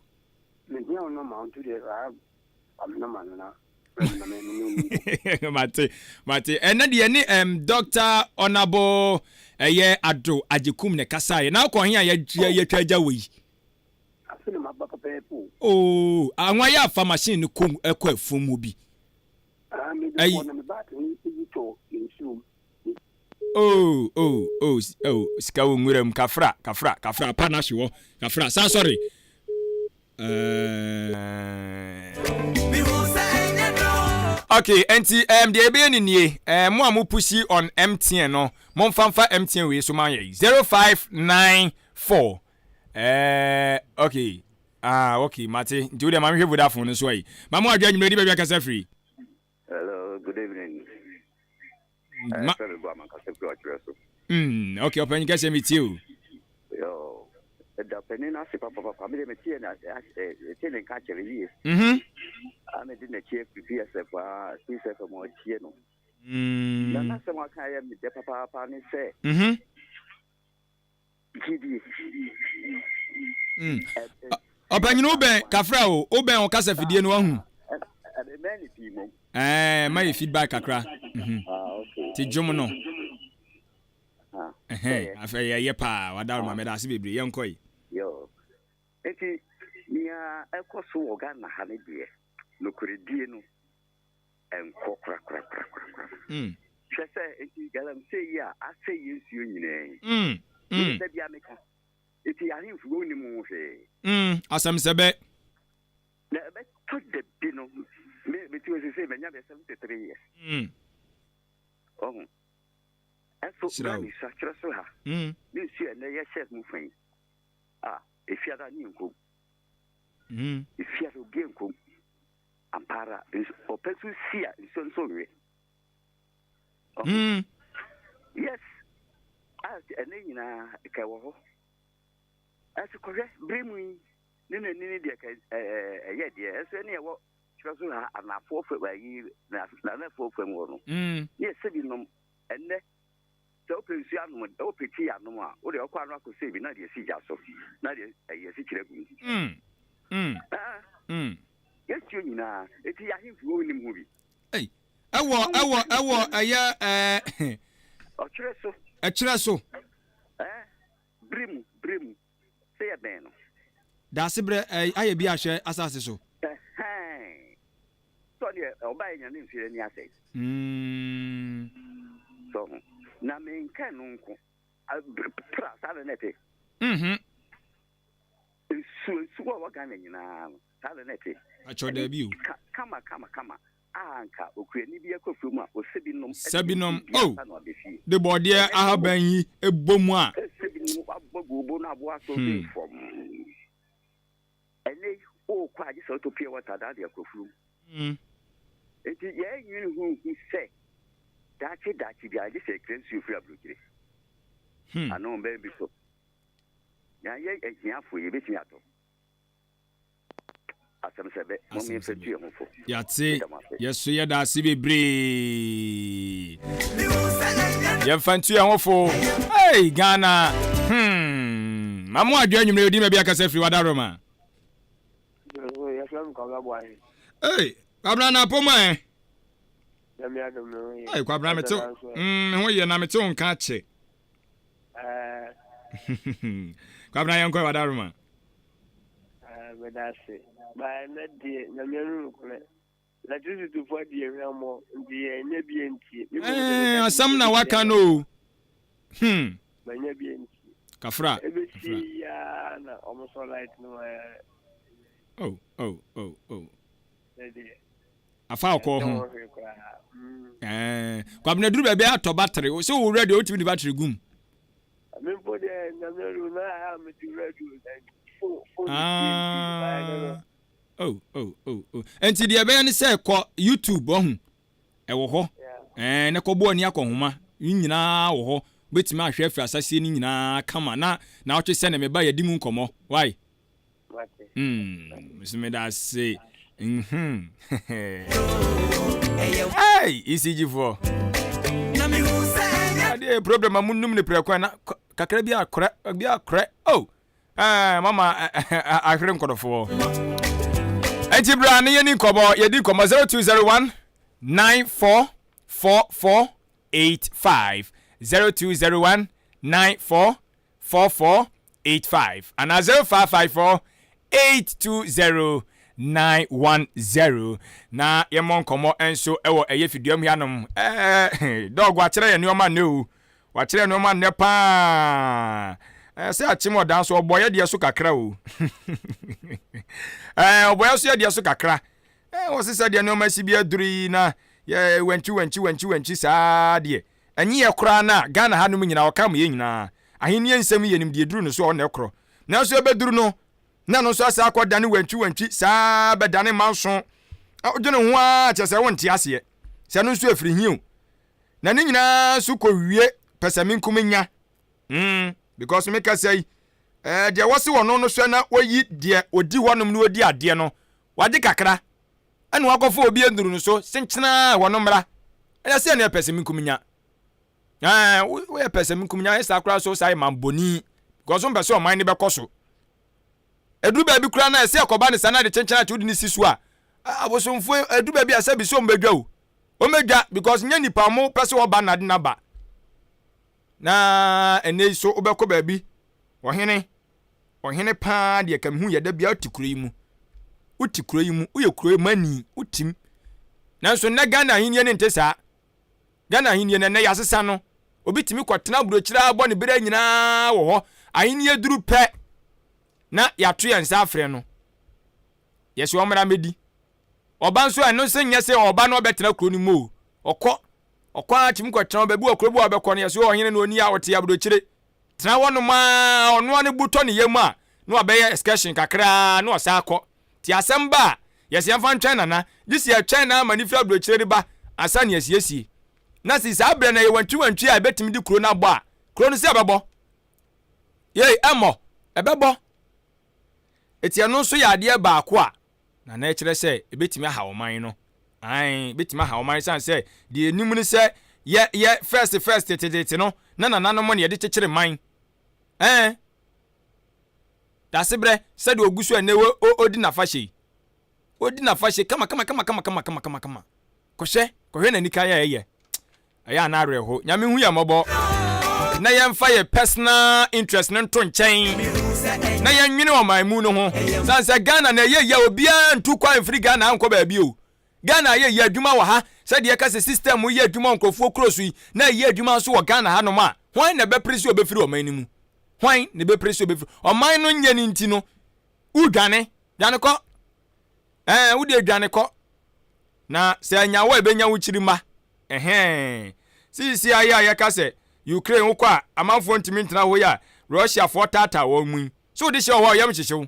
Mate, mate. Ɛnɛ deɛ ne um, Dr. Honorable ɛyɛ Ado Agyekum na ɛkasaeɛ. Na wokɔ he a yɛtwa agya wɔ yi? Oh, anwa yɛ afa machine no kɔ ɛkɔ afuom hɔ bi. Ayi. Oh, oh, oh, oh, sika wɔ nwura mu, kafra, kafra, kafra, pa na hwe hɔ, kafra, saa sɔre. Uh... Okay, enti um, deɛ yɛbɛyɛ ne nie, uh, mo a mo pushi on MTN no, momfa mfa MTN wei so ma yɛ 0594. Uh, okay, ah, okay, mate, nti wo deɛ ma mehwɛ Vodafone no so ayi. Ma mo adwa anwummerɛ di baabi akasa firi. Hello, good evening. Ma. Ɛfɛ mi bɔ amankasa firi ɔkyerɛ so. Mm, okay, ɔpanyin kɛseɛ mi tie o. Yo, ɛda panin no ase papapapa. Mi de mi tie na ɛtie ne nka kyerɛ yie. Mhm. A mi di n'akyi afiri PSF a PSF mu ɔtie no. Mm. Na n'asɛm aka yɛ mi dɛ papaapa ne sɛ. Mhm. Gyidie. Mm. Ɔpanyin wobɛn kafra o wobɛn wo kasa fidie no wahu. Ɛbɛn ne pii mom. Ɛɛ ma yɛ feedback kakra. Mhm. Ah, okay. Ti dwom no. Ah, Ɛhɛn afɛ yɛ yɛ paa wadaro ma mɛda ase bebree yɛn kɔ yi. Yo. Eti nea ɛkɔ so wɔ Ghana ha ne deɛ. Nokorɛdie no ɛnkɔ korakorakorakorakora. Hwɛ sɛ enti galamsey yi a asɛe yɛn nsuo nyinaa yi. Mede da biara meka. Enti ahemfo wɔn nnim ho hwee. Asɛm sɛ bɛ. Na ɛbɛtɔ da bi no, me mete hɔ seesei manya bɛyɛ 73 years. Ɔho. Ɛso Hyira bere a wo. mesua kyerɛ so ha, ne nsuo a ɛnnɛ yɛhyɛ mu fa yi, a efiada ne yɛnkɔ mu. Efiada obiara nkɔ mu. Ampa ara, nsu ɔpɛ nso si a nsuo nso nwe. Ɔho. Yes. A ɛnnɛ nyinaa ka ɛwɔ hɔ. Ɛso kɔhwɛ bere mu yi ne n'ani ne deɛ ka ɛyɛ deɛ ɛso ɛne ɛwɔ kyerɛ so ha anafoɔ fam ayi n'anafoɔ fam hɔ no. Ne ɛsɛ bi nom ɛnnɛ sɛ wopɛ nsuo anom wopɛ tii anom a wode ɔkɔ ano akɔsɛ bi na deɛ si gya so na deɛ ɛyɛ si kyerɛ gu mu. Yɛsuo nyinaa eti yɛ ahemfo wɔn nim ho bi. Ɛwɔ ɛwɔ ɛwɔ ɛyɛ ɛɛ. Ɔkyerɛ so. Ɛkyerɛ so. Ɛɛ bere mu bere mu sɛ yɛ bɛn no. Daase berɛ ɛɛ ayɛ bi ahwɛ asase so. Ɛhɛn sɛ ɔdeɛ ɔbaa yɛ nya ne nsuo ani asɛe. Mm. Sɛ ɔho na menka no nko pra saa na na ɛte. Mhm. Nsuo nsuo a ɛwɔ Ghana nyinaa no saa na na ɛte. Akyɛw daabi o. Kama kama kama a anka okuani bi akɔ afuom a ɔsɛ bi nom Sɛ bi nom oh de bɔɔdeɛ ahaban yi bɔ mu a. Sɛ bi nom abɔ gu bo no aboa so hmm. fam. Ɛnɛ yi wokɔ a gye sɛ wotɔ pure water daa de akɔ afuom. Hmm. Enti yɛn nwene ho hu sɛ daakye daakye biara gye sɛ ɛkra nsuo firi aburokyire. Hmm. Ano mbɛn bi so. Yɛayɛ ahiafo yɛbɛtumi atɔ. Asɛm sɛ bɛ, mom yɛmfa ntu yɛn ho fo. Yɛate, yɛso yɛda ase bebree. Yɛmfa ntu yɛn ho fo. Hey, Ghana. Hmm. Mamu adwo anwummerɛ odi ma bi akasa firi wadaroma. Hey, Kwabena na apɔ mu ɛ. Hey, Kwabena mete, mm, me ho yɛ na mete wo nka akyɛ. Kwabena yɛnkɔ wadaroma. Ah, meda ase. Ba ɛnɛ deɛ, Nyame ano nokorɛ. Electricity fo adi yɛn hwammɔ, nti yɛnyɛ bi ntie. Me mmom deɛ Eh, meka sɛ asɛm menya na bi waka tie no o. Hmm. Manya bi ntie. Kafra. Ɛbɛsi Kafra. yi ara na wɔn sɔ light no ma yɛ. Oh, oh, oh, oh. Ɛnɛ deɛ. Afa ɔkɔɔ Yɛnte ho. ho hwee koraa. Mm. Eh, Kwabena duru baabi a atɔ battery. Sɛ wo radio wotumi de battery gum. Me mpo deɛ Nyame adom na ayɛ a mede radio na phone phone tie nti ayɛ no no. Ah, oh, oh, oh, oh. Nti deɛ ɛbɛyɛ ne sɛ kɔ YouTube ɔhu ɛwɔ hɔ ɛɛ ne kɔbɔ ani akɔ nhoma ne nyinaa wɔ hɔ wobɛtumi ahwɛ afiri asaseɛ no nyinaa kama na na ɔtwe sɛ ne meba yɛdi mu nkɔmmɔ why Mm, so meda ase. Mhm. Hey, ECG foɔ. Adeɛ problem a munum ne prɛko na kakra bi akorɛ, bi akorɛ. Oh, eh, mama ahwere nkɔdɔfoɔ. Enti bra ne yɛni nkɔmmɔ, yɛdi nkɔmmɔ 0201 94 44 85 0201 94 4485 anaa 0554 820 910 na yɛmmɔ nkɔmmɔ nso wɔ ɛyɛ fidua mu hanom. Ɛɛ dɔg wakyerɛ yɛn nneɛma nnɛ o. Wakyerɛ yɛn nneɛma nnɛ paa. Ɛɛ sɛ akyem ɔdan so ɔbɔ yɛ deɛ so kakra o. Ɛɛ ɔbɔ yɛ so yɛ deɛ so kakra. Ɛɛ wɔsi sɛ deɛ nneɛma si bi aduru yi na yɛ wɛnkyi wɛnkyi wɛnkyi wɛnkyi saa deɛ. Ɛnye yɛ koraa no a, Ghana ha nom nyinaa ɔka ma yɛn nyinaa. Ahennie nsɛm yi yɛnim deɛ ɛduru no so a ɔna ɛkorɔ. Nanso ɛbɛduru no, na ɛno nso asan akɔ dane wantwi wantwi saa bɛdane manso. Wodwene ho ara kyerɛ sɛ wonte aseɛ. Sɛ ɛno nso ɛfiri he o. Na ne nyinaa nso kɔwie pɛsɛmenkomenya. Mm, because me kasa yi, eh, deɛ wɔse wɔno no hwɛ na wɔyi deɛ ɔdi hɔnom na ɔdi adeɛ no, wagye kakra. Ɛna wakɔfa obi aduru no so senkyenaa wɔ no mmra. Ɛyɛ sɛ ɛna pɛsɛmenkominya. Ɛɛ, woyɛ pɛsɛmenkominya yɛ saa koraa so saa yɛ mambɔni. Because wompɛ sɛ ɔman no bɛkɔ so. Ɛduru baabi koraa na ɛsɛ ɛkɔba ne saa na de kyenkyen akye wode ne si so a, abosomfoɔ ɛduru baabi a sɛ bi sɛ ɔmbɛdwa o. Ɔmbɛdwa because nyɛ nipa ɔmo pɛ sɛ ɔba na de naba. Na ɛnɛ yi so wobɛkɔ baabi, ɔhene, ɔhene paa deɛ ka mehu yɛ da biara te kuro yi mu. Wote kuro yi mu, woyɛ kuro yi mani, wotim. Nanso nnɛ Ghana ahenni no nte saa. Ghana ahenni no ɛnnɛ yɛasesa no. Obi tumi kɔtena aburokyire ara bɔ ne berɛ nyinaa wɔ hɔ. Ahenni duru pɛ na yɛato yɛn nsa afrɛ no. Yɛsɛ ɔmmra mmɛdi. Ɔba nso ɛno nso nyɛ sɛ ɔba na ɔbɛtena kuro no mu o. Ɔkɔ ɔkɔ ara tumi kɔtena baabi wɔ kuro bi a ɔbɛkɔ no yɛsɛ ɔhene no ɔni a ɔte aburokyire. Tena hɔnom ara ɔno ara ne bo tɔ ne yam a na wabɛyɛ excursion kakra na ɔsan akɔ. Nti asɛm ba a, yɛse yɛmfa ntwɛn Nana. Gye sɛ yɛtwɛn na ama ne firi aburokyire reba ansa na yɛasiesie. Na se saa berɛ no ɛyɛ wantwiwantwi a ɛbɛtumi de kuro no abɔ a, kuro no sɛ ɛbɛbɔ. Yei, ɛmmɔ. Ɛbɛbɔ. Enti ɛno nso yɛ adeɛ baako a Nana ɛkyerɛ sɛ ɛbɛtumi aha ɔman no. Ae, ɛbɛtumi aha ɔman ɛsiane sɛ deɛ yɛnim ne sɛ yɛ, yɛ first first tetetete no na nananom na yɛde kyekyere man. Ɛɛ. Dasebrɛ, sɛdeɛ ɔgu so ɛnnɛ ɔdi n'afahyɛ yi. Ɔdi n'afahyɛ kama kama kama kama kama kama kama kama. Kɔhwɛ, kɔhwɛ n'anika yɛ a ɛyɛ. Ɛyɛ a na awerɛho. Nyame hu yɛn mmɔbɔ na yɛmfa yɛ personal interest no nto nkyɛn na yɛnwene ɔman mu no ho. Sane sɛ Ghana na ɛyɛ yɛ obiara ntu kwan mfiri Ghana nkɔ baabi o. Ghana ayɛ yɛ adwuma wɔ ha sɛdeɛ yɛka sɛ system yɛ adwuma wɔ nkurɔfoɔ kuro so yi na ɛyɛ adwuma nso wɔ Ghana hanom a, hwan na ɛbɛpere sɛ ɔbɛfiri ɔman no mu? Hwan na ɛbɛpere sɛ ɔbɛfiri ɔman no nyɛ no nti no wodwane dwane kɔ ɛɛ wode dwane kɔ na sɛ anya wo a ɛbɛnya wo kyiri mma ɛhɛn sisi ayɛ a yɛka sɛ Ukraine wokɔ a amanfoɔ ntumi ntena hɔ yi a Russiafoɔ taataa wɔn mu yi so wode hyɛ wɔ hɔ a ɔyam hyehye wo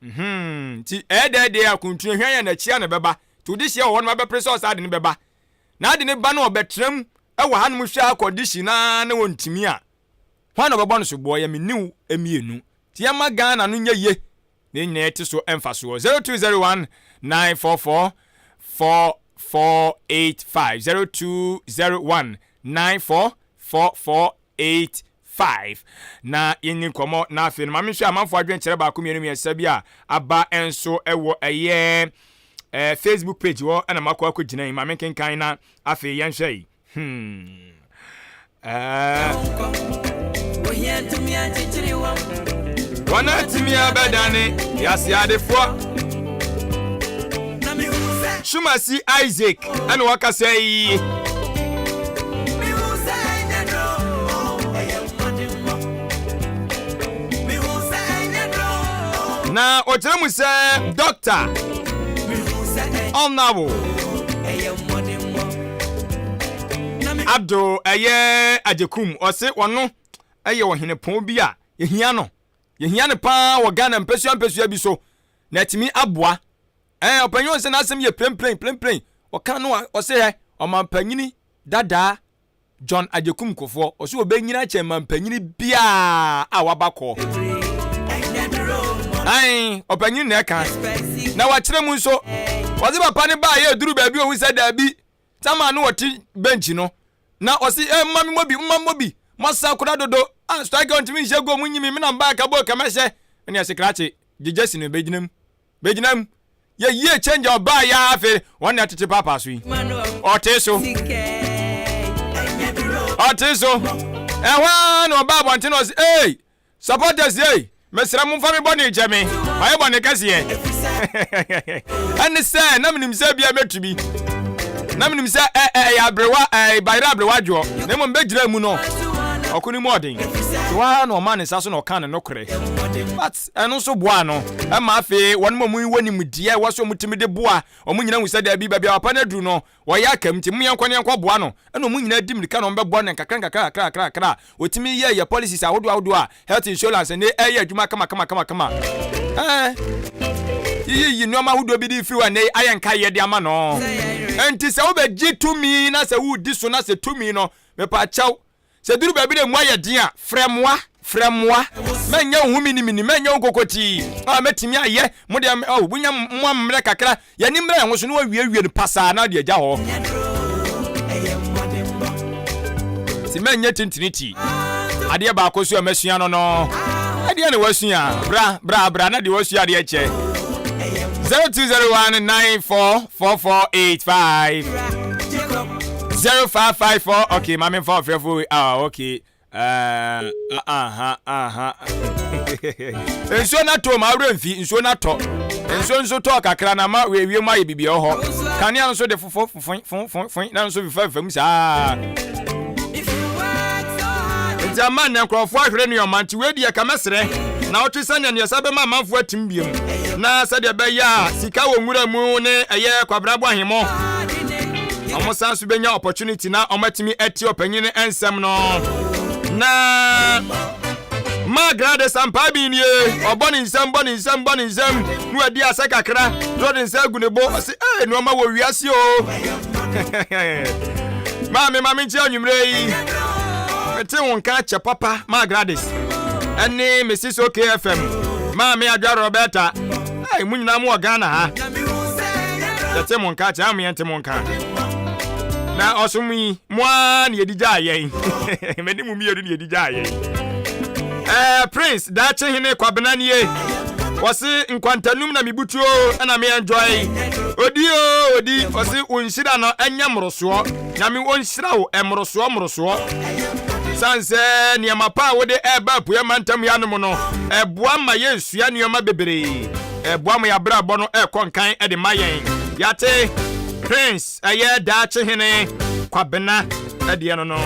Mhm. Nti ɛyɛ dɛ deɛ akuntunu hwɛ yɛn n'akyi a na ɛbɛba. Nti wode hyia wɔ hɔ no abɛpere sɛ ɔsaa ade no bɛba. Na ade no ba no ɔbɛtena mu wɔ hanom hwɛ akɔdihyi na na wɔntumi a, hwan na ɔbɛbɔ no soboɔ? Yɛ me ne wo mmienu. Nti yɛma Ghana no nyɛ ye na yɛn nyinaa yɛte so mfasoɔ. 0201 944 4485 0201 94 4485 5 na yɛnni nkɔmmɔ na afei no ma menhwɛ amanfoɔ adwenkyerɛ baako mmienu mmiɛnsa bi a aba nso wɔ ɛyɛ eh, Facebook page hɔ ɛna makɔ akɔgyina yi ma menkenkan na afei yɛnhwɛ yi hmm. eh. Wɔn atumi abɛdane yɛase adefoɔ. Sumasi Isaac ɛna ɔkasa yi. Na ɔkyerɛ mu sɛ Dɔkta Honourable Ado ɛyɛ Agyekum ɔse ɔno ɛyɛ ɔhenepɔn bi a yɛhia no yɛhia no paa wɔ Ghana mpɛsua mpɛsua bi so na atumi aboa Ɛɛ, ɔpanyin ɔsɛ n'asɛm yɛ plenplen plenplen. Ɔka no a, ɔsɛ hɛ, ɔmampanyini dadaa John Agyekum Kufuor, ɔsɛ ɔbɛnyini akyɛn mampanyini biara a waba kɔ. Ae, ɔpanyin na ɛka. Na wakyerɛ mu nso, ɔse papa no baa yɛ duru baabi ohu sɛ daabi, tama no ɔte bɛnkyi no, na ɔse eh, mma me mmɔ bi, mma mmɔ bi, moasa kora dodo, ah, striker ɔntumi nhyɛ goal, monyi me, me na mbaa ka bɔɔl kɛmɛhyɛ, ɛne ɛse krakye, gyegya si no bɛgyina mu. Begyina mu. Yɛ yie change a ɔbaa yɛ ara afei wɔn na ɛtete paapaa so yi. Ɔte so. Ɔte so. Ɛhɔ ara na ɔbaa abɔnten na ɔse ee supporters ei mesrɛ mo mfa me bɔne nkyɛ me mayɛ bɔne kɛseɛ. Ɛne sɛ na menim sɛ bia mɛtu bi. Na menim sɛ ɛyɛ aberewa ɛyɛ bayerɛ aberewa dwoɔ na mmom bɛgyina mu no ɔko no mu ɔden. Nti hɔ ara na ɔmaa ne nsa so na ɔkaa ne nokorɛ. But Ɛno nso boaa no ma afei wɔn a wɔwɔ nimdeɛ a ɛwɔ sɛ wɔtumi de boa wɔn nyinaa hu sɛ dabi, baabi a papa no aduru no, wɔyɛ aka mu nti, mom yɛnkɔ na yɛnkɔboa no. Ɛna wɔn nyinaa di mmirika na wɔbɛboa no nkakra nkakra nkakra nkakra nkakra a wɔtumi yɛɛ yɛ policies ahodoɔ ahodoɔ a health insurance ne ɛyɛ adwuma kama kama kama kama. Ɛɛ, yiyiyi nneɛma ahodoɔ bi de firi hɔ a nnɛ yi ayɛ nkaeɛ de ama no. Enti sɛ wobɛgye tumi na sɛ woredi so na sɛ tumi no, mepa kyɛw, Sɛ ɛduru baabi na emu ayɛ den a, frɛ mmoa. Frɛ mmoa. Mɛnyɛ wo ho minimini, mɛnyɛ wo nkokotii. Ah, mɛtumi ayɛ. Mo deɛ, oh, monya mmoa mmerɛ kakra. Yɛn ani mmra yɛn ho so na wɔawiewie no pasaa na ɔde agya hɔ. Nti mɛnyɛ tintiniti. Adeɛ baako nso a masua no no, ɛdeɛ na wasua. Bra, bra, bra na deɛ wasua adeɛ kyɛ. 0201 944485. 0554 okay maame nfa ɔfrɛfo ah okay. Ɛɛ, aha, aha. Nsuo no atɔ ma awerɛ mfi, nsuo no atɔ. Nsuo nso tɔɔ kakra na ama wiem ayɛ biribi wɔ hɔ. Kanea nso de fofo fofo fofo fofo na nso fifa fam saa. Nti ama nnɛ nkurɔfoɔ ahwere nneɛma nti wei deɛ ka mɛsrɛ na wotwe sɛnea neɛ sɛ bɛma amanfoɔ atim biom na sɛdeɛ ɛbɛyɛ a sika wɔ nwura mu ne ɛyɛ Kwabena Boahemɔ wɔn san so bɛnya opportunity na wɔatumi ati ɔpanyin no nsɛm no na Margaret Sampaa bi nie ɔbɔ ne nsam bɔ ne nsam bɔ ne nsam na wadi asɛ kakra na ɔde nsa agu ne bo ɔse ee nneɛma wɔ wiase o maame maame nkyɛn anwummerɛ yi mete wo nka kyɛ papa Margaret ɛne Mrs OKFM maame Adwa Roberta Hey, mo nyinaa mo wɔ Ghana ha. Yɛte mo nka kyɛ, ameɛ nte mo nka. Na ɔsom yi, mo ara na yɛdi gyaa yɛn. Mene mo mmienu na yɛdi gyaa yɛn. Eh, Prince, daakye hene Kwabena nie. Wɔse nkwantanum na mebutuo na me enjoy. Odi o, odi. Wɔse wo nhyira no ɛnyɛ mmorosoɔ. Nyame ɔnhyira wo mmorosoɔ mmorosoɔ. Sane sɛ nneɛma pa a wode ɛreba apueɛ mantam yi anom no, ɛboa ma yɛn Sua nneɛma bebree. Ɛboa ma yɛabrabɔ no ɛkɔ nkan de ma yɛn. Yɛate Prince ɛyɛ daakye hene Kwabena ɛdeɛ no no.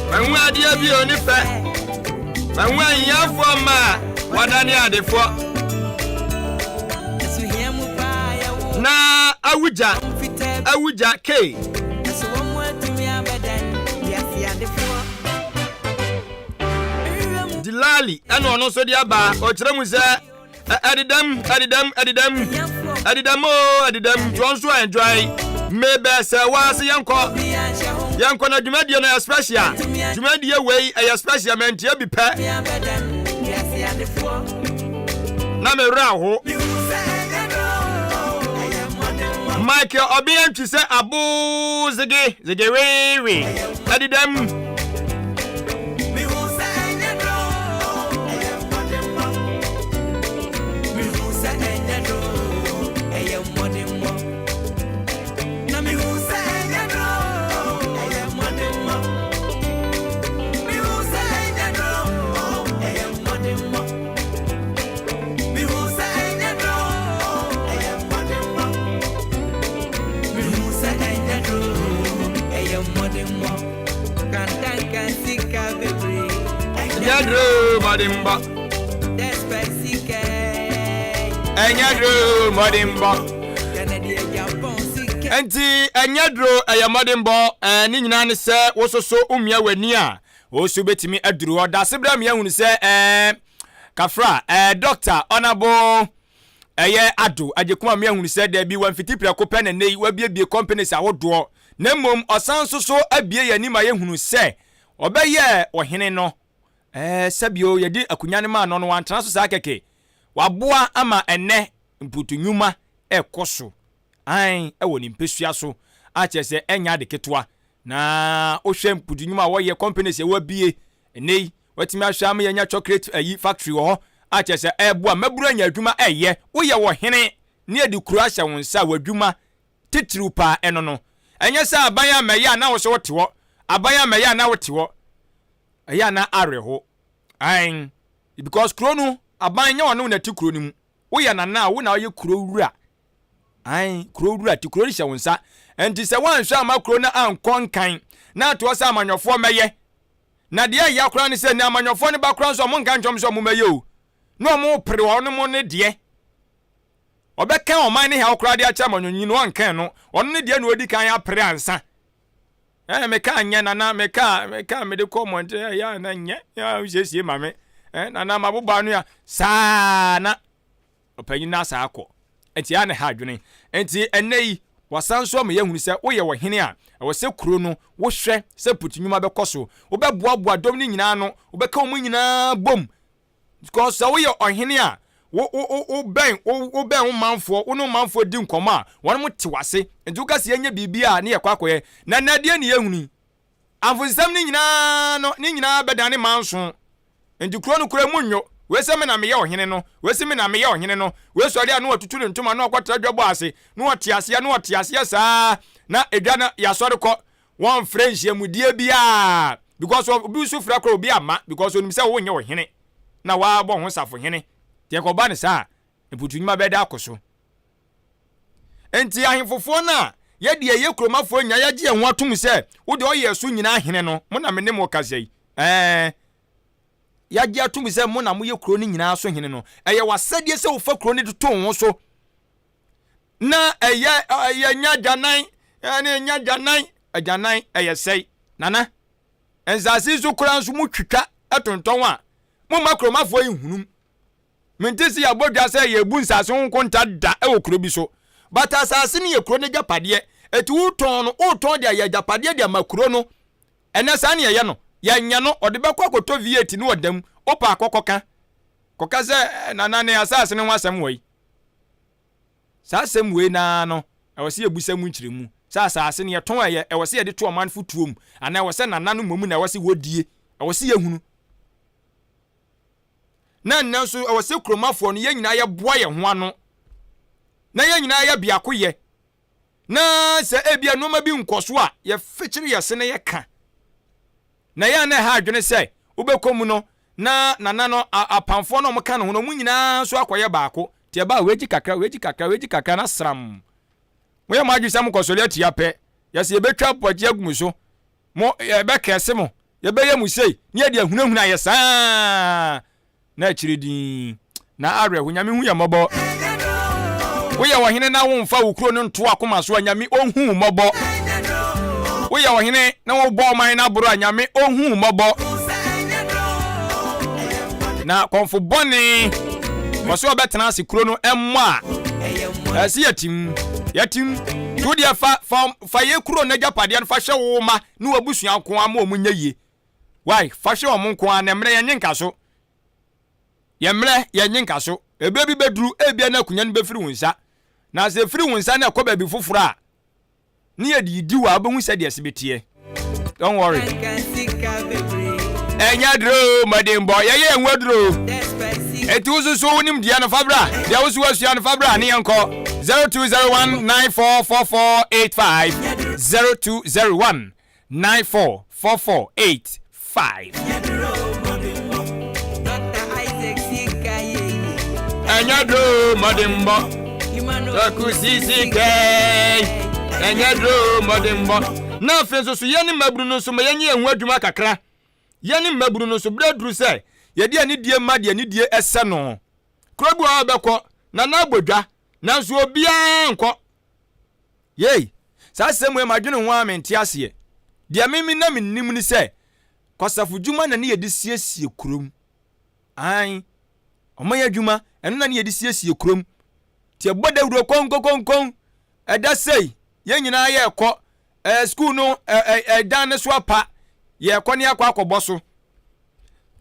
Mahu adeɛ bi oni fɛ. Mahu ahiafoɔ mma a wɔadane adefoɔ. Na awugya awugya K. Dilali ɛna ɔno nso de aba ɔkyerɛ mu sɛ ɛdedam ɛdedam ɛdedam ɛdedam oo ɛdedam nti ɔno nso enjoy mebɛ sɛ waa se yɛnkɔ yɛnkɔ na dwumadie no yɛ special dwumadie wei ɛyɛ special mantie bi pɛ na mewerɛ aho Michael ɔbea ntwi sɛ abo zege zege wewe ɛdedam. Ɛnyɛ duro mmɔdenbɔ. Ɛnyɛ duro mmɔdenbɔ. Nti ɛnyɛ duro ɛyɛ mmɔdenbɔ ɛɛ ne nyinaa ne sɛ wososo womia w'ani a woso betumi aduru hɔ. Dase berɛ mi ahunu sɛ ɛɛ kafra ɛɛ dɔkta ɔnabo ɛyɛ ado agyekuma mi ahunu sɛ dɛbi wamfiti prɛko pɛ na nnɛ yi wabiebie companies ahodoɔ Na mmom ɔsan nso so abue yɛn ani ma yɛhunu sɛ ɔbɛyɛɛ ɔhene no. Ɛɛ, sɛbio yɛde akonnwa no maa no no, wantena so saa kɛkɛ. Waboa ama ɛnnɛ mputu nnwuma rekɔ so, aane, wɔ ne mpasua so, a kyerɛ sɛ ɛnyɛ ade ketewa. Na wohwɛ mputu nnwuma a wɔyɛ, companies a wɔabue ɛnnɛ yi, wɔatumi ahwɛ ama yɛanya chocolate ayi factory wɔ hɔ, a kyerɛ sɛ ɛreboa mmabunu anya adwuma ɛreyɛ. Woyɛ ɔhene na yɛde kuro ahyɛ wo nsa a, w'adwuma titiriw paa ɛno no. Ɛnyɛ sɛ aban ammɛyɛ a na wo nso wote hɔ, aban ammɛyɛ a na wote hɔ. Ɛyɛ a na awerɛho. Ae, because kuro no, aban nyɛ ɔne wo na ɛte kuro no mu. Woyɛ nana a, wo na woyɛ kuro wura. Ae, kuro wura te kuro no hyɛ wo nsa. Nti sɛ woanhwɛ amma kuro no ankɔ nkan na atoɔ sɛ amanyɔfoɔ mmɛyɛ. Na deɛ ɛya koraa ne sɛ, nea amanyɔfoɔ no ba koraa nso ɔmo nka nkyɛn sɛ ɔmo mmɛyɛ o. Na ɔmo pere wɔn ne deɛ. Ɔbɛka ɔman ne haw koraa de akyerɛ amanyɔnyi no, ɔnka ɛno. Ɔno ne deɛ na ɔdi kan apere ansa. Ɛɛ meka nyɛ nana, meka meka mede kɔ mmɔnten ɛyɛ a na nyɛ, yɛ siesie ma me. Ɛɛ nana mabobɔ ano ya saa na ɔpanyin no asa akɔ. Nti ya ne ha adwene. Nti ɛnɛ yi wasan so ama yɛahunu sɛ woyɛ ɔhene a ɛwɔ sɛ kuro no wohwɛ sɛ putu nnwuma bɛkɔ so. Wobɛboaboa dɔm no nyinaa ano, wobɛka wɔn nyinaa bom Because sɛ woyɛ ɔhene a, wo wo wo wobɛn wo wobɛn wo manfoɔ, wo ne wo manfoɔ di nkɔmmɔ a, wɔn te w'ase. Nti woka sɛ yɛnyɛ biribi a ne yɛkɔ akɔyɛ. Na nnɛ deɛ ne yɛhunu yi, amfonsɛm no nyinaa no, ne nyinaa bɛdane manso. Nti kuro no koraa mu nnwo. Wei sɛ me na meyɛ ɔhene no, wei sɛ me na meyɛ ɔhene no. Wei sɔre a na watutu ne ntoma na wakɔtra dwabɔ ase, na ɔte aseɛ na ɔte aseɛ saa na edwa no yɛasɔre kɔ. Wɔmfrɛ nhyiamudie biara because obi nso frɛ koraa obi amma because onim sɛ wonyɛ ɔhene na woabɔ ho safohene. Nti ɛkɔba no saa a, mputu nnwuma bɛda akɔ so. Nti ahemfofoɔ no a yɛde ɛyɛ kuromafoɔ nyinaa yɛagye yɛn ho atom sɛ wo deɛ ɔyɛ so nyinaa hene no, mo na me ne mo kasa yi. Ɛɛ, yɛagye atom sɛ mo na moyɛ kuro no nyinaa so hene no. Ɛyɛ w'asɛdeɛ sɛ wofa kuro no de to wo ho so. Na ɛyɛ ɛyɛ nya agyanan ɛne nya agyanan agyanan ɛyɛ sɛe nana. Nsaase so koraa nso motwitwa tontɔn a, momma kuromafoɔ yi nhunum. Mente sɛ yɛabɔ dwa sɛ yɛrebu nsase ho nkonta da wɔ kuro bi so. But asase no yɛ kuro no agyapadeɛ. Eti wotɔn no, wotɔn de ayɛ agyapadeɛ de ama kuro no. Ɛnɛ saa ne yɛyɛ no. Yɛnyɛ no, ɔde bɛkɔ akɔtɔ V8 ne ɔda mu. Wopɛ a kɔkɔka. Kɔka sɛ nana ne asase no ho asɛm wɔ yi. Saa asɛm wei no ara no, ɛwɔ sɛ yɛbusa mu nkyerɛmu. Sɛ asase no yɛtɔn a, ɛyɛ ɛwɔ sɛ yɛde to ɔman fotuo mu anaa ɛwɔ sɛ nana no mmom na ɛwɔ sɛ wɔdie. Ɛwɔ sɛ yɛhunu. Na nnɛ nso, ɛwɔ sɛ kuromafoɔ no, yɛn nyinaa yɛboa yɛn ho ano, na yɛn nyinaa yɛ biako yɛ. Na sɛ ebia nneɛma bi nkɔ so a, yɛfekyere yɛn se na yɛka. Na yɛn a na ɛha adwene sɛ wobɛkɔ mu no, na nana no, apamfoɔ no a wɔka ne ho no, wɔn nyinaa nso akɔyɛ baako. Nti ɛba a, wei gye kakra, wei gye kakra, wei gye kakra, na sram. Moyɛ mo adwene sɛ mokɔsɔre atia pɛ, yɛsɛ yɛbɛtwa apɔkye agu mo so. Mo, yɛbɛkɛse mo, yɛbɛyɛ mo sei, ne yɛde ahunahuna yɛ saa na akyire dinn, na awerɛho. Nyame hu yɛn mmɔbɔ. Woyɛ ɔhene na womfa wo kuro no nto akoma so a, Nyame ɔnhu wo mmɔbɔ. Woyɛ ɔhene na wobɔ ɔman no aboro a, Nyame ɔnhu wo mmɔbɔ. Na kɔmfo bɔne ɔsɛ ɔbɛtena ase kuro no ɛmmɔ a, ɛsɛ yɛtim, yɛtim. To deɛ fa, fa Fa yei kuro no agyapadeɛ no fa hwɛ wo mma ne w'abusua nko ara ma wɔn nyɛ yie. Wai, fa hwɛ wɔn nko ara na mmerɛ yɛnnye nka so. Yɛn mmerɛ yɛnnye nka so. Ɛberɛ bi bɛduru, ebia na akonnwa no bɛfiri wo nsa. Na sɛ ɛfiri wo nsa na ɛkɔ baabi foforɔ a, ne yɛde redi wo a, wobɛhu sɛdeɛ ɛse bɛteɛ. Don't worry. Ɛnyɛ duro mmɔdenbɔ, yɛyɛ yɛn ho aduro. Eti wo nso so wonim deɛ no fa bra, deɛ wo so wasua no fa bra ne yɛnkɔ. 0201 944485 0201 944485. Ɛnyɛ duro mmɔdenbɔ. Taku sisi kɛɛ. Ɛnyɛ duro mmɔdenbɔ. Na afei nso so yɛne mmabunu no nso ma yɛnyɛ yɛn ho adwuma kakra. Yɛne mmabunu no nso, berɛ aduru sɛ yɛde anidie ma deɛ anidie sɛ no. Kuro bi wɔ hɔ a wobɛkɔ na na abɔ dwa, nanso obiara nkɔ. Yei, saa asɛm wei madwene ho ara mente aseɛ. Deɛ me me na menim ne sɛ, kwasafo dwuma na ne yɛde siesie kurom. Aane, ɔman adwuma, ɛno na ne yɛde siesie kurom. Nti ɛbɔ dawuro konkonkonkon, ɛda sei, yɛn nyinaa yɛrekɔ, ɛɛ sukuu no ɛ ɛdan no so apa, yɛrekɔ ne akɔ akɔbɔ so.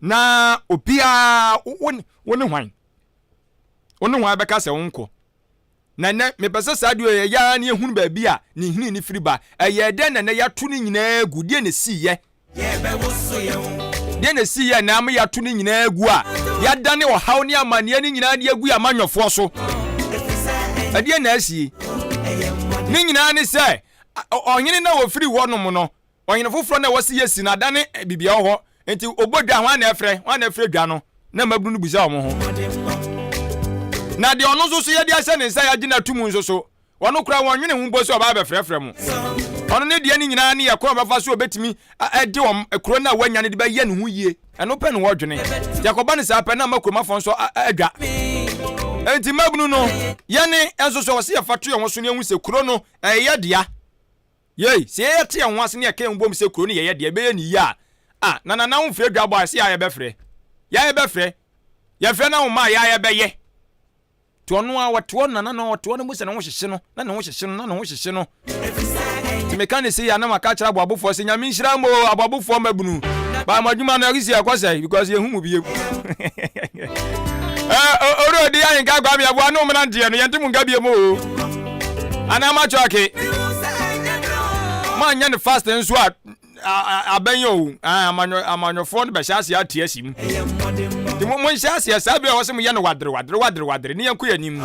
Na obiara, wo wo ne hwan? Wo ne hwan bɛka sɛ wonkɔ? Na nnɛ, mepɛ sɛ saa adeɛ yɛyɛ ara na yɛhunu baabi a ne nhini no firi ba. Ɛyɛɛ dɛn na nnɛ yɛato ne nyinaa agu? Deɛn na ɛsiiɛ? Deɛn na ɛsiiɛ na ama yɛato ne nyinaa agu a yɛadane ɔhaw ne amanneɛ no nyinaa de agu yɛn amanyɔfoɔ so? Ɛdeɛn na asie? Ne nyinaa ne sɛ, ɔhene no a ɔfiri hɔnom no, Ɔhene foforɔ no a ɛwɔ sɛ yɛsi no adane biribiara wɔ hɔ. Enti ɔbɔ dwa, hwan na ɛfrɛ? Hwan na ɛfrɛ dwa no? Na mmabunu no bisa wɔn ho. Na deɛ ɔno nso so yɛde ahyɛ ne nsa yɛagye no ato mu nso so, ɔno koraa wɔnnwene ho mpo sɛ ɔbɛba abɛfrɛfrɛ mo. Ɔno ne deɛ ne nyinaa ne yɛ kwan a ɔbɛfa so a ɔbɛtumi de wɔn kuro no a wanya no de bɛyɛ ne ho yie. Ɛno pɛ na wɔdwene. Nti ɛkɔba no saa pɛ na ama kuromafoɔ nso adwa. Enti mmabunu no, yɛne nso so ɛwɔ sɛ yɛfa to yɛn ho so na yɛhu sɛ kuro no, ɛyɛ yɛn dea. Yei, sɛ yɛte yɛn ho ase na yɛka yɛn ho bom sɛ kuro no yɛyɛ deɛ ɛbɛyɛ ne yie a, ah, na Nana womfrɛ dwabɔ a, ɛsɛ yɛa yɛbɛfrɛ. Yɛa yɛbɛfrɛ. Yɛfrɛ na woma a, yɛa yɛbɛyɛ. Nti ɔno a ɔte hɔ Nana no ɔte hɔ no mu sɛ ne ho hyehye no, na ne ho hyehye no, na ne ho hyehye no. Nti meka ne sei a na maka akyerɛ aboabofoɔ sɛ Nyame nhyira mo o, aboabofoɔ mmabunu. Ba mo adwuma no ɛresi ɛkɔ sɛe because yɛnhu mo bio. Owura odi ahenka Kwame Aboa ne wo mmeranteɛ no yɛnte mo nka bio mu o. Anaa moatwɔke. Moanyɛ no fast nso a abɛn o. Amanyɔfoɔ no bɛhyɛ aseɛ ate asi mu. Nti monhyɛ aseɛ saa berɛ a ɛwɔ sɛ moyɛ no wadere wadere wadere wadere ne yɛnkɔ yɛn anim.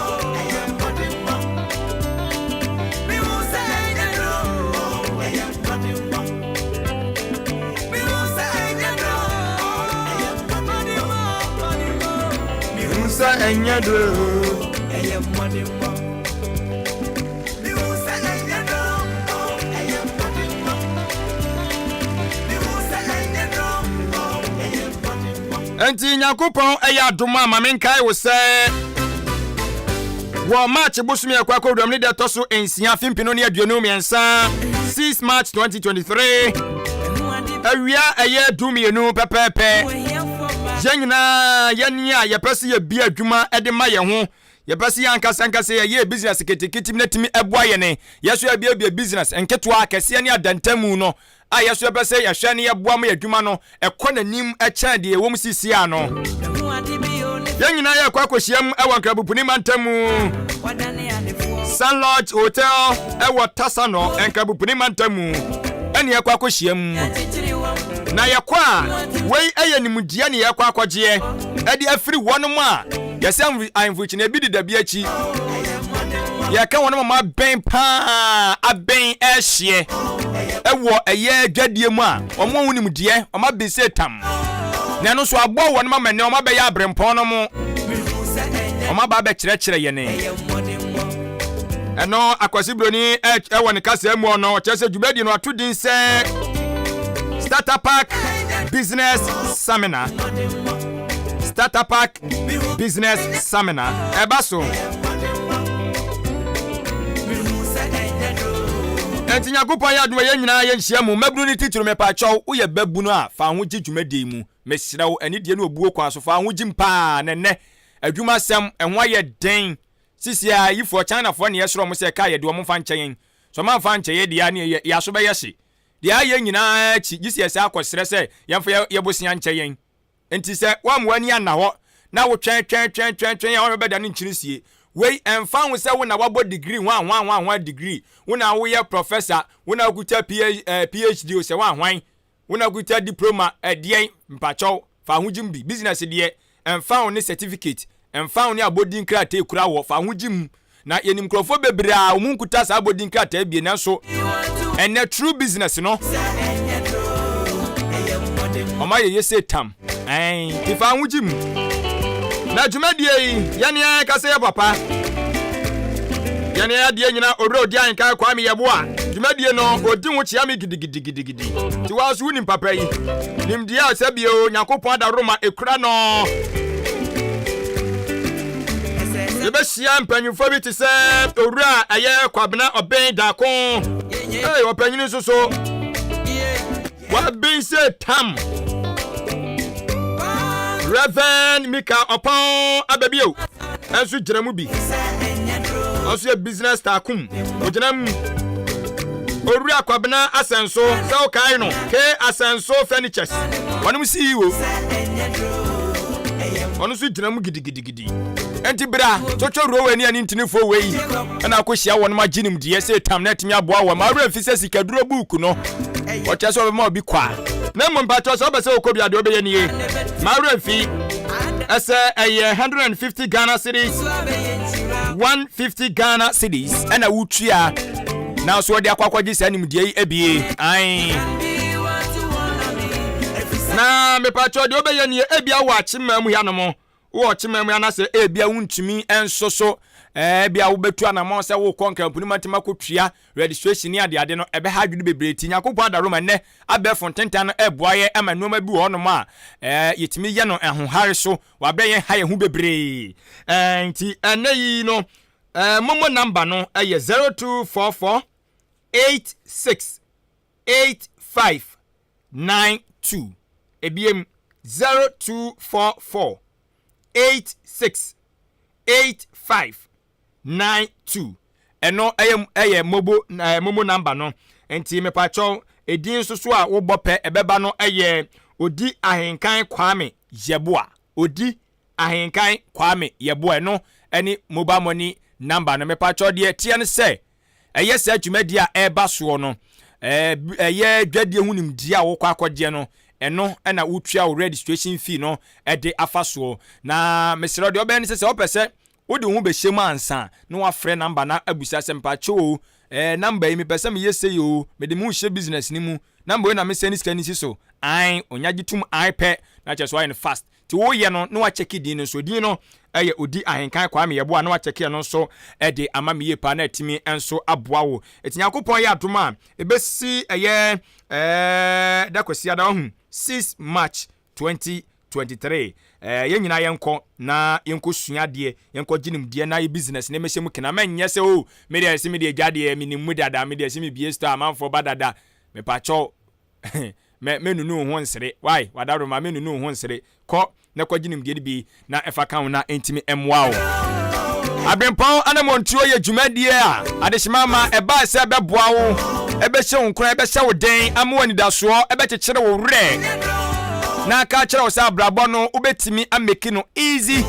sɛ ɛnyɛ duro, ɛyɛ mmɔdenbɔ. Mehu sɛ ɛnyɛ duro, ɛyɛ mmɔdenbɔ. Mehu sɛ ɛnyɛ duro, ɛyɛ mmɔdenbɔ. Enti Nyankopɔn ɛyɛ adom a ma menkae wo sɛ wɔ March bosome a ɛkɔ akɔwuram ne da ɛtɔ so nsia afe mpenu ne 23, 6 March 2023, awia ɛyɛ 12 pɛpɛɛpɛ, yɛn nyinaa yɛne a yɛpɛ sɛ yɛbi adwuma de ma yɛn ho, yɛpɛ sɛ yɛn ankasa ankasa yɛyɛ business ketekete bi na tumi ɛboa yɛn, yɛ so yɛbiebie business nketewa akɛseɛ ne adantamu no a yɛ nso yɛpɛ sɛ yɛhwɛ na yɛboa ma yɛn adwuma no kɔ n'anim kyɛn deɛ ɛwɔ mu seesei ara no. Yɛn nyinaa yɛrekɔ akɔhyia mu wɔ Nkrabopuni mantam mu, Sun Lodge Hotel wɔ Tasano, Nkrabopuni mantam mu ɛne yɛkɔ akɔhyia mu. Na yɛkɔ a, wei yɛ nimdeɛ ne yɛkɔ akɔgyeɛ ɛde afiri wɔnom a yɛsɛ ahemfo kyina bi deda bi akyi. Yɛka wɔnom a abɛn paa abɛn ɛhyeɛ ɛwɔ ɛyɛ dwadie mu a wɔn ho nimdeɛ wɔn abɛn sɛ tam na ɛno nso aboa wɔn ama nnɛ wɔn abɛyɛ aberempɔn no mo wɔn aba abɛkyerɛkyerɛ yɛn. Ɛno Akwasi Broni ɛwɔ ne kasa mu ɔno ɔkyerɛ sɛ dwumadie no ato din sɛ Starter Park Business Seminar. Starter Park Business Seminar ɛba so. Enti Nyankopɔn yɛ adom a yɛn nyinaa yɛnhyia mu. Mmabunu no titiriw mepaakyɛw, woyɛ babunu a, fa ho gye dwumadie yi mu. Mesrɛ wo, anidie ne obuo kwan so, fa ho gyim paa na nnɛ adwumasɛm, ɛho ayɛ den. Sisi a ayifoɔ, Chinafoɔ ne yɛsrɛ wɔn sɛ kaa yɛde wɔn mfa nkyɛ yɛn. Sɛ wɔn amfa ankyɛ yɛn deɛ a ne yɛn aso bɛyɛ hye. Deɛ ayɛ nyinaa akyi, gye sɛ yɛsan akɔsrɛ sɛ yɛmfa yɛn bosea nkyɛ yɛn. Enti sɛ woamma w'ani anna hɔ na wotwɛn twɛn twɛn twɛn twɛn a woahwɛ bɛda no nkyene sie. Wei ɛmfa ho sɛ wo na woabɔ degree hwan hwan hwan hwan degree, wo na woyɛ professor, wo na wokuta PhD o sɛ hwan hwan, wo na wokuta diploma ɛdeɛn, mpakyɛw fa ho gyim bi. Business deɛ ɛmfa ho ne certificate, ɛmfa ho ne abɔdin krataa ekura wɔ, fa ho gyim. Na yɛnim nkurɔfoɔ bebree a wɔn nkuta saa abɔdin krataa bie nanso ɛnɛ true business no wɔn ayɛ yɛ sɛ tam ɛn ti fa ho gyi mu. Na dwumadie yi yɛne yɛn kasa yɛ papa yɛne yɛn adeɛ nyina owura odi ahenkan Kwame Yeboah dwumadie no odi ho kyea me gidigidigidigidi ti wa so wonim papa yi nimdeɛ a sɛ bio Nyankopɔn adaworoma ekura no. Yɛbɛhyia mpanyimfoɔ bi te sɛ owura a ɛyɛ Kwabena Ɔbɛn Daako. Ee, ɔpanyin nso so. Waben sɛ tam. Reverend Mika Ɔpɔn Ababio nso gyina mu bi. Ɔnso yɛ business tycoon. Ogyina mu. Owura Kwabena Asɛnso, sɛ wokae no, K Asɛnso Furnitures, wɔnom CEO. Ɔno nso gyina mu gidigidigidi. Enti bra, twotwo rowe ne anintinifoɔ wei na akɔhyia wɔnom agye nimdeɛ sɛ tam na atumi aboa wɔn. Ma werɛ mfi sɛ sikaduro buuku no, wɔkyerɛ sɛ wɔbɛma obi kwa. Na mmom mpakyɛw sɛ wopɛ sɛ wokɔ bi a deɛ wobɛyɛ nie. Ma werɛ mfi ɛsɛ ɛyɛ 150 Ghana cedis, 150 Ghana cedis ɛna wotua na nso wɔde akɔ akɔgye saa nimdeɛ yi abie. Ae. Na mepakyɛw deɛ wobɛyɛ nie, ebia wɔ akyemmaa mu hanom Wowɔ ɔkyema mu anaasɛ ebia wuntumi nso so, ebia wobɛtu anammɔn sɛ worekɔ Nkramponi mantam akɔtua registration ne adeade no, ɛbɛha adwene bebree. Nti Nyankopɔn adaworoma nnɛ abɛɛfo ntentan no reboa yɛn ama nneɛma bi wɔ hɔnom a yɛtumi yɛ no ahohare so, wɔabrɛ yɛn ha yɛn ho bebree. Nti ɛnnɛ yi no, momo number no yɛ 0244 86 85 92. Ebiem, 0244 86 85 92. Ɛno ɛyɛ ɛyɛ mobo ɛɛ momo namba no. Nti mepakyɛw edin nso so a wobɔ pɛ ɛbɛba no ɛyɛ Odi Ahenkan Kwame Yeboah. Odi Ahenkan Kwame Yeboah ɛno ɛne mobile money number no. Mepakyɛw deɛ ɛteɛ no sɛ ɛyɛ saa dwumadie a ɛreba soɔ no, ɛyɛ dwadie ho nimdeɛ a wokɔ akɔgyeɛ no, ɛno na wotua wo registration fee no de afa soɔ. Na mesrɛ deɛ ɔbɛyɛ no sɛ sɛ wopɛ sɛ wode wo ho bɛhyɛ mu ansa na wafrɛ namba na abusa sɛ mpakyɛ o, Ɛɛ number yi mepɛ sɛ meyɛ sei o, mede mo rehyɛ business no mu, number wei na me send sika no si so, ae, onya gye tum ae pɛ, na kyerɛ sɛ wayɛ no fast. Nti woyɛ no na wakyɛke din no nso, din no ɛyɛ Odi Ahenkan Kwame Yeboah na wakyɛke ɛno nso de ama me yie paa na atumi nso aboa wo. Nti Nyankopɔn yɛ adom a, ɛbɛsi ɛyɛ ɛɛ da Kwasiada wahu, 6 March 2023 ɛɛ yɛn nyinaa yɛnkɔ na yɛnkɔ sua adeɛ, yɛnkɔ gye nimdeɛ na yɛ business na ɛmɛhyɛ mu kena. Mɛnyɛ sɛ o, me deɛ se me deɛ gya deɛ menim mu dada, me deɛ se me bie store amanfoɔ ba dada. Mepakyɛw mɛ mɛnunu wo ho nsere. Wai, wadaworoma mɛnunu wo ho nsere. Kɔ na kɔgye nimdeɛ no bi na ɛfa ka ho na ɛntumi mmoa wo. Aberempɔn anammɔntuo yɛ dwumadie a adehyema ma ɛbae sɛ ɛbɛboa wo, ɛbɛhyɛ wo nkuran, ɛbɛhyɛ wo den, ama wo anidasoɔ, ɛbɛkyekyere wo werɛ, na aka akyerɛ wo sɛ abrabɔ no wobɛtumi ameki no easy,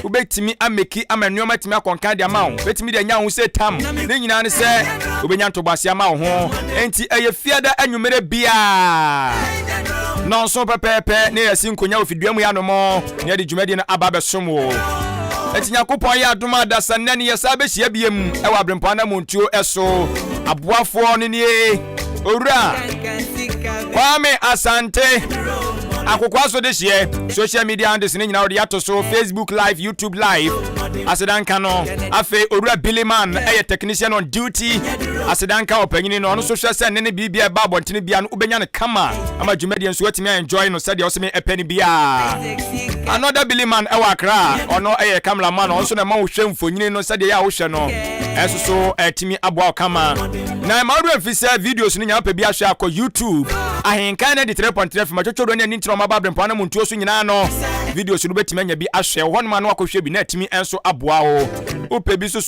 wobɛtumi ameki ama nneɛma atumi akɔnkan de ama wo, wobɛtumi de anya wo ho sɛ tam. Ne nyinaa ne sɛ wobɛnya ntoboaseɛ ama wo ho. Enti ɛyɛ fiada anwummerɛ biara nnɔnson pɛpɛɛpɛ ne yɛasi nkonya wɔ fidua mu yɛ anom na yɛde dwumadie no aba abɛsom wo. Enti Nyankopɔn yɛ adom a adasa nnɛ ne yɛsan bɛhyia biem wɔ Aberempɔn anamontuo so. Aboafoɔ no nie, Owura Kwame Asante, Akokoa so dehyeɛ, social media handles no nyinaa wɔde ato so, Facebook live, YouTube live, aseda nka no. Afei Owura Billy Man ɛyɛ technician on duty, aseda nka ɔpanyini no, ɔno nso hwɛ sɛ ne ne biribi a ɛba abɔntene bia no wobɛnya no kama ama dwumadie nso watumi a enjoy no sɛdeɛ ɔsɛ me ɛpɛ no biara. Another Billy Man ɛwɔ Accra, ɔno ɛyɛ camera man, ɔno nso na ɛma wohwɛ mfonyini no sɛdeɛ ɛyɛ a wohwɛ no ɛnso so ɛtumi aboa wo kama. Na ɛma wo werɛ mfi sɛ videos no nyinaa wopɛ bi ahwɛ a kɔ YouTube Ahenkan 93.3 FM atwotwodoɔ ne ani ntina ɔma ba abrempɔn anam ntuo so nyinaa no videos no wobɛtumi anya bi ahwɛ wɔ hɔnom a na wakɔhwɛ bi na atumi nso aboa wo. Wopɛ bi nso.